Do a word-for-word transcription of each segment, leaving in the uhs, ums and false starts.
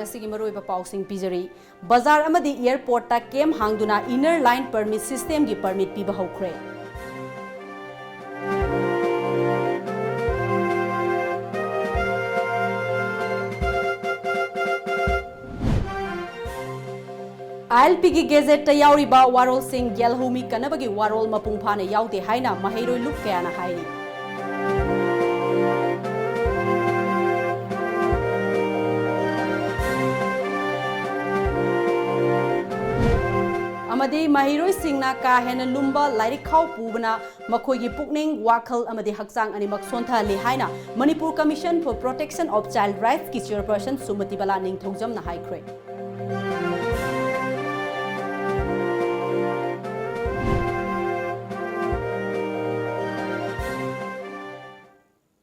ꯉꯁꯤꯒꯤ ꯃꯔꯨꯑꯣꯏꯕ ꯄꯥꯎꯁꯤꯡ ꯄꯤꯖꯔꯤ꯫ ꯕꯖꯥꯔ ꯑꯃꯗꯤ ꯑꯦꯌꯔꯄꯣꯔꯠꯇ ꯀꯦꯝ ꯍꯥꯡꯗꯨꯅ Inner Line Permit system ꯒꯤ permit ꯄꯤꯕ ꯍꯧꯈ꯭ꯔꯦ꯫ ILP ꯒꯤ gazette ꯇ ꯌꯥꯎꯔꯤꯕ ꯋꯥꯔꯣꯜꯁꯤꯡ ꯌꯦꯜꯍꯧꯃꯤ ꯀꯟꯅꯕꯒꯤ ꯋꯥꯔꯣꯜ ꯃꯄꯨꯡ ꯐꯥꯅ ꯌꯥꯎꯗꯦ ꯍꯥꯏꯅ ꯃꯍꯩꯔꯣꯏ ꯂꯨꯞ ꯀꯌꯥꯅ ꯍꯥꯏꯔꯤ꯫ ꯑꯃꯗꯤ ꯃꯍꯩꯔꯣꯏꯁꯤꯡꯅ ꯀꯥ ꯍꯦꯟꯅ ꯂꯨꯝꯕ ꯂꯥꯏꯔꯤꯛ ꯈꯥꯎ ꯄꯨꯕꯅ ꯃꯈꯣꯏꯒꯤ ꯄꯨꯛꯅꯤꯡ, ꯋꯥꯈꯜ ꯑꯃꯗꯤ ꯍꯛꯆꯥꯡ ꯑꯅꯤꯃꯛ ꯁꯣꯟꯊꯍꯜꯂꯤ ꯍꯥꯏꯅ Manipur Commission for Protection of Child Rights ꯀꯤ chairperson ꯁꯨꯃꯇꯤꯕꯥꯂꯥ ꯅꯤꯡꯊꯧꯖꯝꯅ ꯍꯥꯏꯈ꯭ꯔꯦ꯫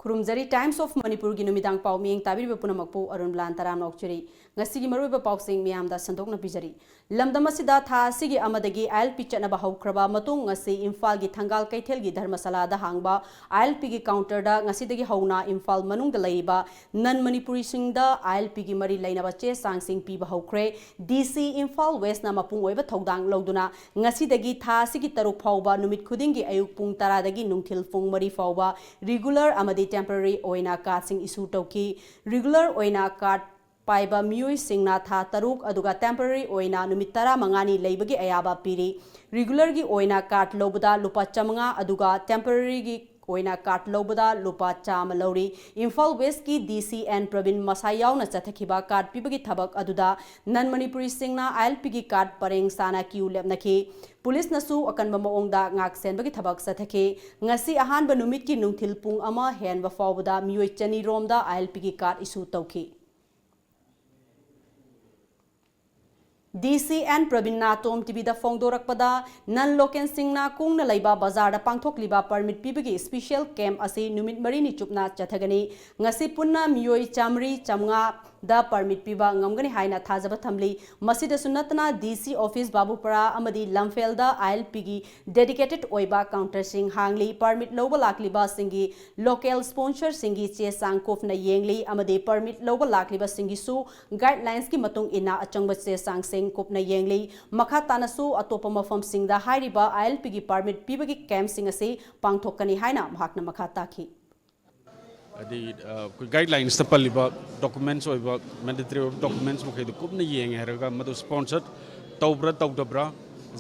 ꯈꯨꯔꯨꯝꯖꯔꯤ꯫ Times of Manipur ꯒꯤ ꯅꯨꯃꯤꯗꯥꯡ ꯄꯥꯎ ꯃꯤꯠꯌꯦꯡ ꯇꯥꯕꯤꯔꯤꯕ ꯄꯨꯝꯅꯃꯛꯄꯨ ꯑꯔꯨꯟꯕꯂꯥꯅ ꯇꯔꯥꯝꯅ ꯑꯣꯛꯆꯔꯤ꯫ ꯉꯁꯤꯒꯤ ꯃꯔꯨꯑꯣꯏꯕ ꯄꯥꯎꯁꯤꯡ ꯃꯤꯌꯥꯝꯗ ꯁꯟꯗꯣꯛꯅ ꯄꯤꯖꯔꯤ꯫ ꯂꯝꯗꯝ ꯑꯁꯤꯗ ꯊꯥ ꯑꯁꯤꯒꯤ ꯑꯃꯗꯒꯤ ILP ꯆꯠꯅꯕ ꯍꯧꯈ꯭ꯔꯕ ꯃꯇꯨꯡ, ꯉꯁꯤ ꯏꯝꯐꯥꯜꯒꯤ ꯊꯪꯒꯥꯜ ꯀꯩꯊꯦꯜꯒꯤ ꯙꯔꯃꯁꯥꯂꯥꯗ ꯍꯥꯡꯕ ILP ꯒꯤ counter ꯗ ꯉꯁꯤꯗꯒꯤ ꯍꯧꯅ ꯏꯝꯐꯥꯜ ꯃꯅꯨꯡꯗ ꯂꯩꯔꯤꯕ non Manipuri ꯁꯤꯡꯗ ILP ꯒꯤ ꯃꯔꯤ ꯂꯩꯅꯕ ꯆꯦ ꯆꯥꯡꯁꯤꯡ ꯄꯤꯕ ꯍꯧꯈ꯭ꯔꯦ꯫ DC ꯏꯝꯐꯥꯜ West ꯅ ꯃꯄꯨꯡ ꯑꯣꯏꯕ ꯊꯧꯗꯥꯡ ꯂꯧꯗꯨꯅ ꯉꯁꯤꯗꯒꯤ ꯊꯥ ꯑꯁꯤꯒꯤ ꯇꯔꯨꯛ ꯐꯥꯎꯕ ꯅꯨꯃꯤꯠ ꯈꯨꯗꯤꯡꯒꯤ ꯑꯌꯨꯛ ꯄꯨꯡ ꯇꯔꯥꯗꯒꯤ ꯅꯨꯡꯊꯤꯜ ꯄꯨꯡ ꯃꯔꯤ ꯐꯥꯎꯕ regular ꯑꯃꯗꯤ temporary ꯑꯣꯏꯅ card ꯁꯤꯡ issue ꯇꯧꯈꯤ꯫ Regular ꯑꯣꯏꯅ card ꯄꯥꯏꯕ ꯃꯤꯑꯣꯏꯁꯤꯡꯅ ꯊꯥ ꯇꯔꯨꯛ ꯑꯗꯨꯒ temporary ꯑꯣꯏꯅ ꯅꯨꯃꯤꯠ ꯇꯔꯥꯃꯉꯥꯅꯤ ꯂꯩꯕꯒꯤ ꯑꯌꯥꯕ ꯄꯤꯔꯤ꯫ Regular ꯒꯤ ꯑꯣꯏꯅ card ꯂꯧꯕꯗ ꯂꯨꯄꯥ ꯆꯥꯃꯉꯥ ꯑꯗꯨꯒ temporary ꯒꯤ ꯑꯣꯏꯅ card ꯂꯧꯕꯗ ꯂꯨꯄꯥ ꯆꯥꯃ ꯂꯧꯔꯤ꯫ ꯏꯝꯐꯥꯜ West ꯀꯤ DC N ꯄ꯭ꯔꯕꯤꯟ ꯃꯁꯥ ꯌꯥꯎꯅ ꯆꯠꯊꯈꯤꯕ card ꯄꯤꯕꯒꯤ ꯊꯕꯛ ꯑꯗꯨꯗ non Manipuri ꯁꯤꯡꯅ ILP ꯒꯤ card ꯄꯔꯦꯡ ꯁꯥꯅ queue ꯂꯦꯞꯅꯈꯤ꯫ ꯄꯨꯂꯤꯁꯅꯁꯨ ꯑꯀꯟꯕ ꯃꯑꯣꯡꯗ ꯉꯥꯛ ꯁꯦꯟꯕꯒꯤ ꯊꯕꯛ ꯆꯠꯊꯈꯤ꯫ ꯉꯁꯤ ꯑꯍꯥꯟꯕ ꯅꯨꯃꯤꯠꯀꯤ ꯅꯨꯡꯊꯤꯜ ꯄꯨꯡ ꯑꯃ ꯍꯦꯟꯕ ꯐꯥꯎꯕꯗ ꯃꯤꯑꯣꯏ ꯆꯅꯤ ꯔꯣꯝꯗ ILP ꯒꯤ card issue ꯇꯧꯈꯤ꯫ DC N ꯄ꯭ꯔꯕꯤꯟꯅ Tom TV ꯗ ꯐꯣꯡꯗꯣꯔꯛꯄꯗ, non local ꯁꯤꯡꯅ ꯀꯨꯡꯅ ꯂꯩꯕ ꯕꯖꯥꯔꯗ ꯄꯥꯡꯊꯣꯛꯂꯤꯕ permit ꯄꯤꯕꯒꯤ special camp ꯑꯁꯤ ꯅꯨꯃꯤꯠ ꯃꯔꯤꯅꯤ ꯆꯨꯞꯅ ꯆꯠꯊꯒꯅꯤ꯫ ꯉꯁꯤ ꯄꯨꯟꯅ ꯃꯤꯑꯣꯏ ꯆꯥꯃꯔꯤ ꯆꯥꯃꯉꯥ ꯗ ꯄꯔꯃꯤꯠ ꯄꯤꯕ ꯉꯝꯒꯅꯤ ꯍꯥꯏꯅ ꯊꯥꯖꯕ ꯊꯝꯂꯤ꯫ ꯃꯁꯤꯗꯁꯨ ꯅꯠꯇꯅ, ꯗꯤ ꯁꯤ ꯑꯣꯐꯤꯁ ꯕꯥꯕꯨꯄꯨꯔꯥ ꯑꯃꯗꯤ ꯂꯝꯐꯦꯜꯗ ꯑꯥꯏ ꯑꯦꯜ ꯄꯤꯒꯤ dedicated ꯑꯣꯏꯕ counterꯁꯤꯡ ꯍꯥꯡꯂꯤ꯫ ꯄꯔꯃꯤꯠ ꯂꯧꯕ ꯂꯥꯛꯂꯤꯕꯁꯤꯡꯒꯤ local sponsorꯁꯤꯡꯒꯤ ꯆꯦ ꯆꯥꯡ ꯀꯨꯞꯅ ꯌꯦꯡꯂꯤ ꯑꯃꯗꯤ ꯄꯔꯃꯤꯠ ꯂꯧꯕ ꯂꯥꯛꯂꯤꯕꯁꯤꯡꯒꯤꯁꯨ guidelinesꯀꯤ ꯃꯇꯨꯡ ꯏꯟꯅ ꯑꯆꯪꯕ ꯆꯦ ꯆꯥꯡꯁꯤꯡ ꯀꯨꯞꯅ ꯌꯦꯡꯂꯤ꯫ ꯃꯈꯥ ꯇꯥꯅꯁꯨ ꯑꯇꯣꯞꯄ ꯃꯐꯝꯁꯤꯡꯗ ꯍꯥꯏꯔꯤꯕ ꯑꯥꯏ ꯑꯦꯜ ꯄꯤꯒꯤ ꯄꯔꯃꯤꯠ ꯄꯤꯕꯒꯤ campꯁꯤꯡ ꯑꯁꯤ ꯄꯥꯡꯊꯣꯛꯀꯅꯤ ꯍꯥꯏꯅ ꯃꯍꯥꯛꯅ ꯃꯈꯥ ꯇꯥꯈꯤ꯫ ꯍꯥꯏꯗꯤ, ꯑ, ꯑꯩꯈꯣꯏ guidelinesꯇ ꯄꯜꯂꯤꯕ documents ꯑꯣꯏꯕ, mandatory ꯑꯣꯏꯕ documents ꯃꯈꯩꯗꯣ ꯀꯨꯞꯅ ꯌꯦꯡꯉꯦ ꯍꯥꯏꯔꯒ, ꯃꯗꯨ sponsor ꯇꯧꯕ꯭ꯔꯥ ꯇꯧꯗꯕ꯭ꯔꯥ,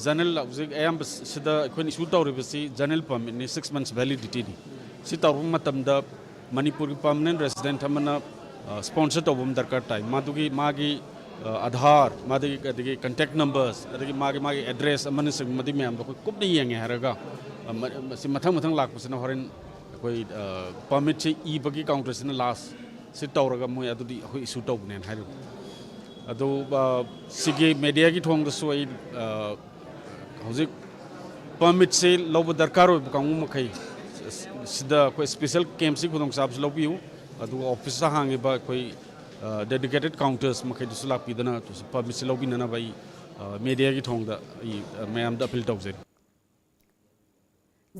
general, ꯍꯧꯖꯤꯛ ꯑꯌꯥꯝꯕ ꯁꯤꯗ ꯑꯩꯈꯣꯏꯅ issue ꯇꯧꯔꯤꯕꯁꯤ general permitꯅꯤ, six months validityꯅꯤ꯫ ꯁꯤ ꯇꯧꯔꯛꯄ ꯃꯇꯝꯗ ꯃꯅꯤꯄꯨꯔꯒꯤ permanent resident ꯑꯃꯅ, ꯑ, sponsor ꯇꯧꯕ ꯑꯃ ꯗꯔꯀꯥꯔ ꯇꯥꯏ꯫ ꯃꯗꯨꯒꯤ ꯃꯥꯒꯤ, ꯑ, ꯑꯙꯥꯔ, ꯃꯥꯒꯤ, ꯑꯗꯒꯤ contact numbers, ꯑꯗꯒꯤ ꯃꯥꯒꯤ, ꯃꯥꯒꯤ address ꯑꯃꯅꯆꯤꯡꯕ, ꯃꯗꯨ ꯃꯌꯥꯝꯗꯣ ꯑꯩꯈꯣꯏ ꯀꯨꯞꯅ ꯌꯦꯡꯉꯦ ꯍꯥꯏꯔꯒ, ꯑ, ꯃ-, ꯃꯁꯤ ꯃꯊꯪ ꯃꯊꯪ ꯂꯥꯛꯄꯁꯤꯅ ꯍꯣꯔꯦꯟ ꯑꯩꯈꯣꯏ, ꯑ, permitꯁꯤ ꯏꯕꯒꯤ counterꯁꯤꯅ last ꯁꯤ ꯇꯧꯔꯒ ꯃꯣꯏ ꯑꯗꯨꯗꯤ ꯑꯩꯈꯣꯏ issue ꯇꯧꯕꯅꯦꯅ ꯍꯥꯏꯔꯤꯕ꯫ ꯑꯗꯨ, ꯑ, ꯁꯤꯒꯤ mediaꯒꯤ ꯊꯣꯡꯗꯁꯨ ꯑꯩ, ꯑ, ꯍꯧꯖꯤꯛ permitꯁꯤ ꯂꯧꯕ ꯗꯔꯀꯥꯔ ꯑꯣꯏꯕ ꯀꯥꯡꯕꯨ ꯃꯈꯩ ꯁꯤꯗ ꯑꯩꯈꯣꯏ special campꯁꯤ ꯈꯨꯗꯣꯡꯆꯥꯕꯁꯨ ꯂꯧꯕꯤꯌꯨ꯫ ꯑꯗꯨꯒ officeꯇ ꯍꯥꯡꯉꯤꯕ ꯑꯩꯈꯣꯏ, ꯑ, dedicated counters ꯃꯈꯩꯗꯨꯁꯨ ꯂꯥꯛꯄꯤꯗꯅ permitꯁꯤ ꯂꯧꯕꯤꯅꯅꯕ ꯑꯩ, ꯑ, mediaꯒꯤ ꯊꯣꯡꯗ ꯑꯩ, ꯑ, ꯃꯌꯥꯝꯗ appeal ꯇꯧꯖꯔꯤ꯫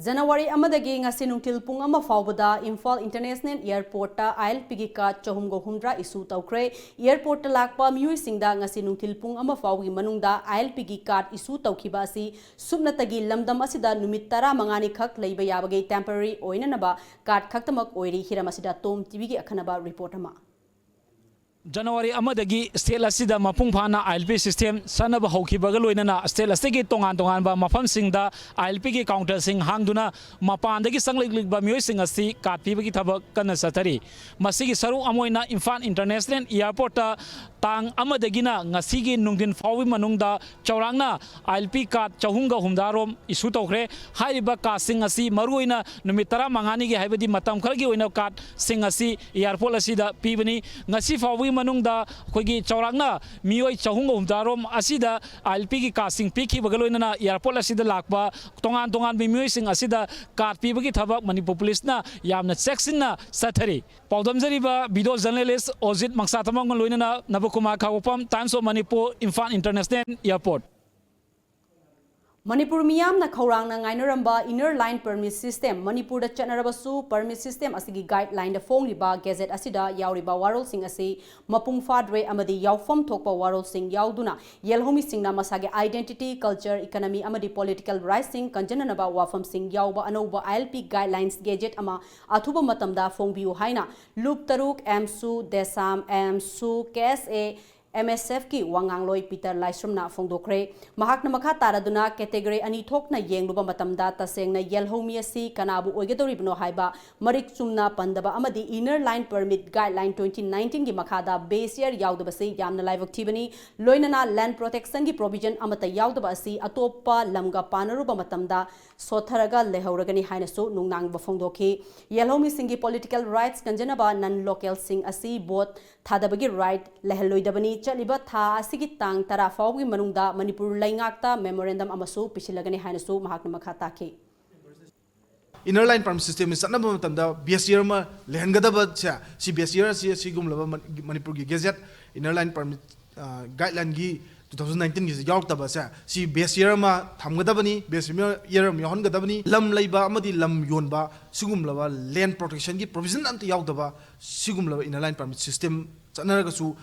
ꯖꯅꯋꯥꯔꯤ ꯑꯃꯗꯒꯤ ꯉꯁꯤ ꯅꯨꯡꯊꯤꯜ ꯄꯨꯡ ꯑꯃ ꯐꯥꯎꯕꯗ ꯏꯝꯐꯥꯜ International Airportꯇ ꯑꯥꯏ ꯑꯦꯜ ꯄꯤꯒꯤ card ꯆꯍꯨꯝꯒ ꯍꯨꯝꯗ꯭ꯔꯥ issue ꯇꯧꯈ꯭ꯔꯦ꯫ Airportꯇ ꯂꯥꯛꯄ ꯃꯤꯑꯣꯏꯁꯤꯡꯗ ꯉꯁꯤ ꯅꯨꯡꯊꯤꯜ ꯄꯨꯡ ꯑꯃ ꯐꯥꯎꯕꯒꯤ ꯃꯅꯨꯡꯗ ꯑꯥꯏ ꯑꯦꯜ ꯄꯤꯒꯤ card issue ꯇꯧꯈꯤꯕ ꯑꯁꯤ ꯁꯨꯞꯅꯇꯒꯤ ꯂꯝꯗꯝ ꯑꯁꯤꯗ ꯅꯨꯃꯤꯠ ꯇꯔꯥꯃꯉꯥꯅꯤ ꯈꯛ ꯂꯩꯕ ꯌꯥꯕꯒꯤ temporary ꯑꯣꯏꯅꯅꯕ card ꯈꯛꯇꯃꯛ ꯑꯣꯏꯔꯤ꯫ ꯍꯤꯔꯝ ꯑꯁꯤꯗ ꯇꯣꯝ ꯇꯤꯚꯤꯒꯤ ꯑꯈꯟꯅꯕ report ꯑꯃ꯫ ꯖꯅꯋꯥꯔꯤ ꯑꯃꯗꯒꯤ state ꯑꯁꯤꯗ ꯃꯄꯨꯡ ꯐꯥꯅ ꯑꯥꯏ ꯑꯦꯜ ꯄꯤ system ꯆꯠꯅꯕ ꯍꯧꯈꯤꯕꯒ ꯂꯣꯏꯅꯅ state ꯑꯁꯤꯒꯤ ꯇꯣꯉꯥꯟ ꯇꯣꯉꯥꯟꯕ ꯃꯐꯝꯁꯤꯡꯗ ꯑꯥꯏ ꯑꯦꯜ ꯄꯤꯒꯤ counterꯁꯤꯡ ꯍꯥꯡꯗꯨꯅ ꯃꯄꯥꯟꯗꯒꯤ ꯆꯪꯂꯛꯂꯤꯕ ꯃꯤꯑꯣꯏꯁꯤꯡ ꯑꯁꯤ card ꯄꯤꯕꯒꯤ ꯊꯕꯛ ꯀꯟꯅ ꯆꯠꯊꯔꯤ꯫ ꯃꯁꯤꯒꯤ ꯁꯔꯨꯛ ꯑꯃ ꯑꯣꯏꯅ ꯏꯝꯐꯥꯜ International Airportꯇ ꯇꯥꯡ ꯑꯃꯗꯒꯤꯅ ꯉꯁꯤꯒꯤ ꯅꯨꯡꯊꯤꯟ ꯐꯥꯎꯕꯒꯤ ꯃꯅꯨꯡꯗ ꯆꯥꯎꯔꯥꯛꯅ ꯑꯥꯏ ꯑꯦꯜ ꯄꯤ ꯀꯥꯔꯗ ꯆꯍꯨꯝꯒ ꯍꯨꯝꯗ꯭ꯔꯥ ꯔꯣꯝ ꯏꯁꯨ ꯇꯧꯈ꯭ꯔꯦ꯫ ꯍꯥꯏꯔꯤꯕ ꯀꯥꯔꯗꯁꯤꯡ ꯑꯁꯤ ꯃꯔꯨꯑꯣꯏꯅ ꯅꯨꯃꯤꯠ ꯇꯔꯥꯃꯉꯥꯅꯤꯒꯤ, ꯍꯥꯏꯕꯗꯤ ꯃꯇꯝ ꯈꯔꯒꯤ ꯑꯣꯏꯅ ꯀꯥꯔꯗꯁꯤꯡ ꯑꯁꯤ ꯑꯦꯌꯥꯔꯄꯣꯔꯠ ꯑꯁꯤꯗ ꯄꯤꯕꯅꯤ꯫ ꯉꯁꯤ ꯐꯥꯎꯕꯒꯤ ꯃꯅꯨꯡꯗ ꯑꯩꯈꯣꯏꯒꯤ ꯆꯥꯎꯔꯥꯛꯅ ꯃꯤꯑꯣꯏ ꯆꯍꯨꯝꯒ ꯍꯨꯝꯗ꯭ꯔꯥ ꯔꯣꯝ ꯑꯁꯤꯗ ꯑꯥꯏ ꯑꯦꯜ ꯄꯤꯒꯤ ꯀꯥꯔꯗꯁꯤꯡ ꯄꯤꯈꯤꯕꯒ ꯂꯣꯏꯅꯅ ꯑꯦꯌꯥꯔꯄꯣꯔꯠ ꯑꯁꯤꯗ ꯂꯥꯛꯄ ꯇꯣꯉꯥꯟ ꯇꯣꯉꯥꯟꯕ ꯃꯤꯑꯣꯏꯁꯤꯡ ꯑꯁꯤꯗ ꯀꯥꯔꯗ ꯄꯤꯕꯒꯤ ꯊꯕꯛ ꯃꯅꯤꯄꯨꯔ ꯄꯨꯂꯤꯁꯅ ꯌꯥꯝꯅ ꯆꯦꯛꯁꯤꯟꯅ ꯆꯠꯊꯔꯤ꯫ ꯄꯥꯎꯗꯝꯖꯔꯤꯕ ꯚꯤꯗꯤꯑꯣ ꯖꯔꯅꯦꯂꯤꯁ ꯑꯣꯖꯤꯠ ꯃꯪꯁꯥꯊꯝꯕꯝꯒ ꯂꯣꯏꯅꯅ ꯅꯕꯀꯨꯃꯥꯔ ꯈꯥꯉꯕꯣꯛꯐꯝ, Times of Manipur, Imphal international airport. Manipur ꯃꯤꯌꯥꯝꯅ ꯈꯧꯔꯥꯡꯅ ꯉꯥꯏꯅꯔꯝꯕ Inner Line Permit System ꯃꯅꯤꯄꯨꯔꯗ ꯆꯠꯅꯔꯕꯁꯨ, permit system ꯑꯁꯤꯒꯤ guideline ꯗ ꯐꯣꯡꯂꯤꯕ gazette ꯑꯁꯤꯗ ꯌꯥꯎꯔꯤꯕ ꯋꯥꯔꯣꯜꯁꯤꯡ ꯑꯁꯤ ꯃꯄꯨꯡ ꯐꯥꯗ꯭ꯔꯦ ꯑꯃꯗꯤ ꯌꯥꯎꯐꯝ ꯊꯣꯛꯄ ꯋꯥꯔꯣꯜꯁꯤꯡ ꯌꯥꯎꯗꯨꯅ ꯌꯦꯜꯍꯧꯃꯤꯁꯤꯡꯅ ꯃꯁꯥꯒꯤ identity, culture, economy ꯑꯃꯗꯤ political rights ꯁꯤꯡ ꯀꯟꯖꯅꯅꯕ ꯋꯥꯐꯝꯁꯤꯡ ꯌꯥꯎꯕ ꯑꯅꯧꯕ I L P guidelines gazette ꯑꯃ ꯑꯊꯨꯕ ꯃꯇꯝꯗ ꯐꯣꯡꯕꯤꯌꯨ ꯍꯥꯏꯅ ꯂꯨꯞ ꯇꯔꯨꯛ, ꯑꯦꯝꯁꯨ, ꯗꯦꯁꯥꯝ, ꯑꯦꯝꯁꯨ, ꯀꯦ ꯑꯦꯁ ꯑꯦ, ꯑꯦꯝ ꯑꯦꯁ ꯑꯦꯐ ꯀꯤ ꯋꯥꯉꯥꯡꯂꯣꯏ ꯄꯤꯇꯔ ꯂꯥꯏꯁ꯭ꯔꯝꯅ ꯐꯣꯡꯗꯣꯛꯈ꯭ꯔꯦ꯫ ꯃꯍꯥꯛꯅ ꯃꯈꯥ ꯇꯥꯔꯗꯨꯅ category ꯑꯅꯤ ꯊꯣꯛꯅ ꯌꯦꯡꯂꯨꯕ ꯃꯇꯝꯗ ꯇꯁꯦꯡꯅ ꯌꯦꯜꯍꯧꯃꯤ ꯑꯁꯤ ꯀꯅꯥꯕꯨ ꯑꯣꯏꯒꯗꯧꯔꯤꯕꯅꯣ ꯍꯥꯏꯕ ꯃꯔꯤꯛ ꯆꯨꯝꯅ ꯄꯟꯗꯕ ꯑꯃꯗꯤ Inner Line Permit Guideline twenty nineteen ꯒꯤ ꯃꯈꯥꯗ base year ꯌꯥꯎꯗꯕꯁꯤ ꯌꯥꯝꯅ ꯂꯥꯏꯕꯛ ꯊꯤꯕꯅꯤ꯫ ꯂꯣꯏꯅꯅ land protection ꯒꯤ provision ꯑꯃꯠꯇ ꯌꯥꯎꯗꯕ ꯑꯁꯤ ꯑꯇꯣꯞꯄ ꯂꯝꯒ ꯄꯥꯅꯔꯨꯕ ꯃꯇꯝꯗ ꯁꯣꯠꯊꯔꯒ ꯂꯩꯍꯧꯔꯒꯅꯤ ꯍꯥꯏꯅꯁꯨ ꯅꯨꯡꯅꯥꯡꯕ ꯐꯣꯡꯗꯣꯛꯈꯤ꯫ ꯌꯦꯜꯍꯧꯃꯤꯁꯤꯡꯒꯤ political rights ꯀꯟꯖꯅꯕ non local ꯁꯤꯡ ꯑꯁꯤ vote ꯊꯥꯗꯕꯒꯤ right ꯂꯩꯍꯜꯂꯣꯏꯗꯕꯅꯤ꯫ ꯆꯠꯂꯤꯕ ꯊꯥ ꯑꯁꯤꯒꯤ ꯇꯥꯡ ꯇꯔꯥ ꯐꯥꯎꯕꯒꯤ ꯃꯅꯨꯡꯗ ꯃꯅꯤꯄꯨꯔ ꯂꯩꯉꯥꯛꯇ memorandum ꯑꯃꯁꯨ ꯄꯤꯁꯤꯜꯂꯒꯅꯤ ꯍꯥꯏꯅꯁꯨ ꯃꯍꯥꯛꯅ ꯃꯈꯥ ꯇꯥꯈꯤ꯫ Inner Line Permit System ꯁꯤ ꯆꯠꯅꯕ ꯃꯇꯝꯗ base year ꯑꯃ ꯂꯩꯍꯟꯒꯗꯕꯁꯦ, ꯁꯤ base year ꯑꯁꯤ ꯑꯁꯤꯒꯨꯝꯂꯕ ꯃꯅꯤꯄꯨꯔꯒꯤ gazette Inner Line Permit Guideline ꯒꯤ two thousand nineteen ꯒꯤꯁꯤ ꯌꯥꯎꯔꯛꯇꯕꯁꯦ, ꯁꯤ base year ꯑꯃ ꯊꯝꯒꯗꯕꯅꯤ, base year ꯑꯃ ꯌꯥꯎꯍꯟꯒꯗꯕꯅꯤ꯫ ꯂꯝ ꯂꯩꯕ ꯑꯃꯗꯤ ꯂꯝ ꯌꯣꯟꯕ ꯁꯤꯒꯨꯝꯂꯕ land protection ꯒꯤ provision ꯑꯝꯇ ꯌꯥꯎꯗꯕ ꯁꯤꯒꯨꯝꯂꯕ Inner Line Permit System ꯆꯠꯅꯔꯒꯁꯨ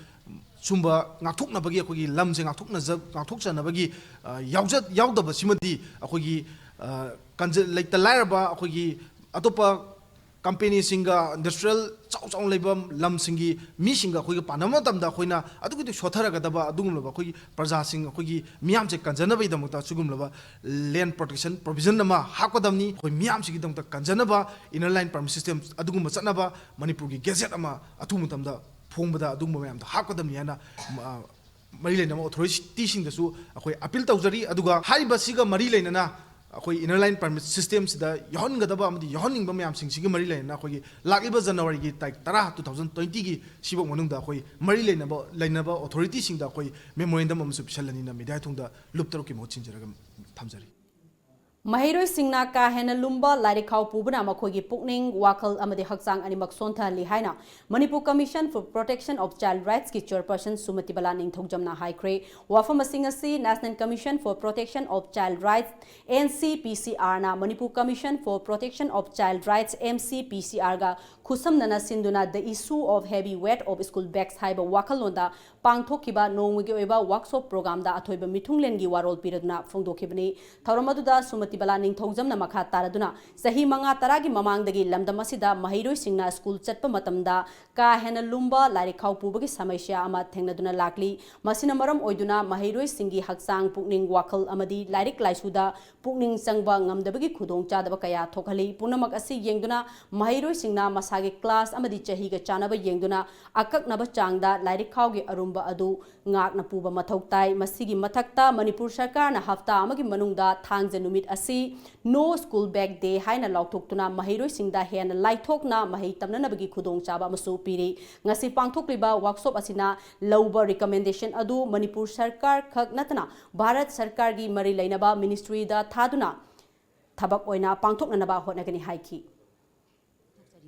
ꯁꯨꯝꯕ ꯉꯥꯛꯊꯣꯛꯅꯕꯒꯤ, ꯑꯩꯈꯣꯏꯒꯤ ꯂꯝꯁꯦ ꯉꯥꯛꯊꯣꯛꯅꯖ-, ꯉꯥꯛꯊꯣꯛꯆꯅꯕꯒꯤ, ꯑ, ꯌꯥꯎꯖ-, ꯌꯥꯎꯗꯕꯁꯤꯃꯗꯤ ꯑꯩꯈꯣꯏꯒꯤ, ꯑ, ꯀꯟꯖ-, ꯂꯩꯇ ꯂꯥꯏꯔꯕ ꯑꯩꯈꯣꯏꯒꯤ ꯑꯇꯣꯞꯄ company ꯁꯤꯡꯒ industrial ꯆꯥꯎ ꯆꯥꯎꯅ ꯂꯩꯕ ꯂꯝꯁꯤꯡꯒꯤ ꯃꯤꯁꯤꯡꯒ ꯑꯩꯈꯣꯏꯒ ꯄꯥꯟꯅꯕ ꯃꯇꯝꯗ ꯑꯩꯈꯣꯏꯅ ꯑꯗꯨꯛꯀꯤ ꯃꯇꯤꯛ ꯁꯣꯠꯊꯔꯒꯗꯕ ꯑꯗꯨꯒꯨꯝꯂꯕ ꯑꯩꯈꯣꯏꯒꯤ ꯄ꯭ꯔꯖꯥꯁꯤꯡ, ꯑꯩꯈꯣꯏꯒꯤ ꯃꯤꯌꯥꯝꯁꯦ ꯀꯟꯖꯅꯕꯒꯤꯗꯃꯛꯇ ꯁꯤꯒꯨꯝꯂꯕ land protection provision ꯑꯃ ꯍꯥꯞꯀꯗꯕꯅꯤ꯫ ꯑꯩꯈꯣꯏ ꯃꯤꯌꯥꯝꯁꯤꯒꯤꯗꯃꯛꯇ ꯀꯟꯖꯅꯕ Inner Line Permit System ꯑꯗꯨꯒꯨꯝꯕ ꯆꯠꯅꯕ ꯃꯅꯤꯄꯨꯔꯒꯤ gazette ꯑꯃ ꯑꯊꯨꯕ ꯃꯇꯝꯗ ꯐꯣꯡꯕꯗ ꯑꯗꯨꯒꯨꯝꯕ ꯃꯌꯥꯝꯗꯣ ꯍꯥꯞꯀꯗꯕꯅꯤ ꯍꯥꯏꯅ, ꯑ, ꯃꯔꯤ ꯂꯩꯅꯕ ꯑꯣꯊꯣꯔꯤꯇꯤꯁꯤꯡꯗꯁꯨ ꯑꯩꯈꯣꯏ ꯑꯄꯤꯜ ꯇꯧꯖꯔꯤ꯫ ꯑꯗꯨꯒ ꯍꯥꯏꯔꯤꯕꯁꯤꯒ ꯃꯔꯤ ꯂꯩꯅꯅ ꯑꯩꯈꯣꯏ ꯏꯅꯔ ꯂꯥꯏꯟ ꯄꯔꯃꯤꯠ ꯁꯤꯁꯇꯦꯝꯁꯤꯗ ꯌꯥꯎꯍꯟꯒꯗꯕ ꯑꯃꯗꯤ ꯌꯥꯎꯍꯟꯅꯤꯡꯕ ꯃꯌꯥꯝꯁꯤꯡꯁꯤꯒꯤ ꯃꯔꯤ ꯂꯩꯅꯅ ꯑꯩꯈꯣꯏꯒꯤ ꯂꯥꯛꯂꯤꯕ ꯖꯅꯋꯥꯔꯤꯒꯤ ꯇꯥꯔꯤꯛ ꯇꯔꯥ, ꯇꯨ ꯊꯥꯎꯖꯟ ꯇ꯭ꯋꯦꯟꯇꯤꯒꯤ ꯁꯤꯐꯥꯎ ꯃꯅꯨꯡꯗ ꯑꯩꯈꯣꯏ ꯃꯔꯤ ꯂꯩꯅꯕ, ꯂꯩꯅꯕ ꯑꯣꯊꯣꯔꯤꯇꯤꯁꯤꯡꯗ ꯑꯩꯈꯣꯏ ꯃꯦꯃꯣꯔꯦꯟꯗꯝ ꯑꯃꯁꯨ ꯄꯤꯁꯜꯂꯅꯤꯅ ꯃꯤꯗꯤꯌꯥ ꯊꯣꯡꯗ ꯂꯨꯞ ꯇꯔꯨꯛꯀꯤ ꯃꯍꯨꯠ ꯁꯤꯟꯖꯔꯒ ꯊꯝꯖꯔꯤ꯫ ꯃꯍꯩꯔꯣꯏꯁꯤꯡꯅ ꯀꯥ ꯍꯦꯟꯅ ꯂꯨꯝꯕ ꯂꯥꯏꯔꯤꯛ ꯈꯥꯎ ꯄꯨꯕꯅ ꯃꯈꯣꯏꯒꯤ ꯄꯨꯛꯅꯤꯡ, ꯋꯥꯈꯜ ꯑꯃꯗꯤ ꯍꯛꯆꯥꯡ ꯑꯅꯤꯃꯛ ꯁꯣꯟꯊꯍꯜꯂꯤ ꯍꯥꯏꯅ Manipur Commission for Protection of Child Rights ꯀꯤ ꯆꯦꯌꯔꯄꯔꯁꯟ ꯁꯨꯃꯇꯤꯕꯂꯥ ꯅꯤꯡꯊꯧꯖꯝꯅ ꯍꯥꯏꯈ꯭ꯔꯦ꯫ ꯋꯥꯐꯝ ꯑꯁꯤꯡ ꯑꯁꯤ National Commission for Protection of Child Rights, N C P C R ꯅ Manipur Commission for Protection of Child Rights, M C P C R ꯒ ꯈꯨꯠꯁꯝꯅꯅ ꯁꯤꯟꯗꯨꯅ The Issue of Heavy Weight of School Bags ꯍꯥꯏꯕ ꯋꯥꯈꯜꯂꯣꯟꯗ ꯄꯥꯡꯊꯣꯛꯈꯤꯕ ꯅꯣꯡꯃꯒꯤ ꯑꯣꯏꯕ workshop ꯄ꯭ꯔꯣꯒ꯭ꯔꯥꯝꯗ ꯑꯊꯣꯏꯕ ꯃꯤꯊꯨꯡꯂꯦꯟꯒꯤ ꯋꯥꯔꯣꯜ ꯄꯤꯔꯗꯨꯅ ꯐꯣꯡꯗꯣꯛꯈꯤꯕꯅꯤ꯫ ꯊꯧꯔꯝ ꯑꯗꯨꯗ ꯁꯨꯃꯇꯤꯕꯂꯥ ꯅꯤꯡꯊꯧꯖꯝꯅ ꯃꯈꯥ ꯇꯥꯔꯗꯨꯅ, ꯆꯍꯤ ꯃꯉꯥ ꯇꯔꯥꯒꯤ ꯃꯃꯥꯡꯗꯒꯤ ꯂꯝꯗꯝ ꯑꯁꯤꯗ ꯃꯍꯩꯔꯣꯏꯁꯤꯡꯅ ꯁ꯭ꯀꯨꯜ ꯆꯠꯄ ꯃꯇꯝꯗ ꯀꯥ ꯍꯦꯟꯅ ꯂꯨꯝꯕ ꯂꯥꯏꯔꯤꯛ ꯈꯥꯎ ꯄꯨꯕꯒꯤ ꯁꯃꯁ꯭ꯌꯥ ꯑꯃ ꯊꯦꯡꯅꯗꯨꯅ ꯂꯥꯛꯂꯤ꯫ ꯃꯁꯤꯅ ꯃꯔꯝ ꯑꯣꯏꯗꯨꯅ ꯃꯍꯩꯔꯣꯏꯁꯤꯡꯒꯤ ꯍꯛꯆꯥꯡ, ꯄꯨꯛꯅꯤꯡ, ꯋꯥꯈꯜ ꯑꯃꯗꯤ ꯂꯥꯏꯔꯤꯛ ꯂꯥꯏꯁꯨꯗ ꯄꯨꯛꯅꯤꯡ ꯆꯪꯕ ꯉꯝꯗꯕꯒꯤ ꯈꯨꯗꯣꯡꯆꯥꯗꯕ ꯀꯌꯥ ꯊꯣꯛꯍꯜꯂꯤ꯫ ꯄꯨꯝꯅꯃꯛ ꯑꯁꯤ ꯌꯦꯡꯗꯨꯅ ꯃꯍꯩꯔꯣꯏꯁꯤꯡꯅ ꯃꯁꯥꯒꯤ ꯀ꯭ꯂꯥꯁ ꯑꯃꯗꯤ ꯆꯍꯤꯒ ꯆꯥꯟꯅꯕ ꯌꯦꯡꯗꯨꯅ ꯑꯀꯛꯅꯕ ꯆꯥꯡꯗ ꯂꯥꯏꯔꯤꯛ ꯈꯥꯎꯒꯤ ꯑꯔꯨꯝꯕ ꯑꯗꯨ ꯉꯥꯛꯅ ꯄꯨꯕ ꯃꯊꯧ ꯇꯥꯏ꯫ ꯃꯁꯤꯒꯤ ꯃꯊꯛꯇ ꯃꯅꯤꯄꯨꯔ ꯁꯔꯀꯥꯔꯅ ꯍꯞꯇꯥ ꯑꯃꯒꯤ ꯃꯅꯨꯡꯗ ꯊꯥꯡꯖ ꯅꯨꯃꯤꯠ ꯑꯁꯤ No School Bag Day ꯍꯥꯏꯅ ꯂꯥꯎꯊꯣꯛꯇꯨꯅ ꯃꯍꯩꯔꯣꯏꯁꯤꯡꯗ ꯍꯦꯟꯅ ꯂꯥꯏꯊꯣꯛꯅ ꯃꯍꯩ ꯇꯝꯅꯅꯕꯒꯤ ꯈꯨꯗꯣꯡꯆꯥꯕ ꯑꯃꯁꯨ ꯄꯤꯔꯤ꯫ ꯉꯁꯤ ꯄꯥꯡꯊꯣꯛꯂꯤꯕ ꯋꯥꯔꯛꯁꯣꯞ ꯑꯁꯤꯅ ꯂꯧꯕ ꯔꯤꯀꯃꯦꯟꯗꯦꯁꯟ ꯑꯗꯨ ꯃꯅꯤꯄꯨꯔ ꯁꯔꯀꯥꯔ ꯈꯛ ꯅꯠꯇꯅ ꯚꯥꯔꯠ ꯁꯔꯀꯥꯔꯒꯤ ꯃꯔꯤ ꯂꯩꯅꯕ ꯃꯤꯅꯤꯁꯇ꯭ꯔꯤꯗ ꯊꯥꯗꯨꯅ ꯊꯕꯛ ꯑꯣꯏꯅ ꯄꯥꯡꯊꯣꯛꯅꯅꯕ ꯍꯣꯠꯅꯒꯅꯤ ꯍꯥꯏꯈꯤ꯫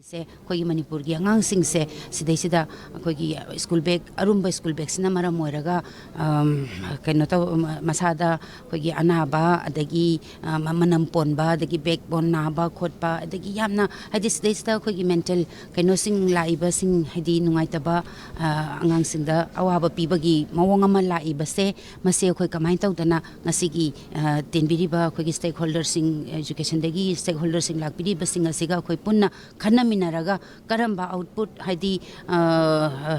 ꯁꯦ ꯑꯩꯈꯣꯏꯒꯤ ꯃꯅꯤꯄꯨꯔꯒꯤ ꯑꯉꯥꯡꯁꯤꯡꯁꯦ ꯁꯤꯗꯩꯁꯤꯗ ꯑꯩꯈꯣꯏꯒꯤ ꯁ꯭ꯀꯨꯜ ꯕꯦꯒ, ꯑꯔꯨꯝꯕ ꯁ꯭ꯀꯨꯜ ꯕꯦꯒꯁꯤꯅ ꯃꯔꯝ ꯑꯣꯏꯔꯒ, ꯑꯝ, ꯀꯩꯅꯣ ꯇꯧ, ꯃꯁꯥꯗ ꯑꯩꯈꯣꯏꯒꯤ ꯑꯅꯥꯕ, ꯑꯗꯒꯤ, ꯑ, ꯃ-, ꯃꯅꯝ ꯄꯣꯟꯕ, ꯑꯗꯒꯤ ꯕꯦꯛ ꯕꯣꯟ ꯅꯥꯕ ꯈꯣꯠꯄ, ꯑꯗꯒꯤ ꯌꯥꯝꯅ, ꯍꯥꯏꯗꯤ, ꯁꯤꯗꯩꯁꯤꯗ ꯑꯩꯈꯣꯏꯒꯤ ꯃꯦꯟꯇꯦꯜ ꯀꯩꯅꯣꯁꯤꯡ ꯂꯥꯛꯏꯕꯁꯤꯡ, ꯍꯥꯏꯗꯤ ꯅꯨꯡꯉꯥꯏꯇꯕ, ꯑ, ꯑꯉꯥꯡꯁꯤꯡꯗ ꯑꯋꯥꯕ ꯄꯤꯕꯒꯤ ꯃꯑꯣꯡ ꯑꯃ ꯂꯥꯛꯏꯕꯁꯦ, ꯃꯁꯤ ꯑꯩꯈꯣꯏ ꯀꯃꯥꯏꯅ ꯇꯧꯗꯅ ꯉꯁꯤꯒꯤ, ꯑ, ꯇꯤꯟꯕꯤꯔꯤꯕ ꯑꯩꯈꯣꯏꯒꯤ ꯁ꯭ꯇꯦꯛ ꯍꯣꯜꯗꯔꯁꯤꯡ, ꯑꯦꯖꯨꯀꯦꯁꯟꯗꯒꯤ ꯁ꯭ꯇꯦꯛ ꯍꯣꯜꯗꯔꯁꯤꯡ ꯂꯥꯛꯄꯤꯔꯤꯕꯁꯤꯡ ꯑꯁꯤꯒ ꯑꯩꯈꯣꯏ ꯄꯨꯟꯅ ꯈꯟꯅꯃꯤꯟꯅꯔꯒ ꯀꯔꯝꯕ ꯑꯥꯎꯠꯄꯨꯠ, ꯍꯥꯏꯗꯤ, ꯑ,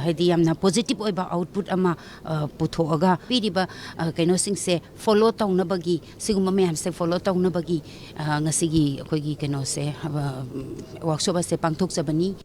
ꯍꯥꯏꯗꯤ ꯌꯥꯝꯅ ꯄꯣꯖꯤꯇꯤꯚ ꯑꯣꯏꯕ ꯑꯥꯎꯠꯄꯨꯠ ꯑꯃ, ꯑ, ꯄꯨꯊꯣꯛꯑꯒ ꯄꯤꯔꯤꯕ, ꯑ, ꯀꯩꯅꯣꯁꯤꯡꯁꯦ ꯐꯣꯂꯣ ꯇꯧꯅꯕꯒꯤ, ꯁꯤꯒꯨꯝꯕ ꯃꯌꯥꯝꯁꯦ ꯐꯣꯂꯣ ꯇꯧꯅꯕꯒꯤ, ꯑ, ꯉꯁꯤꯒꯤ ꯑꯩꯈꯣꯏꯒꯤ ꯀꯩꯅꯣꯁꯦ, ꯑ, ꯋꯥꯔꯛꯁꯣꯞ ꯑꯁꯦ ꯄꯥꯡꯊꯣꯛꯆꯕꯅꯤ꯫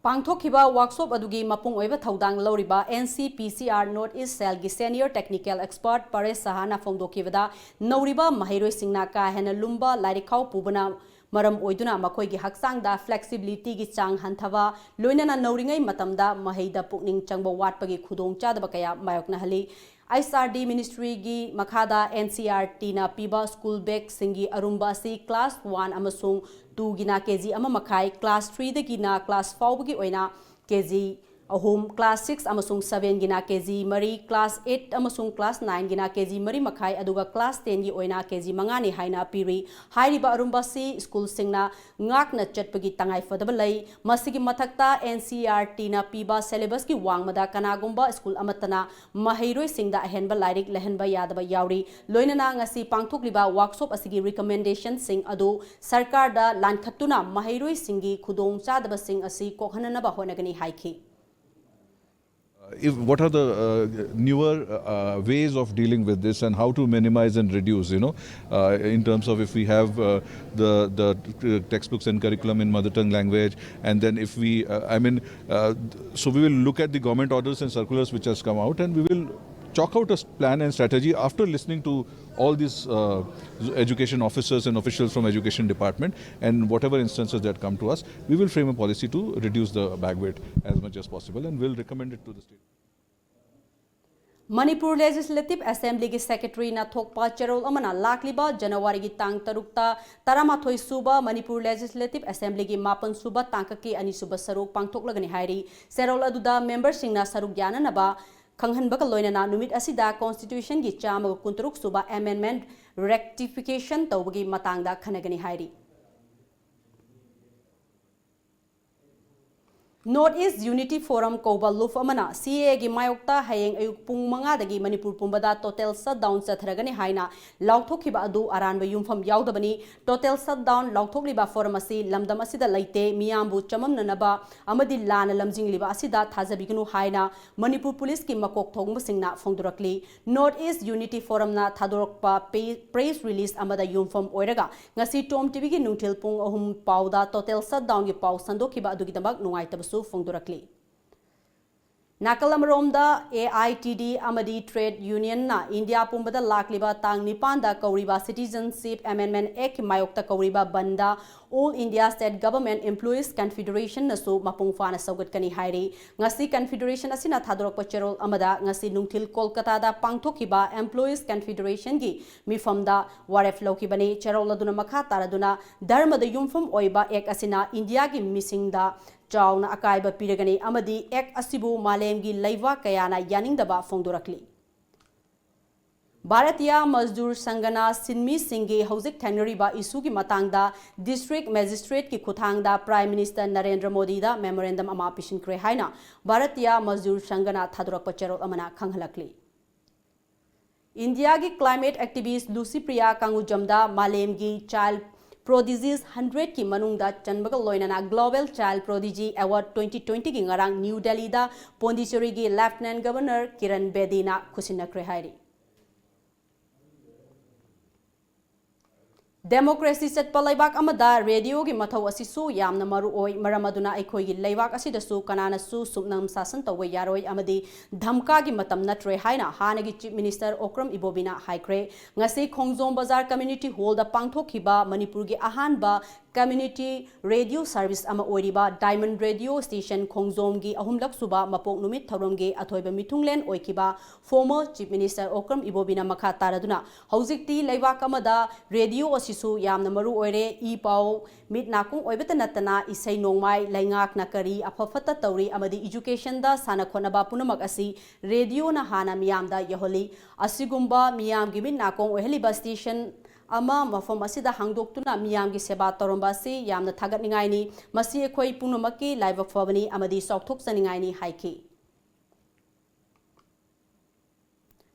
ꯄꯥꯡꯊꯣꯛꯈꯤꯕ ꯋꯥꯔꯛꯁꯣꯞ ꯑꯗꯨꯒꯤ ꯃꯄꯨꯡ ꯑꯣꯏꯕ ꯊꯧꯗꯥꯡ ꯂꯧꯔꯤꯕ N C P C R North East Cell ꯒꯤ senior technical expert ꯄꯔꯦꯁ ꯁꯍꯥꯅ ꯐꯣꯡꯗꯣꯛꯈꯤꯕꯗ, ꯅꯧꯔꯤꯕ ꯃꯍꯩꯔꯣꯏꯁꯤꯡꯅ ꯀꯥ ꯍꯦꯟꯅ ꯂꯨꯝꯕ ꯂꯥꯏꯔꯤꯛꯈꯥꯎ ꯄꯨꯕꯅ ꯃꯔꯝ ꯑꯣꯏꯗꯨꯅ ꯃꯈꯣꯏꯒꯤ ꯍꯛꯆꯥꯡꯗ flexibility ꯒꯤ ꯆꯥꯡ ꯍꯟꯊꯕ, ꯂꯣꯏꯅꯅ ꯅꯧꯔꯤꯉꯩ ꯃꯇꯝꯗ ꯃꯍꯩꯗ ꯄꯨꯛꯅꯤꯡ ꯆꯪꯕ ꯋꯥꯠꯄꯒꯤ ꯈꯨꯗꯣꯡꯆꯥꯗꯕ ꯀꯌꯥ ꯃꯥꯌꯣꯛꯅꯍꯜꯂꯤ꯫ H R D ministry ꯒꯤ ꯃꯈꯥꯗ N C R T ꯅ ꯄꯤꯕ school bag ꯁꯤꯡꯒꯤ ꯑꯔꯨꯝꯕ ꯑꯁꯤ class one ꯑꯃꯁꯨꯡ two ꯒꯤꯅ K G ꯑꯃ ꯃꯈꯥꯏ, class three ꯗꯒꯤꯅ class four ꯐꯥꯎꯕꯒꯤ ꯑꯣꯏꯅ K G ꯑꯍꯨꯝ, class six ꯑꯃꯁꯨꯡ seven ꯒꯤꯅ K G ꯃꯔꯤ, class eight ꯑꯃꯁꯨꯡ class nine ꯒꯤꯅ K G ꯃꯔꯤ ꯃꯈꯥꯏ, ꯑꯗꯨꯒ class ten ꯒꯤ ꯑꯣꯏꯅ K G ꯃꯉꯥꯅꯤ ꯍꯥꯏꯅ ꯄꯤꯔꯤ꯫ ꯍꯥꯏꯔꯤꯕ ꯑꯔꯨꯝꯕ ꯑꯁꯤ school ꯁꯤꯡꯅ ꯉꯥꯛꯅ ꯆꯠꯄꯒꯤ ꯇꯉꯥꯏ ꯐꯗꯕ ꯂꯩ꯫ ꯃꯁꯤꯒꯤ ꯃꯊꯛꯇ N C R T ꯅ ꯄꯤꯕ syllabus ꯀꯤ ꯋꯥꯡꯃꯗ ꯀꯅꯥꯒꯨꯝꯕ school ꯑꯃꯠꯇꯅ ꯃꯍꯩꯔꯣꯏꯁꯤꯡꯗ ꯑꯍꯦꯟꯕ ꯂꯥꯏꯔꯤꯛ ꯂꯩꯍꯟꯕ ꯌꯥꯗꯕ ꯌꯥꯎꯔꯤ꯫ ꯂꯣꯏꯅꯅ ꯉꯁꯤ ꯄꯥꯡꯊꯣꯛꯂꯤꯕ workshop ꯑꯁꯤꯒꯤ recommendation ꯁꯤꯡ ꯑꯗꯨ ꯁꯔꯀꯥꯔꯗ ꯂꯥꯟꯈꯠꯇꯨꯅ ꯃꯍꯩꯔꯣꯏꯁꯤꯡꯒꯤ ꯈꯨꯗꯣꯡꯆꯥꯗꯕꯁꯤꯡ ꯑꯁꯤ ꯀꯣꯛꯍꯟꯅꯅꯕ ꯍꯣꯠꯅꯒꯅꯤ ꯍꯥꯏꯈꯤ꯫ Uh, if what are the uh, newer uh, ways of dealing with this and how to minimize and reduce, you know, uh, in terms of if we have uh, the the uh, textbooks and curriculum in mother tongue language, and then if we, uh, I mean, uh, so we will look at the government orders and circulars which has come out, and we will chalk out a plan and strategy after listening to all these uh, education officers and officials from education department, and whatever instances that come to us, we will frame a policy to reduce the bag weight as much as possible, and we'll recommend it to the state. Manipur Legislative Assembly ꯒꯤ secretary ꯅ ꯊꯣꯛꯄ ꯆꯦꯔꯣꯜ ꯑꯃꯅ ꯂꯥꯛꯂꯤꯕ ꯖꯅꯋꯥꯔꯤꯒꯤ ꯇꯥꯡ ꯇꯔꯨꯛꯇ ꯇꯔꯥꯃꯥꯊꯣꯏ ꯁꯨꯕ Manipur Legislative Assembly ꯒꯤ ꯃꯥꯄꯟ ꯁꯨꯕ ꯇꯥꯡꯀꯛꯀꯤ ꯑꯅꯤꯁꯨꯕ ꯁꯔꯨꯛ ꯄꯥꯡꯊꯣꯛꯂꯒꯅꯤ ꯍꯥꯏꯔꯤ꯫ ꯆꯦꯔꯣꯜ ꯑꯗꯨꯗ member ꯁꯤꯡꯅ ꯁꯔꯨꯛ ꯌꯥꯅꯅꯕ ꯈꯪꯍꯟꯕꯒ ꯂꯣꯏꯅꯅ ꯅꯨꯃꯤꯠ ꯑꯁꯤꯗ constitution ꯒꯤ ꯆꯥꯝꯃꯒ ꯀꯨꯟꯇꯔꯨꯛ ꯁꯨꯕ amendment rectification ꯇꯧꯕꯒꯤ ꯃꯇꯥꯡꯗ ꯈꯟꯅꯒꯅꯤ ꯍꯥꯏꯔꯤ꯫ North East Unity Forum ꯀꯧꯕ ꯂꯨꯞ ꯑꯃꯅ C A A ꯒꯤ ꯃꯥꯌꯣꯛꯇ ꯍꯌꯦꯡ ꯑꯌꯨꯛ ꯄꯨꯡ ꯃꯉꯥꯗꯒꯤ ꯃꯅꯤꯄꯨꯔ ꯄꯨꯝꯕꯗ total shutdown ꯆꯠꯊꯔꯒꯅꯤ ꯍꯥꯏꯅ ꯂꯥꯎꯊꯣꯛꯈꯤꯕ ꯑꯗꯨ ꯑꯔꯥꯟꯕ ꯌꯨꯝꯐꯝ ꯌꯥꯎꯗꯕꯅꯤ꯫ Total shutdown ꯂꯥꯎꯊꯣꯛꯂꯤꯕ forum ꯑꯁꯤ ꯂꯝꯗꯝ ꯑꯁꯤꯗ ꯂꯩꯇꯦ, ꯃꯤꯌꯥꯝꯕꯨ ꯆꯃꯝꯅꯅꯕ ꯑꯃꯗꯤ ꯂꯥꯟꯅ ꯂꯝꯖꯤꯡꯂꯤꯕ ꯑꯁꯤꯗ ꯊꯥꯖꯕꯤꯒꯅꯨ ꯍꯥꯏꯅ ꯃꯅꯤꯄꯨꯔ ꯄꯨꯂꯤꯁꯀꯤ ꯃꯀꯣꯛ ꯊꯣꯡꯕꯁꯤꯡꯅ ꯐꯣꯡꯗꯣꯔꯛꯂꯤ꯫ North East Unity Forum ꯅ ꯊꯥꯗꯣꯔꯛꯄ ꯄꯦ-, press release ꯑꯃꯗ ꯌꯨꯝꯐꯝ ꯑꯣꯏꯔꯒ ꯉꯁꯤ Tom T V ꯒꯤ ꯅꯨꯡꯊꯤꯜ ꯄꯨꯡ ꯑꯍꯨꯝ ꯄꯥꯎꯗ total shutdown ꯒꯤ ꯄꯥꯎ ꯁꯟꯗꯣꯛꯈꯤꯕ ꯑꯗꯨꯒꯤꯗꯃꯛ ꯅꯨꯡꯉꯥꯏꯇꯕꯁꯨ ꯐꯣꯡꯗꯣꯔꯛꯂꯤ꯫ ꯅꯥꯀꯜ ꯑꯃꯔꯣꯝꯗ, ꯑꯦ ꯑꯥꯏ ꯇꯤ ꯗꯤ ꯑꯃꯗꯤ trade union ꯅ ꯏꯟꯗꯤꯌꯥ ꯄꯨꯝꯕꯗ ꯂꯥꯛꯂꯤꯕ ꯇꯥꯡ ꯅꯤꯄꯥꯟꯗ ꯀꯧꯔꯤꯕ Citizenship Amendment Act ꯀꯤ ꯃꯥꯌꯣꯛꯇ ꯀꯧꯔꯤꯕ ꯕꯟꯗ All India State Government Employees Confederation ꯅꯁꯨ ꯃꯄꯨꯡ ꯐꯥꯅ ꯁꯧꯒꯠꯀꯅꯤ ꯍꯥꯏꯔꯤ꯫ ꯉꯁꯤ confederation ꯑꯁꯤꯅ ꯊꯥꯗꯣꯔꯛꯄ ꯆꯦꯔꯣꯜ ꯑꯃꯗ, ꯉꯁꯤ ꯅꯨꯡꯊꯤꯜ ꯀꯣꯜꯀꯇꯥꯗ ꯄꯥꯡꯊꯣꯛꯈꯤꯕ Employees Confederation ꯒꯤ ꯃꯤꯐꯝꯗ ꯋꯥꯔꯦꯞ ꯂꯧꯈꯤꯕꯅꯤ꯫ ꯆꯦꯔꯣꯜ ꯑꯗꯨꯅ ꯃꯈꯥ ꯇꯥꯔꯗꯨꯅ, ꯙꯔꯃꯗ ꯌꯨꯝꯐꯝ ꯑꯣꯏꯕ act ꯑꯁꯤꯅ ꯏꯟꯗꯤꯌꯥꯒꯤ ꯃꯤꯁꯤꯡꯗ ꯆꯥꯎꯅ ꯑꯀꯥꯏꯕ ꯄꯤꯔꯒꯅꯤ ꯑꯃꯗꯤ act ꯑꯁꯤꯕꯨ ꯃꯥꯂꯦꯝꯒꯤ ꯂꯩꯕꯥꯛ ꯀꯌꯥꯅ ꯌꯥꯅꯤꯡꯗꯕ ꯐꯣꯡꯗꯣꯔꯛꯂꯤ꯫ ꯚꯥꯔꯇꯤꯌꯥ ꯃꯖꯗꯨꯔ ꯁꯪꯘꯅ ꯁꯤꯟꯃꯤꯁꯤꯡꯒꯤ ꯍꯧꯖꯤꯛ ꯊꯦꯡꯅꯔꯤꯕ issue ꯒꯤ ꯃꯇꯥꯡꯗ district magistrate ꯀꯤ ꯈꯨꯠꯊꯥꯡꯗ Prime Minister ꯅꯔꯦꯟꯗ꯭ꯔ ꯃꯣꯗꯤꯗ memorandum ꯑꯃ ꯄꯤꯁꯤꯟꯈ꯭ꯔꯦ ꯍꯥꯏꯅ ꯚꯥꯔꯇꯤꯌꯥ ꯃꯖꯗꯨꯔ ꯁꯪꯘꯅ ꯊꯥꯗꯣꯔꯛꯄ ꯆꯦꯔꯣꯜ ꯑꯃꯅ ꯈꯪꯍꯜꯂꯛꯂꯤ꯫ ꯏꯟꯗꯤꯌꯥꯒꯤ climate activist ꯂꯨꯁꯤꯄ꯭ꯔꯤꯌꯥ ꯀꯥꯡꯒꯨꯖꯝꯗ ꯃꯥꯂꯦꯝꯒꯤ child prodigies hundred ꯀꯤ ꯃꯅꯨꯡꯗ ꯆꯟꯕꯒ ꯂꯣꯏꯅꯅ Global Child Prodigy Award twenty twenty ꯒꯤ ꯉꯔꯥꯡ ꯅ꯭ꯌꯨ ꯗꯦꯜꯂꯤꯗ ꯄꯣꯟꯗꯤꯆꯦꯔꯤꯒꯤ Lieutenant Governor ꯀꯤꯔꯟ ꯕꯦꯗꯤꯅ ꯈꯨꯠꯁꯤꯟꯅꯈ꯭ꯔꯦ ꯍꯥꯏꯔꯤ꯫ Democracy ꯆꯠꯄ ꯂꯩꯕꯥꯛ ꯑꯃꯗ radio ꯒꯤ ꯃꯊꯧ ꯑꯁꯤꯁꯨ ꯌꯥꯝꯅ ꯃꯔꯨ ꯑꯣꯏ꯫ ꯃꯔꯝ ꯑꯗꯨꯅ ꯑꯩꯈꯣꯏꯒꯤ ꯂꯩꯕꯥꯛ ꯑꯁꯤꯗꯁꯨ ꯀꯅꯥꯅꯁꯨ ꯁꯨꯞꯅꯝ ꯁꯥꯁꯟ ꯇꯧꯕ ꯌꯥꯔꯣꯏ ꯑꯃꯗꯤ ꯙꯝꯀꯥꯒꯤ ꯃꯇꯝ ꯅꯠꯇ꯭ꯔꯦ ꯍꯥꯏꯅ ꯍꯥꯟꯅꯒꯤ Chief Minister ꯑꯣꯀ꯭ꯔꯝ ꯏꯕꯣꯕꯤꯅ ꯍꯥꯏꯈ꯭ꯔꯦ꯫ ꯉꯁꯤ ꯈꯣꯡꯖꯣꯝ ꯕꯖꯥꯔ Community Hall ꯗ ꯄꯥꯡꯊꯣꯛꯈꯤꯕ ꯃꯅꯤꯄꯨꯔꯒꯤ ꯑꯍꯥꯟꯕ community radio service ꯑꯃ ꯑꯣꯏꯔꯤꯕ Diamond Radio Station ꯈꯣꯡꯖꯣꯝꯒꯤ ꯑꯍꯨꯝꯂꯛ ꯁꯨꯕ ꯃꯄꯣꯛ ꯅꯨꯃꯤꯠ ꯊꯧꯔꯝꯒꯤ ꯑꯊꯣꯏꯕ ꯃꯤꯊꯨꯡꯂꯦꯟ ꯑꯣꯏꯈꯤꯕ former Chief Minister ꯑꯣꯀ꯭ꯔꯝ ꯏꯕꯣꯕꯤꯅ ꯃꯈꯥ ꯇꯥꯔꯗꯨꯅ, ꯍꯧꯖꯤꯛꯇꯤ ꯂꯩꯕꯥꯛ ꯑꯃꯗ radio ꯑꯁꯤꯁꯨ ꯌꯥꯝꯅ ꯃꯔꯨ ꯑꯣꯏꯔꯦ꯫ ꯏ ꯄꯥꯎ, ꯃꯤꯠ ꯅꯥꯀꯣꯡ ꯑꯣꯏꯕꯇ ꯅꯠꯇꯅ ꯏꯁꯩ ꯅꯣꯡꯃꯥꯏ, ꯂꯩꯉꯥꯛꯅ ꯀꯔꯤ ꯑꯐ ꯐꯠꯇ ꯇꯧꯔꯤ ꯑꯃꯗꯤ education ꯗ ꯁꯥꯟꯅ ꯈꯣꯠꯅꯕ ꯄꯨꯝꯅꯃꯛ ꯑꯁꯤ radio ꯅ ꯍꯥꯟꯅ ꯃꯤꯌꯥꯝꯗ ꯌꯧꯍꯜꯂꯤ꯫ ꯑꯁꯤꯒꯨꯝꯕ ꯃꯤꯌꯥꯝꯒꯤ ꯃꯤꯠ ꯅꯥꯀꯣꯡ ꯑꯣꯏꯍꯜꯂꯤꯕ station ꯑꯃ ꯃꯐꯝ ꯑꯁꯤꯗ ꯍꯥꯡꯗꯣꯛꯇꯨꯅ ꯃꯤꯌꯥꯝꯒꯤ ꯁꯦꯕꯥ ꯇꯧꯔꯝꯕ ꯑꯁꯤ ꯌꯥꯝꯅ ꯊꯥꯒꯠꯅꯤꯡꯉꯥꯏꯅꯤ꯫ ꯃꯁꯤ ꯑꯩꯈꯣꯏ ꯄꯨꯝꯅꯃꯛꯀꯤ ꯂꯥꯏꯕꯛ ꯐꯕꯅꯤ ꯑꯃꯗꯤ ꯆꯥꯎꯊꯣꯛꯆꯅꯤꯡꯉꯥꯏꯅꯤ ꯍꯥꯏꯈꯤ꯫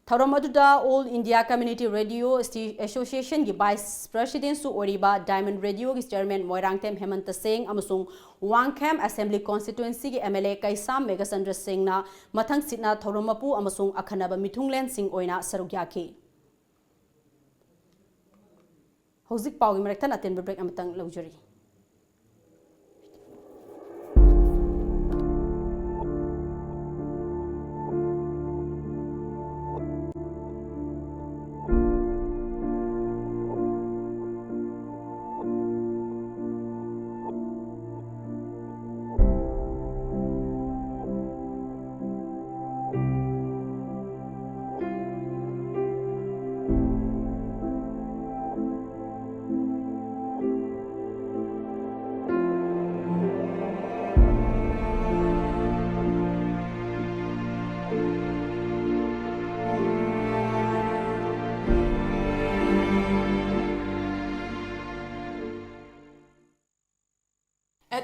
ꯊꯧꯔꯝ ꯑꯗꯨꯗ All India Community Radio Sti-, Association ꯒꯤ Vice President ꯁꯨ ꯑꯣꯏꯔꯤꯕ Diamond Radio ꯒꯤ Chairman ꯃꯣꯏꯔꯥꯡꯊꯦꯝ ꯍꯦꯃꯟꯇ ꯁꯤꯡ ꯑꯃꯁꯨꯡ ꯋꯥꯡꯈꯦꯝ Assembly Constituency ꯒꯤ M L A ꯀꯩꯁꯥꯝ ꯃꯦꯘꯆꯟꯗ꯭ꯔ ꯁꯤꯡꯅ ꯃꯊꯪꯁꯤꯠꯅ ꯊꯧꯔꯝ ꯃꯄꯨ ꯑꯃꯁꯨꯡ ꯑꯈꯟꯅꯕ ꯃꯤꯊꯨꯡꯂꯦꯟꯁꯤꯡ ꯑꯣꯏꯅ ꯁꯔꯨꯛ ꯌꯥꯈꯤ꯫ ꯍꯧꯖꯤꯛ ꯄꯥꯎꯒꯤ ꯃꯔꯛꯇ ꯑꯇꯦꯟꯕ break ꯑꯃꯇꯪ ꯂꯧꯖꯔꯤ꯫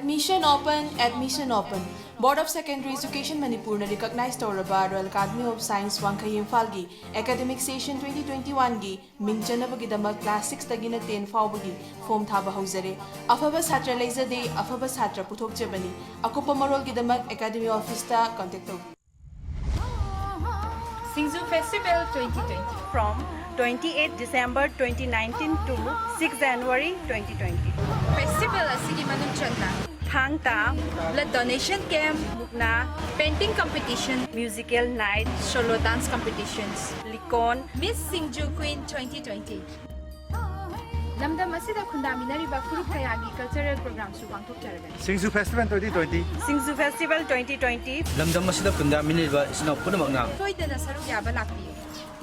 Admission open, admission open. Board of Secondary Education ꯃꯅꯤꯄꯨꯔꯅ recognize ꯇꯧꯔꯕ Royal Academy of Science ꯋꯥꯡꯈꯩ ꯏꯝꯐꯥꯜꯒꯤ academic session twenty twenty-oneꯒꯤ ꯃꯤꯡ ꯆꯟꯅꯕꯒꯤꯗꯃꯛ class sixꯇꯒꯤꯅ ten ꯐꯥꯎꯕꯒꯤ form ꯊꯥꯕ ꯍꯧꯖꯔꯦ꯫ ꯑꯐꯕ ꯁꯥꯇ꯭ꯔ ꯂꯩꯖꯗꯦ, ꯑꯐꯕ ꯁꯥꯇ꯭ꯔ ꯄꯨꯊꯣꯛꯆꯕꯅꯤ꯫ ꯑꯀꯨꯞꯄ ꯃꯔꯣꯜꯒꯤꯗꯃꯛ academy officeꯇ contact ꯇꯧꯕꯤꯌꯨ꯫ Singju Festival twenty twenty. From twenty-eight December twenty nineteen to six January twenty twenty. Festival ꯑꯁꯤꯒꯤ ꯃꯅꯨꯡ ꯆꯟꯅ ꯊꯥꯡ ꯇꯥ, blood donation camp, ꯃꯨꯛꯅꯥ, painting competition, musical night, solo dance competitions, ꯂꯤꯀꯣꯟ, Miss Singju Queen twenty twenty. ꯂꯝꯗꯝ ꯑꯁꯤꯗ ꯈꯨꯟꯗꯥꯃꯤꯟꯅꯔꯤꯕ ꯐꯨꯔꯨꯞ ꯀꯌꯥꯒꯤ cultural programꯁꯨ ꯄꯥꯡꯊꯣꯛꯆꯔꯒꯅꯤ꯫ Singju Festival twenty twenty. Singju Festival twenty twenty. ꯂꯝꯗꯝ ꯑꯁꯤꯗ ꯈꯨꯟꯗꯥꯃꯤꯟꯅꯔꯤꯕ ꯏꯆꯤꯟ ꯏꯅꯥꯎ ꯄꯨꯝꯅꯃꯛꯅ ꯁꯣꯏꯗꯅ ꯁꯔꯨꯛ ꯌꯥꯕ ꯂꯥꯛꯄꯤꯌꯨ꯫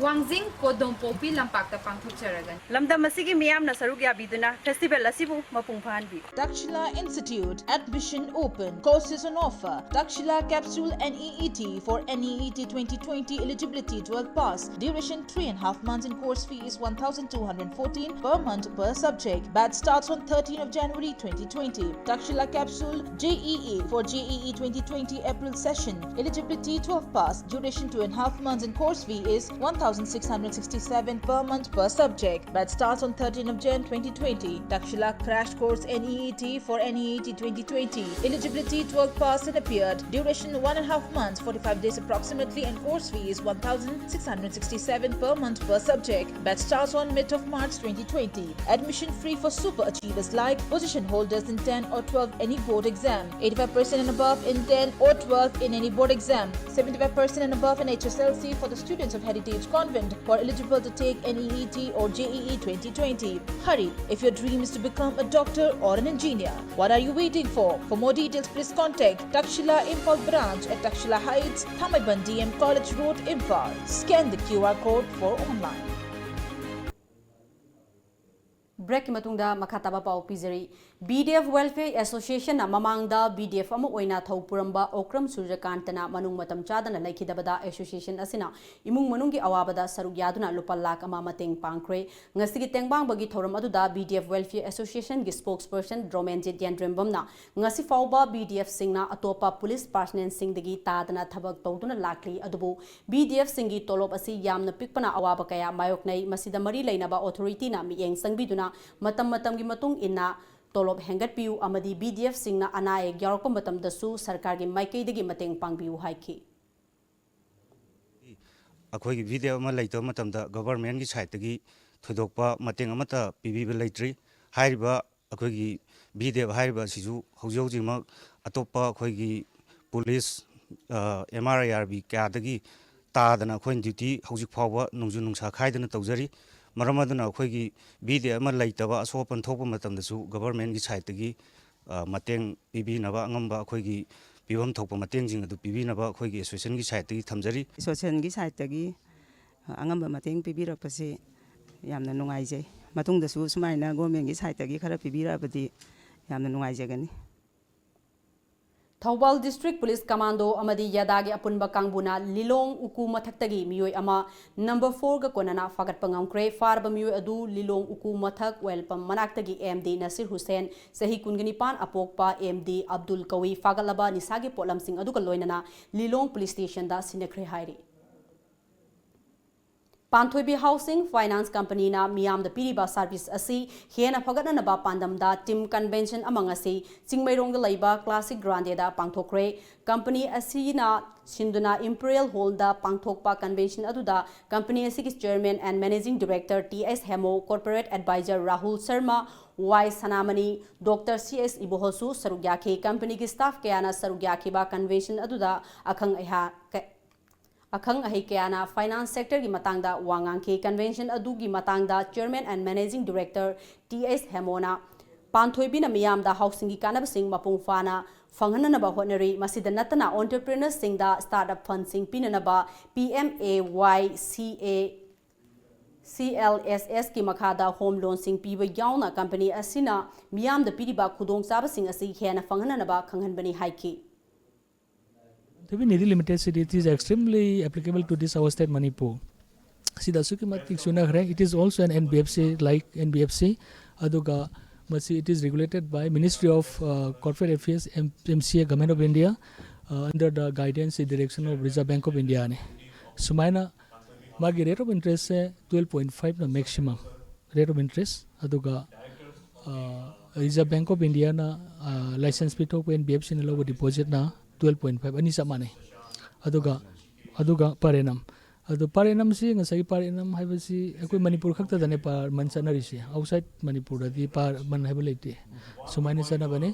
ꯋꯥꯡꯖꯤꯡ ꯀꯣꯗꯣꯝꯄꯣꯛꯄꯤ ꯂꯝꯄꯥꯛꯇ ꯄꯥꯡꯊꯣꯛꯆꯔꯒꯅꯤ꯫ ꯂꯝꯗꯝ ꯑꯁꯤꯒꯤ ꯃꯤꯌꯥꯝꯅ ꯁꯔꯨꯛ ꯌꯥꯕꯤꯗꯨꯅ festival ꯑꯁꯤꯕꯨ ꯃꯄꯨꯡ ꯐꯥꯍꯟꯕꯤꯌꯨ꯫ Takshila Institute, admission open. Courses on offer. Takshila Capsule N E E T for N E E T twenty twenty, eligibility twelve pass. Duration three and a half months and course fee is one thousand two hundred fourteen per month per subject. Batch starts on thirteenth of January twenty twenty. Takshila Capsule J E E for J E E twenty twenty April session. Eligibility twelve pass. Duration two and a half months and course fee is one thousand six hundred sixty-seven per month per subject. Batch starts on thirteenth of Jan twenty twenty. Takshila Crash Course N E E T for N E E T twenty twenty. Eligibility twelve pass and appeared. Duration one and a half months, forty-five days approximately, and course fee is one thousand six hundred sixty-seven per month per subject. Batch starts on mid of March twenty twenty. Admission free for super achievers like position holders in ten or twelve any board exam. Eighty-five percent and above in ten or twelve in any board exam. Seventy-five percent and above in H S L C for the students of Heritage Convent who are eligible to take N E E T or J E E twenty twenty. Hurry, if your dream is to become a doctor or an engineer, what are you waiting for? For more details, please contact Takshila Imphal branch at Takshila Heights, Thamaiban D M College Road, Imphal. Scan the Q R code for online. Breakꯀꯤ ꯃꯇꯨꯡꯗ ꯃꯈꯥ ꯇꯥꯕ ꯄꯥꯎ ꯄꯤꯖꯔꯤ꯫ B D F Welfare Associationꯅ ꯃꯃꯥꯡꯗ B D F ꯑꯃ ꯑꯣꯏꯅ ꯊꯧ ꯄꯨꯔꯝꯕ ꯑꯣꯀ꯭ꯔꯝ ꯁꯨꯔꯖꯀꯥꯟꯇꯅ ꯃꯅꯨꯡ ꯃꯇꯝ ꯆꯥꯗꯅ ꯂꯩꯈꯤꯗꯕꯗ association ꯑꯁꯤꯅ ꯏꯃꯨꯡ ꯃꯅꯨꯡꯒꯤ ꯑꯋꯥꯕꯗ ꯁꯔꯨꯛ ꯌꯥꯗꯨꯅ ꯂꯨꯄꯥ ꯂꯥꯈ ꯑꯃ ꯃꯇꯦꯡ ꯄꯥꯡꯈ꯭ꯔꯦ꯫ ꯉꯁꯤꯒꯤ ꯇꯦꯡꯕꯥꯡꯕꯒꯤ ꯊꯧꯔꯝ ꯑꯗꯨꯗ B D F Welfare Associationꯒꯤ spokesperson ꯗ꯭ꯔꯣꯃꯦꯟꯖꯤꯠ ꯌꯦꯟꯗ꯭ꯔꯦꯝꯕꯝꯅ ꯉꯁꯤ ꯐꯥꯎꯕ B D Fꯁꯤꯡꯅ ꯑꯇꯣꯞꯄ police personnelꯁꯤꯡꯗꯒꯤ ꯇꯥꯗꯅ ꯊꯕꯛ ꯇꯧꯗꯨꯅ ꯂꯥꯛꯂꯤ, ꯑꯗꯨꯕꯨ B D Fꯁꯤꯡꯒꯤ ꯇꯣꯂꯣꯞ ꯑꯁꯤ ꯌꯥꯝꯅ ꯄꯤꯛꯄꯅ ꯑꯋꯥꯕ ꯀꯌꯥ ꯃꯥꯌꯣꯛꯅꯩ꯫ ꯃꯁꯤꯗ ꯃꯔꯤ ꯂꯩꯅꯕ authorityꯅ ꯃꯤꯠꯌꯦꯡ ꯆꯪꯕꯤꯗꯨꯅ ꯃꯇꯝ ꯃꯇꯝꯒꯤ ꯃꯇꯨꯡ ꯏꯟꯅ ꯇꯣꯂꯣꯞ ꯍꯦꯟꯒꯠꯄꯤꯌꯨ ꯑꯃꯗꯤ B D Fꯁꯤꯡꯅ ꯑꯅꯥ ꯑꯌꯦꯛ ꯌꯥꯎꯔꯛꯄ ꯃꯇꯝꯗꯁꯨ ꯁꯔꯀꯥꯔꯒꯤ ꯃꯥꯏꯀꯩꯗꯒꯤ ꯃꯇꯦꯡ ꯄꯥꯡꯕꯤꯌꯨ ꯍꯥꯏꯈꯤ꯫ ꯑꯩꯈꯣꯏꯒꯤ B D F ꯑꯃ ꯂꯩꯇꯕ ꯃꯇꯝꯗ governmentꯀꯤ sideꯇꯒꯤ ꯊꯣꯏꯗꯣꯛꯄ ꯃꯇꯦꯡ ꯑꯃꯠꯇ ꯄꯤꯕꯤꯕ ꯂꯩꯇ꯭ꯔꯤ꯫ ꯍꯥꯏꯔꯤꯕ ꯑꯩꯈꯣꯏꯒꯤ B D F ꯍꯥꯏꯔꯤꯕ ꯑꯁꯤꯁꯨ ꯍꯧꯖꯤꯛ ꯍꯧꯖꯤꯛꯃꯛ ꯑꯇꯣꯞꯄ ꯑꯩꯈꯣꯏꯒꯤ police, ꯑ, M R I R B ꯀꯌꯥꯗꯒꯤ ꯇꯥꯗꯅ ꯑꯩꯈꯣꯏꯅ duty ꯍꯧꯖꯤꯛ ꯐꯥꯎꯕ ꯅꯣꯡꯖꯨ ꯅꯨꯡꯁꯥ ꯈꯥꯏꯗꯅ ꯇꯧꯖꯔꯤ꯫ ꯃꯔꯝ ꯑꯗꯨꯅ ꯑꯩꯈꯣꯏꯒꯤ B D F ꯑꯃ ꯂꯩꯇꯕ ꯑꯁꯣꯛ ꯑꯄꯟ ꯊꯣꯛꯄ ꯃꯇꯝꯗꯁꯨ governmentꯀꯤ sideꯇꯒꯤ, ꯑ, ꯃꯇꯦꯡ ꯄꯤꯕꯤꯅꯕ, ꯑꯉꯝꯕ ꯑꯩꯈꯣꯏꯒꯤ ꯄꯤꯐꯝ ꯊꯣꯛꯄ ꯃꯇꯦꯡꯁꯤꯡ ꯑꯗꯨ ꯄꯤꯕꯤꯅꯕ ꯑꯩꯈꯣꯏꯒꯤ associationꯒꯤ sideꯇꯒꯤ ꯊꯝꯖꯔꯤ꯫ Associationꯒꯤ sideꯇꯒꯤ ꯑꯉꯝꯕ ꯃꯇꯦꯡ ꯄꯤꯕꯤꯔꯛꯄꯁꯤ ꯌꯥꯝꯅ ꯅꯨꯡꯉꯥꯏꯖꯩ꯫ ꯃꯇꯨꯡꯗꯁꯨ ꯁꯨꯃꯥꯏꯅ governmentꯀꯤ sideꯇꯒꯤ ꯈꯔ ꯄꯤꯕꯤꯔꯛꯑꯕꯗꯤ ꯌꯥꯝꯅ ꯅꯨꯡꯉꯥꯏꯖꯒꯅꯤ꯫ ꯊꯧꯕꯥꯜ District Police Commando ꯑꯃꯗꯤ ꯌꯥꯗꯥꯒꯤ ꯑꯄꯨꯟꯕ ꯀꯥꯡꯕꯨꯅ ꯂꯤꯂꯣꯡ ꯎꯀꯨ ꯃꯊꯛꯇꯒꯤ ꯃꯤꯑꯣꯏ ꯑꯃ number fourꯒ ꯀꯣꯟꯅꯅ ꯐꯥꯒꯠꯄ ꯉꯝꯈ꯭ꯔꯦ꯫ ꯐꯥꯔꯕ ꯃꯤꯑꯣꯏ ꯑꯗꯨ ꯂꯤꯂꯣꯡ ꯎꯀꯨ ꯃꯊꯛ oil pump ꯃꯅꯥꯛꯇꯒꯤ M D ꯅꯁꯤꯔ ꯍꯨꯁꯦꯟ, ꯆꯍꯤ ꯀꯨꯟꯒ ꯅꯤꯄꯥꯟ, ꯑꯄꯣꯛꯄ M D ꯑꯕꯗꯨꯜ ꯀꯧꯏ꯫ ꯐꯥꯒꯠꯂꯕ ꯅꯤꯁꯥꯒꯤ ꯄꯣꯠꯂꯝꯁꯤꯡ ꯑꯗꯨꯒ ꯂꯣꯏꯅꯅ ꯂꯤꯂꯣꯡ Police Stationꯗ ꯁꯤꯟꯅꯈ꯭ꯔꯦ ꯍꯥꯏꯔꯤ꯫ ꯄꯥꯟꯊꯣꯏꯕꯤ Housing Finance Companyꯅ ꯃꯤꯌꯥꯝꯗ ꯄꯤꯔꯤꯕ service ꯑꯁꯤ ꯍꯦꯟꯅ ꯐꯒꯠꯅꯅꯕ ꯄꯥꯟꯗꯝꯗ team convention ꯑꯃ ꯉꯁꯤ ꯆꯤꯡꯃꯩꯔꯣꯡꯗ ꯂꯩꯕ Classic Grandeꯗ ꯄꯥꯡꯊꯣꯛꯈ꯭ꯔꯦ꯫ Company ꯑꯁꯤꯅ ꯁꯤꯟꯗꯨꯅ Imperial Hallꯗ ꯄꯥꯡꯊꯣꯛꯄ convention ꯑꯗꯨꯗ company ꯑꯁꯤꯒꯤ Chairman and Managing Director T S ꯍꯦꯃꯣ, Corporate Advisor Rahul Sharma, Y ꯁꯅꯥꯃꯅꯤ, Doctor C S ꯏꯕꯣꯍꯣꯜꯁꯨ ꯁꯔꯨꯛ ꯌꯥꯈꯤ꯫ Companyꯒꯤ staff ꯀꯌꯥꯅ ꯁꯔꯨꯛ ꯌꯥꯈꯤꯕ convention ꯑꯗꯨꯗ ꯑꯈꯪ ꯑꯍꯩ ꯀ-, ꯑꯈꯪ ꯑꯍꯩ ꯀꯌꯥꯅ finance sectorꯒꯤ ꯃꯇꯥꯡꯗ ꯋꯥ ꯉꯥꯡꯈꯤ꯫ Convention ꯑꯗꯨꯒꯤ ꯃꯇꯥꯡꯗ Chairman and Managing Director T S ꯍꯦꯃꯣꯅ ꯄꯥꯟꯊꯣꯏꯕꯤꯅ ꯃꯤꯌꯥꯝꯗ housingꯒꯤ ꯀꯥꯟꯅꯕꯁꯤꯡ ꯃꯄꯨꯡ ꯐꯥꯅ ꯐꯪꯍꯟꯅꯅꯕ ꯍꯣꯠꯅꯔꯤ꯫ ꯃꯁꯤꯗ ꯅꯠꯇꯅ entrepreneurꯁꯤꯡꯗ startup fundꯁꯤꯡ ꯄꯤꯅꯅꯕ P M A Y C A C L S ꯑꯦꯁꯀꯤ ꯃꯈꯥꯗ ꯍꯣꯝ ꯂꯣꯟꯁꯤꯡ ꯄꯤꯕ ꯌꯥꯎꯅ ꯀꯝꯄꯅꯤ ꯑꯁꯤꯅ ꯃꯤꯌꯥꯝꯗ ꯄꯤꯔꯤꯕ ꯈꯨꯗꯣꯡꯆꯥꯕꯁꯤꯡ ꯑꯁꯤ ꯍꯦꯟꯅ ꯐꯪꯍꯟꯅꯅꯕ ꯈꯪꯍꯟꯕꯅꯤ ꯍꯥꯏꯈꯤ꯫ ꯊꯣꯏꯕꯤ Nidhi ꯂꯤꯃꯤꯇꯦꯗꯁꯤꯗꯤ, it is extremely applicable to this our state Manipur. ꯁꯤꯗ ꯑꯁꯨꯛꯀꯤ ꯃꯇꯤꯛ ꯆꯨꯅꯈ꯭ꯔꯦ. It is also an N B F C, like N B F C. ꯑꯗꯨꯒ ꯃꯁꯤ, it is regulated by Ministry of, uh, Corporate Affairs, M-, M C A, Government of India, uh, under the guidance and direction of Reserve Bank of India ꯅꯤ. ꯁꯨꯃꯥꯏꯅ ꯃꯥꯒꯤ rate of interest say twelve point five ꯅ maximum rate of interest, ꯑꯗꯨꯒ, ꯑ, Reserve Bank of Indiaꯅ, ꯑ, license ꯄꯤꯊꯣꯛꯄ, N B F Cꯅ ꯂꯧꯕ depositꯅ twelve point five, ꯑꯅꯤ ꯆꯞ ꯃꯥꯟꯅꯩ꯫ ꯑꯗꯨꯒ, ꯑꯗꯨꯒ per annum, ꯑꯗꯨ per annumꯁꯤ, ꯉꯁꯥꯏꯒꯤ per annum ꯍꯥꯏꯕꯁꯤ ꯑꯩꯈꯣꯏ ꯃꯅꯤꯄꯨꯔ ꯈꯛꯇꯗꯅꯦ per month ꯆꯠꯅꯔꯤꯁꯦ, outside ꯃꯅꯤꯄꯨꯔꯗꯗꯤ per month ꯍꯥꯏꯕ ꯂꯩꯇꯦ꯫ ꯁꯨꯃꯥꯏꯅ ꯆꯠꯅꯕꯅꯤ꯫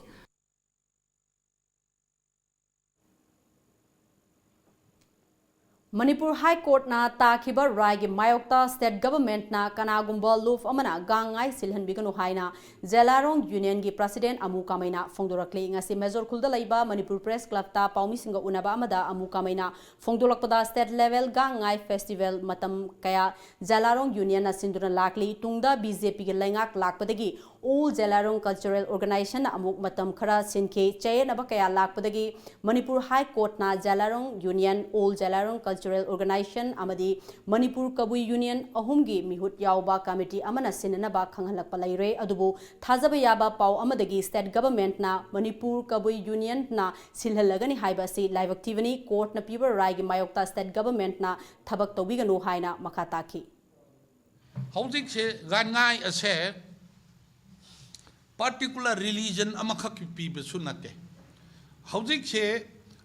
ꯃꯅꯤꯄꯨꯔ ꯍꯥꯏ ꯀꯣꯔꯠꯅ ꯇꯥꯈꯤꯕ ꯔꯥꯏꯒꯤ ꯃꯥꯌꯣꯛꯇ ꯁ꯭ꯇꯦꯠ ꯒꯚꯔꯟꯃꯦꯟꯠꯅ ꯀꯅꯥꯒꯨꯝꯕ ꯂꯨꯞ ꯑꯃꯅ ꯒꯥꯡ ꯉꯥꯏ ꯁꯤꯜꯍꯟꯕꯤꯒꯅꯨ ꯍꯥꯏꯅ ꯖꯦꯂꯥꯔꯣꯡ ꯌꯨꯅꯤꯌꯟꯒꯤ ꯄ꯭ꯔꯁꯤꯗꯦꯟꯠ ꯑꯃꯨ ꯀꯥꯃꯩꯅ ꯐꯣꯡꯗꯣꯔꯛꯂꯤ꯫ ꯉꯁꯤ ꯃꯦꯖꯣꯔ ꯈꯨꯜꯗ ꯂꯩꯕ ꯃꯅꯤꯄꯨꯔ ꯄ꯭ꯔꯦꯁ ꯀ꯭ꯂꯕꯇ ꯄꯥꯎꯃꯤꯁꯤꯡꯒ ꯎꯅꯕ ꯑꯃꯗ ꯑꯃꯨ ꯀꯥꯃꯩꯅ ꯐꯣꯡꯗꯣꯛꯂꯛꯄꯗ, ꯁ꯭ꯇꯦꯠ ꯂꯦꯚꯦꯜ ꯒꯥꯡ ꯉꯥꯏ ꯐꯦꯁꯇꯤꯚꯦꯜ ꯃꯇꯝ ꯀꯌꯥ ꯖꯦꯂꯥꯔꯣꯡ ꯌꯨꯅꯤꯌꯟꯅ ꯁꯤꯟꯗꯨꯅ ꯂꯥꯛꯂꯤ꯫ ꯇꯨꯡꯗ ꯕꯤ ꯖꯦ ꯄꯤꯒꯤ ꯂꯩꯉꯥꯛ ꯂꯥꯛꯄꯗꯒꯤ All Jalarong Cultural Organizationꯅ ꯑꯃꯨꯛ ꯃꯇꯝ ꯈꯔ ꯁꯤꯟꯈꯤ꯫ ꯆꯌꯦꯠꯅꯕ ꯀꯌꯥ ꯂꯥꯛꯄꯗꯒꯤ ꯃꯅꯤꯄꯨꯔ ꯍꯥꯏ ꯀꯣꯔꯠꯅ ꯖꯦꯂꯥꯔꯣꯡ union, All Jalarong Cultural Organization ꯑꯃꯗꯤ ꯃꯅꯤꯄꯨꯔ ꯀꯕꯨꯏ ꯌꯨꯅꯤꯌꯟ ꯑꯍꯨꯝꯒꯤ ꯃꯤꯍꯨꯠ ꯌꯥꯎꯕ ꯀꯃꯤꯇꯤ ꯑꯃꯅ ꯁꯤꯟꯅꯅꯕ ꯈꯪꯍꯜꯂꯛꯄ ꯂꯩꯔꯦ꯫ ꯑꯗꯨꯕꯨ ꯊꯥꯖꯕ ꯌꯥꯕ ꯄꯥꯎ ꯑꯃꯗꯒꯤ ꯁ꯭ꯇꯦꯠ ꯒꯚꯔꯟꯃꯦꯟꯠꯅ ꯃꯅꯤꯄꯨꯔ ꯀꯕꯨꯏ ꯌꯨꯅꯤꯌꯟꯅ ꯁꯤꯜꯍꯜꯂꯒꯅꯤ ꯍꯥꯏꯕ ꯑꯁꯤ ꯂꯥꯏꯕꯛ ꯊꯤꯕꯅꯤ꯫ ꯀꯣꯔꯠꯅ ꯄꯤꯕ ꯔꯥꯏꯒꯤ ꯃꯥꯌꯣꯛꯇ ꯁ꯭ꯇꯦꯠ ꯒꯚꯔꯟꯃꯦꯟꯠꯅ ꯊꯕꯛ ꯇꯧꯕꯤꯒꯅꯨ ꯍꯥꯏꯅ ꯃꯈꯥ ꯇꯥꯈꯤ꯫ ꯍꯧꯖꯤꯛꯁꯦ ꯒꯥꯟꯉꯥꯏ ꯑꯁꯦ particular religion ꯑꯃꯈꯛꯀꯤ ꯄꯤꯕꯁꯨ ꯅꯠꯇꯦ꯫ ꯍꯧꯖꯤꯛꯁꯦ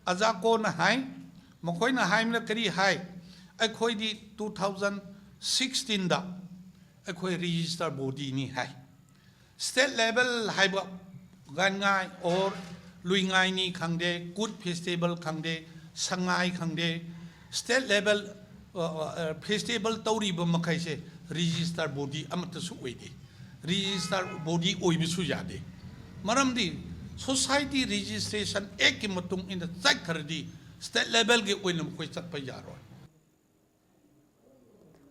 ꯑꯖꯥꯀꯣꯅ ꯍꯥꯏ, ꯃꯈꯣꯏꯅ ꯍꯥꯏꯕꯅ ꯀꯔꯤ ꯍꯥꯏ? ꯑꯩꯈꯣꯏꯗꯤ two thousand sixteenꯗ ꯑꯩꯈꯣꯏ register bodyꯅꯤ ꯍꯥꯏ꯫ State level ꯍꯥꯏꯕ ꯒꯥꯟꯉꯥꯏ or ꯂꯨꯏꯉꯥꯏꯅꯤ ꯈꯪꯗꯦ, ꯀꯨꯠ festival ꯈꯪꯗꯦ, ꯁꯉꯥꯏ ꯈꯪꯗꯦ, state level festival ꯇꯧꯔꯤꯕ ꯃꯈꯩꯁꯦ register body ꯑꯃꯠꯇꯁꯨ ꯑꯣꯏꯗꯦ꯫ Register body ꯑꯣꯏꯕꯁꯨ ꯌꯥꯗꯦ꯫ ꯃꯔꯝꯗꯤ Society Registration Actꯀꯤ ꯃꯇꯨꯡ ꯏꯟꯅ ꯆꯠꯈ꯭ꯔꯗꯤ state levelꯒꯤ ꯑꯣꯏꯅ ꯃꯈꯣꯏ ꯆꯠꯄ ꯌꯥꯔꯣꯏ꯫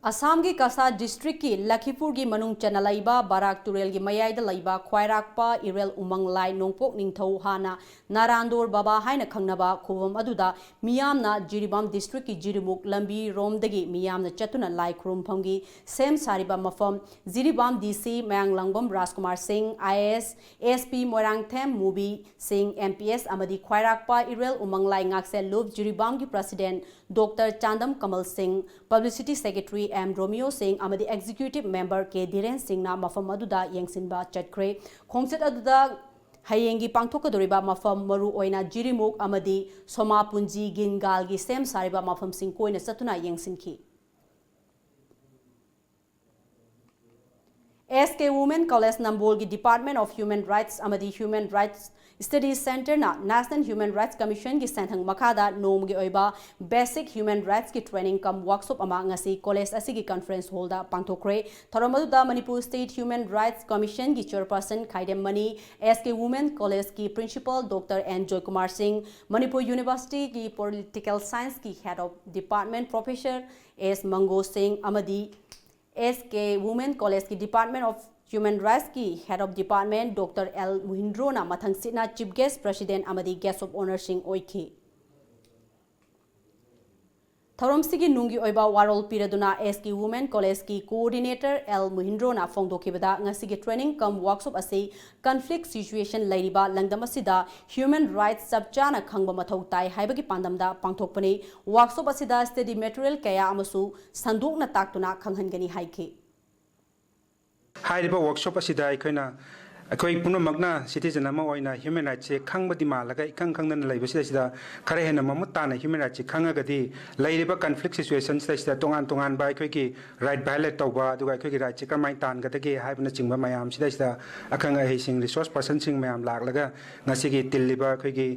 ꯑꯁꯥꯝꯒꯤ ꯀꯁꯥ ꯗꯤꯁꯇ꯭ꯔꯤꯛꯀꯤ ꯂꯈꯤꯄꯨꯔꯒꯤ ꯃꯅꯨꯡ ꯆꯟꯅ ꯂꯩꯕ ꯕꯔꯥꯛ ꯇꯨꯔꯦꯜꯒꯤ ꯃꯌꯥꯏꯗ ꯂꯩꯕ ꯈ꯭ꯋꯥꯏꯔꯥꯛꯄ ꯏꯔꯦꯜ ꯎꯃꯪ ꯂꯥꯏ ꯅꯣꯡꯄꯣꯛ ꯅꯤꯡꯊꯧ, ꯍꯥꯟꯅ ꯅꯥꯔꯥꯟꯗꯣꯔ ꯕꯕꯥ ꯍꯥꯏꯅ ꯈꯪꯅꯕ ꯈꯨꯕꯝ ꯑꯗꯨꯗ ꯃꯤꯌꯥꯝꯅ ꯖꯤꯔꯤꯕꯥꯝ ꯗꯤꯁꯇ꯭ꯔꯤꯛꯀꯤ ꯖꯤꯔꯤꯃꯨꯛ ꯂꯝꯕꯤꯔꯣꯝꯗꯒꯤ ꯃꯤꯌꯥꯝꯅ ꯆꯠꯇꯨꯅ ꯂꯥꯏ ꯈꯨꯔꯨꯝꯐꯝꯒꯤ ꯁꯦꯝ ꯁꯥꯔꯤꯕ ꯃꯐꯝ, ꯖꯤꯔꯤꯕꯥꯝ ꯗꯤ ꯁꯤ ꯃꯌꯥꯡꯂꯥꯡꯕꯝ ꯔꯥꯖꯀꯨꯃꯥꯔ ꯁꯤꯡ, I A S, S P Moirangthem ꯃꯨꯕꯤ ꯁꯤꯡ, ꯑꯦꯝ ꯄꯤ ꯑꯦꯁ, ꯑꯃꯗꯤ ꯈ꯭ꯋꯥꯏꯔꯥꯛꯄ ꯏꯔꯦꯜ ꯎꯃꯪ ꯂꯥꯏ ꯉꯥꯛꯁꯦꯜ ꯂꯨꯞ ꯖꯤꯔꯤꯕꯥꯝꯒꯤ ꯄ꯭ꯔꯁꯤꯗꯦꯟꯠ ꯗꯣꯛꯇꯔ ꯆꯥꯟꯗꯝ ꯀꯃꯜ ꯁꯤꯡ, ꯄꯕ꯭ꯂꯤꯁꯤꯇꯤ ꯁꯦꯀ꯭ꯔꯦꯇꯔꯤ ꯑꯦꯝ ꯔꯣꯃꯤꯌꯣ ꯁꯤꯡ ꯑꯃꯗꯤ ꯑꯦꯛꯖꯤꯀ꯭ꯌꯨꯇꯤꯚ ꯃꯦꯝꯕꯔ ꯀꯦ ꯙꯤꯔꯦꯟ ꯁꯤꯡꯅ ꯃꯐꯝ ꯑꯗꯨꯗ ꯌꯦꯡꯁꯤꯟꯕ ꯆꯠꯈ꯭ꯔꯦ꯫ ꯈꯣꯡꯆꯠ ꯑꯗꯨꯗ ꯍꯌꯦꯡꯒꯤ ꯄꯥꯡꯊꯣꯛꯀꯗꯧꯔꯤꯕ ꯃꯐꯝ, ꯃꯔꯨ ꯑꯣꯏꯅ ꯖꯤꯔꯤꯃꯨꯛ ꯑꯃꯗꯤ ꯁꯣꯃꯥꯄꯨꯟꯖꯤ ꯒꯤꯟꯒꯥꯜꯒꯤ ꯁꯦꯝ ꯁꯥꯔꯤꯕ ꯃꯐꯝꯁꯤꯡ ꯀꯣꯏꯅ ꯆꯠꯇꯨꯅ ꯌꯦꯡꯁꯤꯟꯈꯤ꯫ ꯑꯦꯁ ꯀꯦ ꯋꯨꯃꯦꯟ ꯀꯣꯂꯦꯖ ꯅꯝꯕꯣꯜꯒꯤ Department of Human Rights ꯑꯃꯗꯤ Human Rights Studies Centreꯅ National Human Rights Commissionꯒꯤ ꯁꯦꯟꯊꯪ ꯃꯈꯥꯗ ꯅꯣꯡꯃꯒꯤ ꯑꯣꯏꯕ basic human rightsꯀꯤ training cum workshop ꯑꯃ ꯉꯁꯤ ꯀꯣꯂꯦꯖ ꯑꯁꯤꯒꯤ conference hallꯗ ꯄꯥꯡꯊꯣꯛꯈ꯭ꯔꯦ꯫ ꯊꯧꯔꯝ ꯑꯗꯨꯗ ꯃꯅꯤꯄꯨꯔ State Human Rights Commissionꯒꯤ chairperson ꯈꯥꯏꯗꯦꯝ ꯃꯅꯤ, ꯑꯦꯁ ꯀꯦ ꯋꯨꯃꯦꯟ ꯀꯣꯂꯦꯖꯀꯤ principal doctor N Joykumar Singh, Manipur ꯌꯨꯅꯤꯚꯔꯁꯤꯇꯤꯒꯤ political scienceꯀꯤ head of department professor ꯑꯦꯁ ꯃꯪꯒꯣ ꯁꯤꯡ ꯑꯃꯗꯤ ꯑꯦꯁ ꯀꯦ ꯋꯨꯃꯦꯟ ꯀꯣꯂꯦꯖꯀꯤ Department of Human Rightsꯀꯤ head of department doctor L ꯃꯨꯍꯤꯟꯗ꯭ꯔꯣꯅ ꯃꯊꯪꯁꯤꯠꯅ chief guest, president ꯑꯃꯗꯤ guest of honourꯁꯤꯡ ꯑꯣꯏꯈꯤ꯫ ꯊꯧꯔꯝꯁꯤꯒꯤ ꯅꯨꯡꯒꯤ ꯑꯣꯏꯕ ꯋꯥꯔꯣꯜ ꯄꯤꯔꯗꯨꯅ ꯑꯦꯁ ꯀꯦ ꯋꯨꯃꯦꯟ ꯀꯣꯂꯦꯖꯀꯤ coordinator ꯑꯦꯜ ꯃꯨꯍꯤꯟꯗ꯭ꯔꯣꯅ ꯐꯣꯡꯗꯣꯛꯈꯤꯕꯗ, ꯉꯁꯤꯒꯤ training cum workshop ꯑꯁꯤ conflict situation ꯂꯩꯔꯤꯕ ꯂꯝꯗꯝ ꯑꯁꯤꯗ human rights ꯆꯞ ꯆꯥꯅ ꯈꯪꯕ ꯃꯊꯧ ꯇꯥꯏ ꯍꯥꯏꯕꯒꯤ ꯄꯥꯟꯗꯝꯗ ꯄꯥꯡꯊꯣꯛꯄꯅꯤ꯫ Workshop ꯑꯁꯤꯗ study material ꯀꯌꯥ ꯑꯃꯁꯨ ꯁꯟꯗꯣꯛꯅ ꯇꯥꯛꯇꯨꯅ ꯈꯪꯍꯟꯒꯅꯤ ꯍꯥꯏꯈꯤ꯫ ꯍꯥꯏꯔꯤꯕ workshop ꯑꯁꯤꯗ ꯑꯩꯈꯣꯏꯅ ꯑꯩꯈꯣꯏ ꯄꯨꯝꯅꯃꯛꯅ citizen ꯑꯃ ꯑꯣꯏꯅ human rightsꯁꯦ ꯈꯪꯕꯗꯤ ꯃꯥꯜꯂꯒ ꯏꯈꯪ ꯈꯪꯗꯅ ꯂꯩꯕꯁꯤꯗꯩꯁꯤꯗ ꯈꯔ ꯍꯦꯟꯅ ꯃꯃꯨꯠ ꯇꯥꯅ human rightsꯁꯦ ꯈꯪꯉꯒꯗꯤ ꯂꯩꯔꯤꯕ conflict situationꯁꯤꯗꯩꯁꯤꯗ ꯇꯣꯉꯥꯟ ꯇꯣꯉꯥꯟꯕ ꯑꯩꯈꯣꯏꯒꯤ right violate ꯇꯧꯕ, ꯑꯗꯨꯒ ꯑꯩꯈꯣꯏꯒꯤ rightꯁꯦ ꯀꯔꯝꯍꯥꯏꯅ ꯇꯥꯟꯒꯗꯒꯦ ꯍꯥꯏꯕꯅꯆꯤꯡꯕ ꯃꯌꯥꯝꯁꯤꯗꯩꯁꯤꯗ ꯑꯈꯪ ꯑꯍꯩꯁꯤꯡ, resource personꯁꯤꯡ ꯃꯌꯥꯝ ꯂꯥꯛꯂꯒ ꯉꯁꯤꯒꯤ ꯇꯤꯜꯂꯤꯕ ꯑꯩꯈꯣꯏꯒꯤ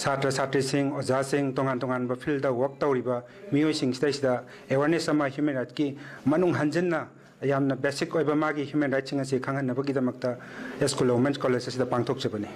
ꯁꯥꯇ꯭ꯔ ꯁꯥꯇ꯭ꯔꯤꯁꯤꯡ, ꯑꯣꯖꯥꯁꯤꯡ, ꯇꯣꯉꯥꯟ ꯇꯣꯉꯥꯟꯕ fieldꯇ work ꯇꯧꯔꯤꯕ ꯃꯤꯑꯣꯏꯁꯤꯡꯁꯤꯗꯩꯁꯤꯗ awareness ꯑꯃ human rightsꯀꯤ ꯃꯅꯨꯡ ꯍꯟꯖꯤꯟꯅ ꯌꯥꯝꯅ basic ꯑꯣꯏꯕ ꯃꯥꯒꯤ human rightsꯁꯤꯡ ꯑꯁꯤ ꯈꯪꯍꯟꯅꯕꯒꯤꯗꯃꯛꯇ ꯑꯦꯁ ꯀꯦ ꯋꯨꯃꯦꯟꯁ ꯀꯣꯂꯦꯖ ꯑꯁꯤꯗ ꯄꯥꯡꯊꯣꯛꯆꯕꯅꯤ꯫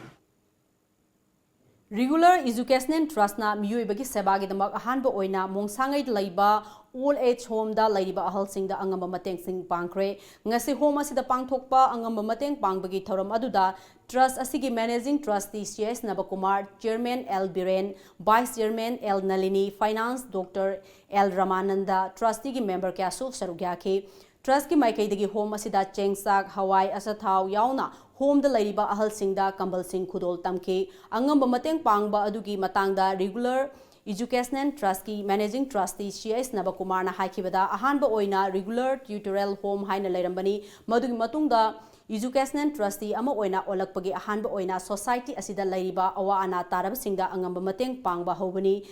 Regular Educational Trustꯅ ꯃꯤꯑꯣꯏꯕꯒꯤ ꯁꯦꯕꯥꯒꯤꯗꯃꯛ ꯑꯍꯥꯟꯕ ꯑꯣꯏꯅ ꯃꯣꯡꯁꯥꯡꯉꯩꯗ ꯂꯩꯕ Old Age Homeꯗ ꯂꯩꯔꯤꯕ ꯑꯍꯜꯁꯤꯡꯗ ꯑꯉꯝꯕ ꯃꯇꯦꯡꯁꯤꯡ ꯄꯥꯡꯈ꯭ꯔꯦ꯫ ꯉꯁꯤ home ꯑꯁꯤꯗ ꯄꯥꯡꯊꯣꯛꯄ ꯑꯉꯝꯕ ꯃꯇꯦꯡ ꯄꯥꯡꯕꯒꯤ ꯊꯧꯔꯝ ꯑꯗꯨꯗ Trust ꯑꯁꯤꯒꯤ Managing Trustee C S ꯅꯕꯀꯨꯃꯥꯔ, Chairman L Biren, Vice Chairman L ꯅꯂꯤꯅꯤ, Finance Doctor L ꯔꯃꯥꯅꯟꯗ, Trusteeꯒꯤ member ꯀꯌꯥꯁꯨ ꯁꯔꯨꯛ ꯌꯥꯈꯤ꯫ Trustꯀꯤ ꯃꯥꯏꯀꯩꯗꯒꯤ home ꯑꯁꯤꯗ ꯆꯦꯡ ꯆꯥꯛ, ꯍꯋꯥꯏ, ꯑꯆꯥꯊꯥꯎ ꯌꯥꯎꯅ homeꯗ ꯂꯩꯔꯤꯕ ꯑꯍꯜꯁꯤꯡꯗ ꯀꯝꯕꯜꯁꯤꯡ ꯈꯨꯗꯣꯜ ꯇꯝꯈꯤ꯫ ꯑꯉꯝꯕ ꯃꯇꯦꯡ ꯄꯥꯡꯕ ꯑꯗꯨꯒꯤ ꯃꯇꯥꯡꯗ Regular Educational Trustꯀꯤ Managing Trustee C S ꯅꯕꯀꯨꯃꯥꯔꯅ ꯍꯥꯏꯈꯤꯕꯗ, ꯑꯍꯥꯟꯕ ꯑꯣꯏꯅ Regular Tutorial Home ꯍꯥꯏꯅ ꯂꯩꯔꯝꯕꯅꯤ꯫ ꯃꯗꯨꯒꯤ ꯃꯇꯨꯡꯗ Educational Trustee ꯑꯃ ꯑꯣꯏꯅ ꯑꯣꯜꯂꯛꯄꯒꯤ ꯑꯍꯥꯟꯕ ꯑꯣꯏꯅ society ꯑꯁꯤꯗ ꯂꯩꯔꯤꯕ ꯑꯋꯥ ꯑꯅꯥ ꯇꯥꯔꯕꯁꯤꯡꯗ ꯑꯉꯝꯕ ꯃꯇꯦꯡ ꯄꯥꯡꯕ ꯍꯧꯕꯅꯤ꯫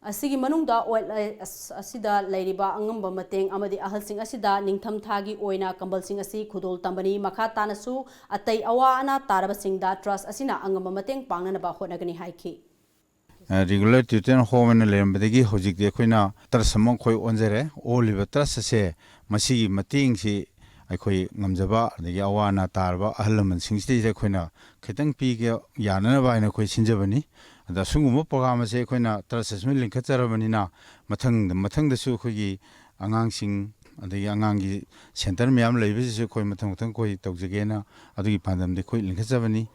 ꯑꯁꯤꯒꯤ ꯃꯅꯨꯡꯗ ꯑꯣꯏ-, ꯑꯁ-, ꯑꯁꯤꯗ ꯂꯩꯔꯤꯕ ꯑꯉꯝꯕ ꯃꯇꯦꯡ ꯑꯃꯗꯤ ꯑꯍꯜꯁꯤꯡ ꯑꯁꯤꯗ ꯅꯤꯡꯊꯝꯊꯥꯒꯤ ꯑꯣꯏꯅ ꯀꯝꯕꯜꯁꯤꯡ ꯑꯁꯤ ꯈꯨꯗꯣꯜ ꯇꯝꯕꯅꯤ꯫ ꯃꯈꯥ ꯇꯥꯅꯁꯨ ꯑꯇꯩ ꯑꯋꯥ ꯑꯅꯥ ꯇꯥꯔꯕꯁꯤꯡꯗ Trust ꯑꯁꯤꯅ ꯑꯉꯝꯕ ꯃꯇꯦꯡ ꯄꯥꯡꯅꯅꯕ ꯍꯣꯠꯅꯒꯅꯤ ꯍꯥꯏꯈꯤ꯫ ꯑ, Regular Tutorial Home ꯑꯣꯏꯅ ꯂꯩꯔꯝꯕꯗꯒꯤ ꯍꯧꯖꯤꯛꯇꯤ ꯑꯩꯈꯣꯏꯅ Trust ꯑꯃ ꯑꯩꯈꯣꯏ ꯑꯣꯟꯖꯔꯦ꯫ ꯑꯣꯜꯂꯤꯕ Trust ꯑꯁꯦ ꯃꯁꯤꯒꯤ ꯃꯇꯦꯡꯁꯤ ꯑꯩꯈꯣꯏ ꯉꯝꯖꯕ, ꯑꯗꯒꯤ ꯑꯋꯥ ꯑꯅꯥ ꯇꯥꯔꯕ ꯑꯍꯜ ꯂꯃꯟꯁꯤꯡꯁꯤꯗꯩꯗ ꯑꯩꯈꯣꯏꯅ ꯈꯤꯇꯪ ꯄꯤꯒꯦ ꯌꯥꯅꯅꯕ ꯍꯥꯏꯅ ꯑꯩꯈꯣꯏ ꯁꯤꯟꯖꯕꯅꯤ꯫ ꯑꯗ ꯑꯁꯤꯒꯨꯝꯕ program ꯑꯁꯦ ꯑꯩꯈꯣꯏꯅ Trust ꯑꯁꯤꯃ ꯂꯤꯡꯈꯠꯆꯔꯕꯅꯤꯅ ꯃꯊꯪꯗ, ꯃꯊꯪꯗꯁꯨ ꯑꯩꯈꯣꯏꯒꯤ ꯑꯉꯥꯡꯁꯤꯡ, ꯑꯗꯒꯤ ꯑꯉꯥꯡꯒꯤ center ꯃꯌꯥꯝ ꯂꯩꯕꯁꯤꯁꯨ ꯑꯩꯈꯣꯏ ꯃꯊꯪ ꯃꯊꯪ ꯑꯩꯈꯣꯏ ꯇꯧꯖꯒꯦꯅ ꯑꯗꯨꯒꯤ ꯄꯥꯟꯗꯝꯗꯤ ꯑꯩꯈꯣꯏ ꯂꯤꯡꯈꯠꯆꯕꯅꯤ꯫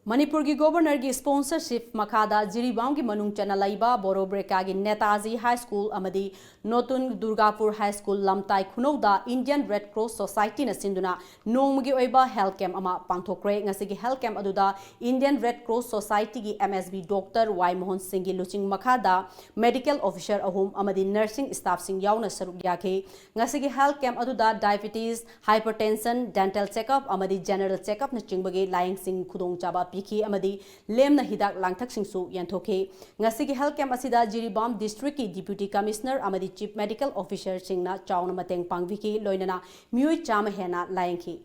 ꯃꯅꯤꯄꯨꯔꯒꯤ Governorꯒꯤ sponsorship ꯃꯈꯥꯗ ꯖꯤꯔꯤꯕꯥꯝꯒꯤ ꯃꯅꯨꯡ ꯆꯟꯅ ꯂꯩꯕ ꯕꯣꯔꯣꯕ꯭ꯔꯦꯀꯥꯒꯤ ꯅꯦꯇꯥꯖꯤ High School ꯑꯃꯗꯤ ꯅꯣꯇꯨꯟ Durgapur High School ꯂꯝꯇꯥꯏ ꯈꯨꯅꯧꯗ Indian Red Cross Societyꯅ ꯁꯤꯟꯗꯨꯅ ꯅꯣꯡꯃꯒꯤ ꯑꯣꯏꯕ health camp ꯑꯃ ꯄꯥꯡꯊꯣꯛꯈ꯭ꯔꯦ꯫ ꯉꯁꯤꯒꯤ health camp ꯑꯗꯨꯗ Indian Red Cross Societyꯒꯤ M S B Doctor Y Mohan ꯁꯤꯡꯒꯤ ꯂꯨꯆꯤꯡ ꯃꯈꯥꯗ medical officer ꯑꯍꯨꯝ ꯑꯃꯗꯤ nursing staffꯁꯤꯡ ꯌꯥꯎꯅ ꯁꯔꯨꯛ ꯌꯥꯈꯤ꯫ ꯉꯁꯤꯒꯤ health camp ꯑꯗꯨꯗ diabetes, hypertension, dental checkup ꯑꯃꯗꯤ general checkupꯅꯆꯤꯡꯕꯒꯤ ꯂꯥꯌꯦꯡꯁꯤꯡ ꯈꯨꯗꯣꯡꯆꯥꯕ ꯄꯤꯈꯤ ꯑꯃꯗꯤ ꯂꯦꯝꯅ ꯍꯤꯗꯥꯛ ꯂꯥꯡꯊꯛꯁꯤꯡꯁꯨ ꯌꯦꯟꯊꯣꯛꯈꯤ꯫ ꯉꯁꯤꯒꯤ health camp ꯑꯁꯤꯗ ꯖꯤꯔꯤꯕꯥꯝ districtꯀꯤ Deputy Commissioner ꯑꯃꯗꯤ Chief Medical Officerꯁꯤꯡꯅ ꯆꯥꯎꯅ ꯃꯇꯦꯡ ꯄꯥꯡꯕꯤꯈꯤ, ꯂꯣꯏꯅꯅ ꯃꯤꯑꯣꯏ ꯆꯥꯝꯃ ꯍꯦꯟꯅ ꯂꯥꯌꯦꯡꯈꯤ꯫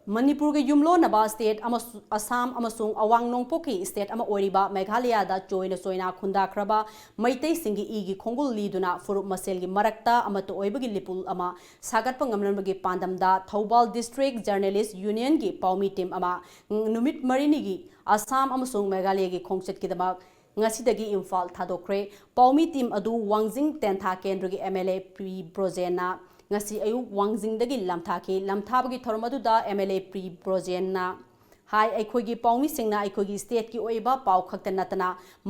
ꯃꯅꯤꯄꯨꯔꯒꯤ ꯌꯨꯝꯂꯣꯟꯅꯕ state ꯑꯃꯁꯨ-, ꯑꯁꯥꯝ ꯑꯃꯁꯨꯡ ꯑꯋꯥꯡ ꯅꯣꯡꯄꯣꯛꯀꯤ state ꯑꯃ ꯑꯣꯏꯔꯤꯕ ꯃꯦꯘꯥꯂꯌꯥꯗ ꯆꯣꯏꯅ ꯆꯣꯏꯅ ꯈꯨꯟꯗꯥꯈ꯭ꯔꯕ ꯃꯩꯇꯩꯁꯤꯡꯒꯤ ꯏꯒꯤ ꯈꯣꯡꯒꯨꯜ ꯂꯤꯗꯨꯅ ꯐꯨꯔꯨꯞ ꯃꯁꯦꯜꯒꯤ ꯃꯔꯛꯇ ꯑꯃꯠꯇ ꯑꯣꯏꯕꯒꯤ ꯂꯤꯄꯨꯜ ꯑꯃ ꯁꯥꯒꯠꯄ ꯉꯝꯅꯕꯒꯤ ꯄꯥꯟꯗꯝꯗ ꯊꯧꯕꯥꯜ District Journalist Unionꯒꯤ ꯄꯥꯎꯃꯤ team ꯑꯃ ꯅꯨꯃꯤꯠ ꯃꯔꯤꯅꯤꯒꯤ ꯑꯁꯥꯝ ꯑꯃꯁꯨꯡ ꯃꯦꯘꯥꯂꯌꯥꯒꯤ ꯈꯣꯡꯆꯠꯀꯤꯗꯃꯛ ꯉꯁꯤꯗꯒꯤ ꯏꯝꯐꯥꯜ ꯊꯥꯗꯣꯛꯈ꯭ꯔꯦ꯫ ꯄꯥꯎꯃꯤ team ꯑꯗꯨ ꯋꯥꯡꯖꯤꯡ ꯇꯦꯟꯊꯥ ꯀꯦꯟꯗ꯭ꯔꯒꯤ MLA ꯄꯤ ꯕ꯭ꯔꯣꯖꯦꯟꯅ ꯉꯁꯤ ꯑꯌꯨꯛ ꯋꯥꯡꯖꯤꯡꯗꯒꯤ ꯂꯝꯊꯥꯈꯤ꯫ ꯂꯝꯊꯥꯕꯒꯤ ꯊꯧꯔꯝ ꯑꯗꯨꯗ MLA ꯄꯤ ꯕ꯭ꯔꯣꯖꯦꯟꯅ ꯍꯥꯏ, ꯑꯩꯈꯣꯏꯒꯤ ꯄꯥꯎꯃꯤꯁꯤꯡꯅ ꯑꯩꯈꯣꯏꯒꯤ stateꯀꯤ ꯑꯣꯏꯕ ꯄꯥꯎ ꯈꯛꯇ ꯅꯠꯇꯅ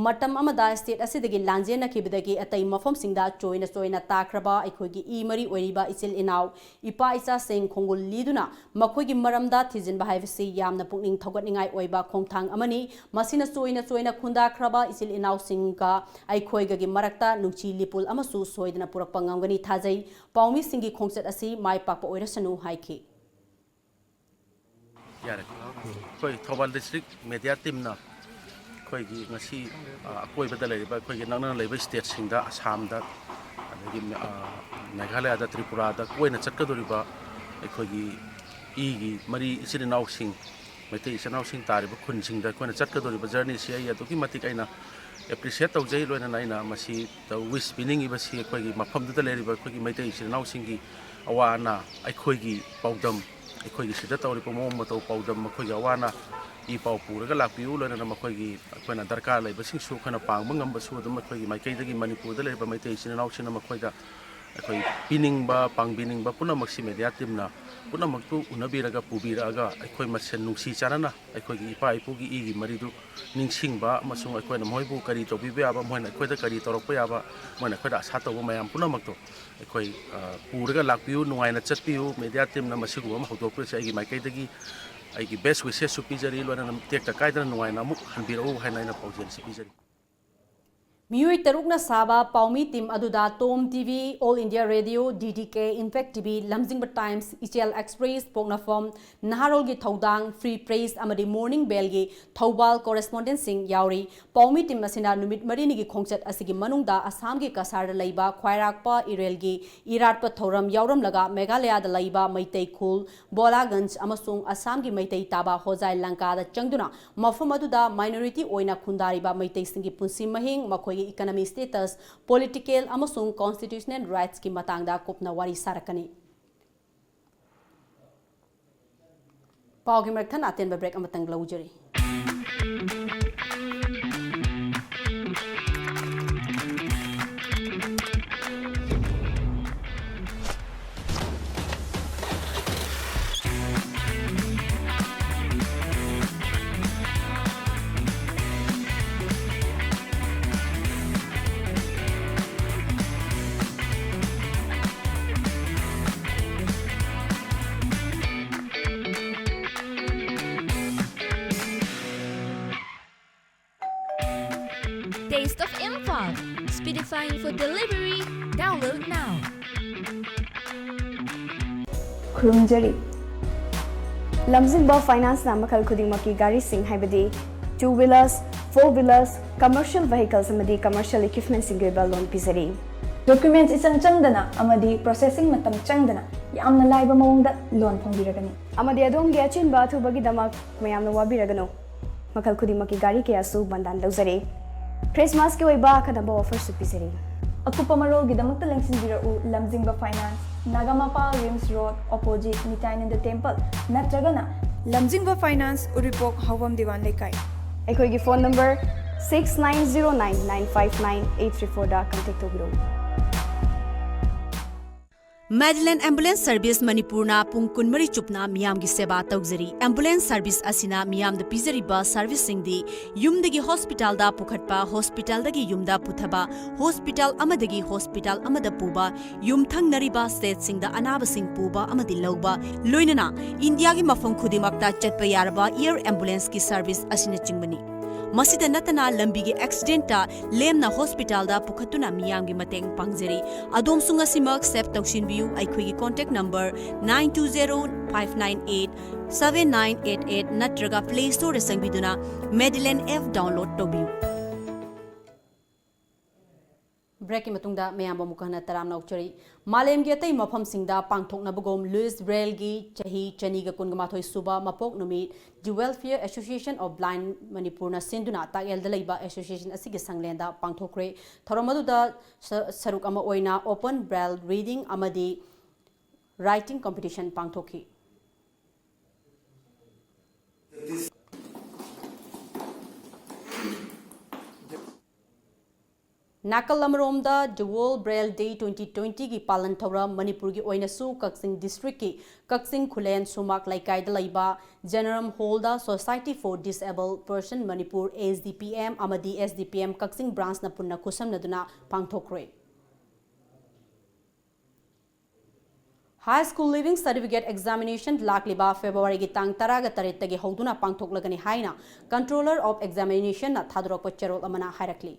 ꯃꯇꯝ ꯑꯃꯗ state ꯑꯁꯤꯗꯒꯤ ꯂꯥꯟꯖꯦꯟꯅꯈꯤꯕꯗꯒꯤ ꯑꯇꯩ ꯃꯐꯝꯁꯤꯡꯗ ꯆꯣꯏꯅ ꯆꯣꯏꯅ ꯇꯥꯈ꯭ꯔꯕ ꯑꯩꯈꯣꯏꯒꯤ ꯏ ꯃꯔꯤ ꯑꯣꯏꯔꯤꯕ ꯏꯆꯤꯜ ꯏꯅꯥꯎ, ꯏꯄꯥ ꯏꯆꯥꯁꯤꯡ ꯈꯣꯡꯒꯨꯜ ꯂꯤꯗꯨꯅ ꯃꯈꯣꯏꯒꯤ ꯃꯔꯝꯗ ꯊꯤꯖꯤꯟꯕ ꯍꯥꯏꯕꯁꯤ ꯌꯥꯝꯅ ꯄꯨꯛꯅꯤꯡ ꯊꯧꯒꯠꯅꯤꯡꯉꯥꯏ ꯑꯣꯏꯕ ꯈꯣꯡꯊꯥꯡ ꯑꯃꯅꯤ꯫ ꯃꯁꯤꯅ ꯆꯣꯏꯅ ꯆꯣꯏꯅ ꯈꯨꯟꯗꯥꯈ꯭ꯔꯕ ꯏꯆꯤꯜ ꯏꯅꯥꯎꯁꯤꯡꯒ ꯑꯩꯈꯣꯏꯒꯒꯤ ꯃꯔꯛꯇ ꯅꯨꯡꯁꯤ ꯂꯤꯄꯨꯜ ꯑꯃꯁꯨ ꯁꯣꯏꯗꯅ ꯄꯨꯔꯛꯄ ꯉꯝꯒꯅꯤ ꯊꯥꯖꯩ꯫ ꯄꯥꯎꯃꯤꯁꯤꯡꯒꯤ ꯈꯣꯡꯆꯠ ꯑꯁꯤ ꯃꯥꯏ ꯄꯥꯛꯄ ꯑꯣꯏꯔꯁꯅꯨ ꯍꯥꯏꯈꯤ꯫ ꯌꯥꯔꯦ꯫ ꯑꯩꯈꯣꯏ ꯊꯧꯕꯥꯜ district media teamꯅ ꯑꯩꯈꯣꯏꯒꯤ ꯉꯁꯤ, ꯑ, ꯑꯀꯣꯏꯕꯗ ꯂꯩꯔꯤꯕ ꯑꯩꯈꯣꯏꯒꯤ ꯅꯛꯅꯅ ꯂꯩꯕ stateꯁꯤꯡꯗ, ꯑꯁꯥꯝꯗ, ꯑꯗꯒꯤ, ꯑ, ꯃꯦꯘꯥꯂꯌꯥꯗ, ꯇ꯭ꯔꯤꯄꯨꯔꯥꯗ ꯀꯣꯏꯅ ꯆꯠꯀꯗꯧꯔꯤꯕ ꯑꯩꯈꯣꯏꯒꯤ ꯏꯒꯤ ꯃꯔꯤ ꯏꯆꯤꯜ ꯏꯅꯥꯎꯁꯤꯡ, ꯃꯩꯇꯩ ꯏꯆꯤꯜ ꯏꯅꯥꯎꯁꯤꯡ ꯇꯥꯔꯤꯕ ꯈꯨꯟꯁꯤꯡꯗ ꯑꯩꯈꯣꯏꯅ ꯆꯠꯀꯗꯧꯔꯤꯕ journeyꯁꯤ ꯑꯩ ꯑꯗꯨꯛꯀꯤ ꯃꯇꯤꯛ ꯑꯩꯅ appreciate ꯇꯧꯖꯩ꯫ ꯂꯣꯏꯅꯅ ꯑꯩꯅ ꯃꯁꯤꯗ wish ꯄꯤꯅꯤꯡꯉꯤꯕꯁꯤ ꯑꯩꯈꯣꯏꯒꯤ ꯃꯐꯝꯗꯨꯗ ꯂꯩꯔꯤꯕ ꯑꯩꯈꯣꯏꯒꯤ ꯃꯩꯇꯩ ꯏꯆꯤꯜ ꯏꯅꯥꯎꯁꯤꯡꯒꯤ ꯑꯋꯥ ꯑꯅꯥ, ꯑꯩꯈꯣꯏꯒꯤ ꯄꯥꯎꯗꯝ, ꯑꯩꯈꯣꯏꯒꯤ ꯁꯤꯗ ꯇꯧꯔꯤꯕ ꯃꯑꯣꯡ ꯃꯇꯧ ꯄꯥꯎꯗꯝ, ꯃꯈꯣꯏꯒꯤ ꯑꯋꯥ ꯑꯅꯥ ꯏ ꯄꯥꯎ ꯄꯨꯔꯒ ꯂꯥꯛꯄꯤꯌꯨ꯫ ꯂꯣꯏꯅꯅ ꯃꯈꯣꯏꯒꯤ ꯑꯩꯈꯣꯏꯅ ꯗꯔꯀꯥꯔ ꯂꯩꯕꯁꯤꯡꯁꯨ ꯑꯩꯈꯣꯏꯅ ꯄꯥꯡꯕ ꯉꯝꯕꯁꯨ ꯑꯗꯨꯝ ꯑꯩꯈꯣꯏꯒꯤ ꯃꯥꯏꯀꯩꯗꯒꯤ ꯃꯅꯤꯄꯨꯔꯗ ꯂꯩꯔꯤꯕ ꯃꯩꯇꯩ ꯏꯆꯤꯜ ꯏꯅꯥꯎꯁꯤꯡꯅ ꯃꯈꯣꯏꯗ ꯑꯩꯈꯣꯏ ꯄꯤꯅꯤꯡꯕ, ꯄꯥꯡꯕꯤꯅꯤꯡꯕ ꯄꯨꯝꯅꯃꯛꯁꯤ media teamꯅ ꯄꯨꯝꯅꯃꯛꯇꯨ ꯎꯅꯕꯤꯔꯒ, ꯄꯨꯕꯤꯔꯛꯑꯒ, ꯑꯩꯈꯣꯏ ꯃꯁꯦꯟ ꯅꯨꯡꯁꯤ ꯆꯥꯟꯅꯅ ꯑꯩꯈꯣꯏꯒꯤ ꯏꯄꯥ ꯏꯄꯨꯒꯤ ꯏꯒꯤ ꯃꯔꯤꯗꯨ ꯅꯤꯡꯁꯤꯡꯕ ꯑꯃꯁꯨꯡ ꯑꯩꯈꯣꯏꯅ ꯃꯈꯣꯏꯕꯨ ꯀꯔꯤ ꯇꯧꯕꯤꯕ ꯌꯥꯕ, ꯃꯈꯣꯏꯅ ꯑꯩꯈꯣꯏꯗ ꯀꯔꯤ ꯇꯧꯔꯛꯄ ꯌꯥꯕ, ꯃꯈꯣꯏꯅ ꯑꯩꯈꯣꯏꯗ ꯑꯁꯥ ꯇꯧꯕ ꯃꯌꯥꯝ ꯄꯨꯝꯅꯃꯛꯇꯨ ꯑꯩꯈꯣꯏ, ꯑ, ꯄꯨꯔꯒ ꯂꯥꯛꯄꯤꯌꯨ, ꯅꯨꯡꯉꯥꯏꯅ ꯆꯠꯄꯤꯌꯨ꯫ Media teamꯅ ꯃꯁꯤꯒꯨꯝꯕ ꯑꯃ ꯍꯧꯗꯣꯛꯄꯤꯔꯤꯁꯦ ꯑꯩꯒꯤ ꯃꯥꯏꯀꯩꯗꯒꯤ ꯑꯩꯒꯤ best wishesꯁꯨ ꯄꯤꯖꯔꯤ, ꯂꯣꯏꯅꯅ ꯇꯦꯛꯇ ꯀꯥꯏꯗꯅ ꯅꯨꯡꯉꯥꯏꯅ ꯑꯃꯨꯛ ꯍꯟꯕꯤꯔꯛꯎ ꯍꯥꯏꯅ ꯑꯩꯅ ꯄꯥꯎꯖꯦꯜꯁꯤ ꯄꯤꯖꯔꯤ꯫ ꯃꯤꯑꯣꯏ ꯇꯔꯨꯛꯅ ꯁꯥꯕ ꯄꯥꯎꯃꯤ ꯇꯤꯝ ꯑꯗꯨꯗ ꯇꯣꯝ ꯇꯤꯚꯤ, ꯑꯣꯜ ꯏꯟꯗꯤꯌꯥ ꯔꯦꯗꯤꯑꯣ, ꯗꯤ ꯗꯤ ꯀꯦ, ꯏꯝꯄꯦꯛ ꯇꯤꯚꯤ, ꯂꯝꯖꯤꯡꯕ ꯇꯥꯏꯝꯁ, ꯏꯆꯦꯜ ꯑꯦꯛꯁꯄ꯭ꯔꯦꯁ, ꯄꯣꯛꯅꯐꯝ, ꯅꯍꯥꯔꯣꯜꯒꯤ ꯊꯧꯗꯥꯡ, ꯐ꯭ꯔꯤ ꯄ꯭ꯔꯦꯁ ꯑꯃꯗꯤ ꯃꯣꯔꯅꯤꯡ ꯕꯦꯜꯒꯤ ꯊꯧꯕꯥꯜ ꯀꯣꯔꯦꯁꯄꯣꯟꯗꯦꯟꯠꯁꯤꯡ ꯌꯥꯎꯔꯤ꯫ ꯄꯥꯎꯃꯤ ꯇꯤꯝ ꯑꯁꯤꯅ ꯅꯨꯃꯤꯠ ꯃꯔꯤꯅꯤꯒꯤ ꯈꯣꯡꯆꯠ ꯑꯁꯤꯒꯤ ꯃꯅꯨꯡꯗ ꯑꯁꯥꯝꯒꯤ ꯀꯁꯥꯔꯗ ꯂꯩꯕ ꯈ꯭ꯋꯥꯏꯔꯥꯛꯄ ꯏꯔꯦꯜꯒꯤ ꯏꯔꯥꯠꯄ ꯊꯧꯔꯝ ꯌꯥꯎꯔꯝꯂꯒ ꯃꯦꯘꯥꯂꯌꯥꯗ ꯂꯩꯕ ꯃꯩꯇꯩ ꯈꯨꯜ, ꯕꯣꯂꯥꯒꯟꯖ ꯑꯃꯁꯨꯡ ꯑꯁꯥꯝꯒꯤ ꯃꯩꯇꯩ ꯇꯥꯕ ꯍꯣꯖꯥꯏ ꯂꯪꯀꯥꯗ ꯆꯪꯗꯨꯅ ꯃꯐꯝ ꯑꯗꯨꯗ ꯃꯥꯏꯅꯣꯔꯤꯇꯤ ꯑꯣꯏꯅ ꯈꯨꯟꯗꯥꯔꯤꯕ ꯃꯩꯇꯩꯁꯤꯡꯒꯤ ꯄꯨꯟꯁꯤ ꯃꯍꯤꯡ, ꯃꯈꯣꯏꯒꯤ ꯏꯀꯅꯃꯤ ꯁ꯭ꯇꯦꯇꯁ, ꯄꯣꯂꯤꯇꯤꯀꯦꯜ ꯑꯃꯁꯨꯡ ꯀꯣꯟꯁꯇꯤꯇ꯭ꯌꯨꯁꯅꯦꯜ ꯔꯥꯏꯠꯁꯀꯤ ꯃꯇꯥꯡꯗ ꯀꯨꯞꯅ ꯋꯥꯔꯤ ꯁꯥꯔꯛꯀꯅꯤ꯫ ꯄꯥꯎꯒꯤ ꯃꯔꯛ ꯊꯠꯅ ꯑꯇꯦꯟꯕ ꯕ꯭ꯔꯦꯛ ꯑꯃꯇꯪ ꯂꯧꯖꯔꯤ꯫ Taste of Imphal. Speedifying food delivery. Download now. ꯈꯨꯔꯨꯝꯖꯔꯤ꯫ ꯂꯝꯖꯤꯡꯕ ꯐꯥꯏꯅꯥꯟꯁꯅ ꯃꯈꯜ ꯈꯨꯗꯤꯡꯃꯛꯀꯤ ꯒꯥꯔꯤꯁꯤꯡ, ꯍꯥꯏꯕꯗꯤ two wheelers, four wheelers, commercial vehicles ꯑꯃꯗꯤ commercial equipmentꯁꯤꯡꯒꯤ ꯑꯣꯏꯕ ꯂꯣꯟ ꯄꯤꯖꯔꯤ꯫ ꯗꯣꯀ꯭ꯌꯨꯃꯦꯟꯠꯁ ꯏꯆꯪ ꯆꯪꯗꯅ ꯑꯃꯗꯤ ꯄ꯭ꯔꯣꯁꯦꯁꯤꯡ ꯃꯇꯝ ꯆꯪꯗꯅ ꯌꯥꯝꯅ ꯂꯥꯏꯕ ꯃꯑꯣꯡꯗ ꯂꯣꯟ ꯐꯪꯕꯤꯔꯒꯅꯤ꯫ ꯑꯃꯗꯤ ꯑꯗꯣꯝꯒꯤ ꯑꯆꯤꯟꯕ ꯑꯊꯨꯕꯒꯤꯗꯃꯛ ꯃꯌꯥꯝꯅ ꯋꯥꯕꯤꯔꯒꯅꯨ꯫ ꯃꯈꯜ ꯈꯨꯗꯤꯡꯃꯛꯀꯤ ꯒꯥꯔꯤ ꯀꯌꯥꯁꯨ ꯕꯟꯗꯥꯟ ꯂꯧꯖꯔꯤ꯫ ꯈ꯭ꯔꯤꯁꯃꯥꯁꯀꯤ ꯑꯣꯏꯕ ꯑꯈꯟꯅꯕ ꯑꯣꯐꯔꯁꯨ ꯄꯤꯖꯔꯤ꯫ ꯑꯀꯨꯞꯄ ꯃꯔꯣꯜꯒꯤꯗꯃꯛꯇ ꯂꯦꯡꯁꯤꯟꯕꯤꯔꯛꯎ ꯂꯝꯖꯤꯡꯕ finance, Nagamapal RIMS road, opposite ꯅꯤꯇꯥꯏꯅꯟꯗ ꯇꯦꯝꯄꯜ, ꯅꯠꯇ꯭ꯔꯒꯅ ꯂꯝꯖꯤꯡꯕ ꯐꯥꯏꯅꯥꯟꯁ, ꯎꯔꯤꯄꯣꯛ ꯍꯥꯎꯕꯝ ꯗꯤꯋꯥꯟ ꯂꯩꯀꯥꯏ꯫ ꯑꯩꯈꯣꯏꯒꯤ phone number six nine zero nine nine five nine eight three fourꯗ ꯀꯟꯇꯦꯛ ꯇꯧꯕꯤꯔꯛꯎ꯫ ꯃꯦꯗꯤꯂꯦꯟ ꯑꯦꯝꯕꯨꯂꯦꯟꯁ ꯁꯔꯚꯤꯁ ꯃꯅꯤꯄꯨꯔꯅ ꯄꯨꯡ ꯀꯨꯟꯃꯔꯤ ꯆꯨꯞꯅ ꯃꯤꯌꯥꯝꯒꯤ ꯁꯦꯕꯥ ꯇꯧꯖꯔꯤ꯫ ꯑꯦꯝꯕꯨꯂꯦꯟꯁ ꯁꯔꯚꯤꯁ ꯑꯁꯤꯅ ꯃꯤꯌꯥꯝꯗ ꯄꯤꯖꯔꯤꯕ ꯁꯔꯚꯤꯁꯁꯤꯡꯗꯤ ꯌꯨꯝꯗꯒꯤ ꯍꯣꯁꯄꯤꯇꯥꯜꯗ ꯄꯨꯈꯠꯄ, ꯍꯣꯁꯄꯤꯇꯥꯜꯗꯒꯤ ꯌꯨꯝꯗ ꯄꯨꯊꯕ, ꯍꯣꯁꯄꯤꯇꯥꯜ ꯑꯃꯗꯒꯤ ꯍꯣꯁꯄꯤꯇꯥꯜ ꯑꯃꯗ ꯄꯨꯕ, ꯌꯨꯝꯊꯪꯅꯔꯤꯕ ꯁ꯭ꯇꯦꯠꯁꯤꯡꯗ ꯑꯅꯥꯕꯁꯤꯡ ꯄꯨꯕ ꯑꯃꯗꯤ ꯂꯧꯕ, ꯂꯣꯏꯅꯅ ꯏꯟꯗꯤꯌꯥꯒꯤ ꯃꯐꯝ ꯈꯨꯗꯤꯡꯃꯛꯇ ꯆꯠꯄ ꯌꯥꯔꯕ ꯑꯦꯌꯔ ꯑꯦꯝꯕꯨꯂꯦꯟꯁꯀꯤ ꯁꯔꯚꯤꯁ ꯑꯁꯤꯅꯆꯤꯡꯕꯅꯤ꯫ ꯃꯁꯤꯗ ꯅꯠꯇꯅ ꯂꯝꯕꯤꯒꯤ ꯑꯦꯛꯁꯤꯗꯦꯟꯇ ꯂꯦꯝꯅ ꯍꯣꯁꯄꯤꯇꯥꯜꯗ ꯄꯨꯈꯠꯇꯨꯅ ꯃꯤꯌꯥꯝꯒꯤ ꯃꯇꯦꯡ ꯄꯥꯡꯖꯔꯤ꯫ ꯑꯗꯣꯝꯁꯨ ꯉꯁꯤꯃꯛ ꯁꯦꯚ ꯇꯧꯁꯤꯟꯕꯤꯌꯨ꯫ ꯑꯩꯈꯣꯏꯒꯤ contact number nine two zero five nine eight seven nine eight eight ꯅꯠꯇ꯭ꯔꯒ Play Storeꯗ ꯆꯪꯕꯤꯗꯨꯅ Medilend app download ꯇꯧꯕꯤꯌꯨ꯫ ꯕ꯭ꯔꯦꯛꯀꯤ ꯃꯇꯨꯡꯗ ꯃꯌꯥꯝꯕꯨ ꯑꯃꯨꯛ ꯍꯟꯅ ꯇꯔꯥꯝꯅ ꯑꯣꯛꯆꯔꯤ꯫ ꯃꯥꯂꯦꯝꯒꯤ ꯑꯇꯩ ꯃꯐꯝꯁꯤꯡꯗ ꯄꯥꯡꯊꯣꯛꯅꯕꯒꯨꯝ ꯂꯨꯏꯁ ꯕ꯭ꯔꯦꯜꯒꯤ ꯆꯍꯤ ꯆꯅꯤꯒ ꯀꯨꯟꯒ ꯃꯥꯊꯣꯏ ꯁꯨꯕ ꯃꯄꯣꯛ ꯅꯨꯃꯤꯠ The Welfare Association of Blind ꯃꯅꯤꯄꯨꯔꯅ ꯁꯤꯟꯗꯨꯅ ꯇꯥꯛꯌꯦꯜꯗ ꯂꯩꯕ ꯑꯦꯁꯣꯁꯤꯌꯦꯁꯟ ꯑꯁꯤꯒꯤ ꯁꯪꯂꯦꯟꯗ ꯄꯥꯡꯊꯣꯛꯈ꯭ꯔꯦ꯫ ꯊꯧꯔꯝ ꯑꯗꯨꯗ ꯁ-, ꯁꯔꯨꯛ ꯑꯃ ꯑꯣꯏꯅ open braille reading ꯑꯃꯗꯤ writing competition ꯄꯥꯡꯊꯣꯛꯈꯤ꯫ ꯅꯥꯀꯜ ꯑꯃꯔꯣꯝꯗ, The World Braille Day twenty twenty ꯒꯤ ꯄꯥꯂꯟ ꯊꯧꯔꯝ ꯃꯅꯤꯄꯨꯔꯒꯤ ꯑꯣꯏꯅꯁꯨ ꯀꯛꯆꯤꯡ ꯗꯤꯁꯇ꯭ꯔꯤꯛꯀꯤ ꯀꯛꯆꯤꯡ ꯈꯨꯂꯦꯟ ꯁꯨꯃꯥꯛ ꯂꯩꯀꯥꯏꯗ ꯂꯩꯕ General Hall the Society for Disabled Person Manipur, S D P M, ꯑꯃꯗꯤ S D P M ꯀꯛꯆꯤꯡ ꯕ꯭ꯔꯥꯟꯁꯅ ꯄꯨꯟꯅ ꯈꯨꯠꯁꯝꯅꯗꯨꯅ ꯄꯥꯡꯊꯣꯛꯈ꯭ꯔꯦ꯫ High School Leaving Certificate Examination ꯂꯥꯛꯂꯤꯕ ꯐꯦꯕ꯭ꯔꯨꯋꯥꯔꯤꯒꯤ ꯇꯥꯡ ꯇꯔꯥꯒ ꯇꯔꯦꯠꯇꯒꯤ ꯍꯧꯗꯨꯅ ꯄꯥꯡꯊꯣꯛꯂꯒꯅꯤ ꯍꯥꯏꯅ Controller of Examination ꯅ ꯊꯥꯗꯣꯔꯛꯄ ꯆꯦꯔꯣꯜ ꯑꯃꯅ ꯍꯥꯏꯔꯛꯂꯤ꯫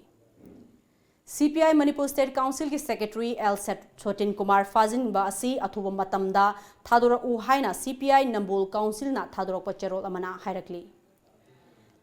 C P I Manipur State Council ꯒꯤ Secretary L ꯁꯠ-, ꯁꯣꯇꯤꯟ ꯀꯨꯃꯥꯔ ꯐꯥꯖꯤꯟꯕ ꯑꯁꯤ ꯑꯊꯨꯕ ꯃꯇꯝꯗ ꯊꯥꯗꯣꯔꯛꯎ ꯍꯥꯏꯅ C P I Nambol Council ꯅ ꯊꯥꯗꯣꯔꯛꯄ ꯆꯦꯔꯣꯜ ꯑꯃꯅ ꯍꯥꯏꯔꯛꯂꯤ꯫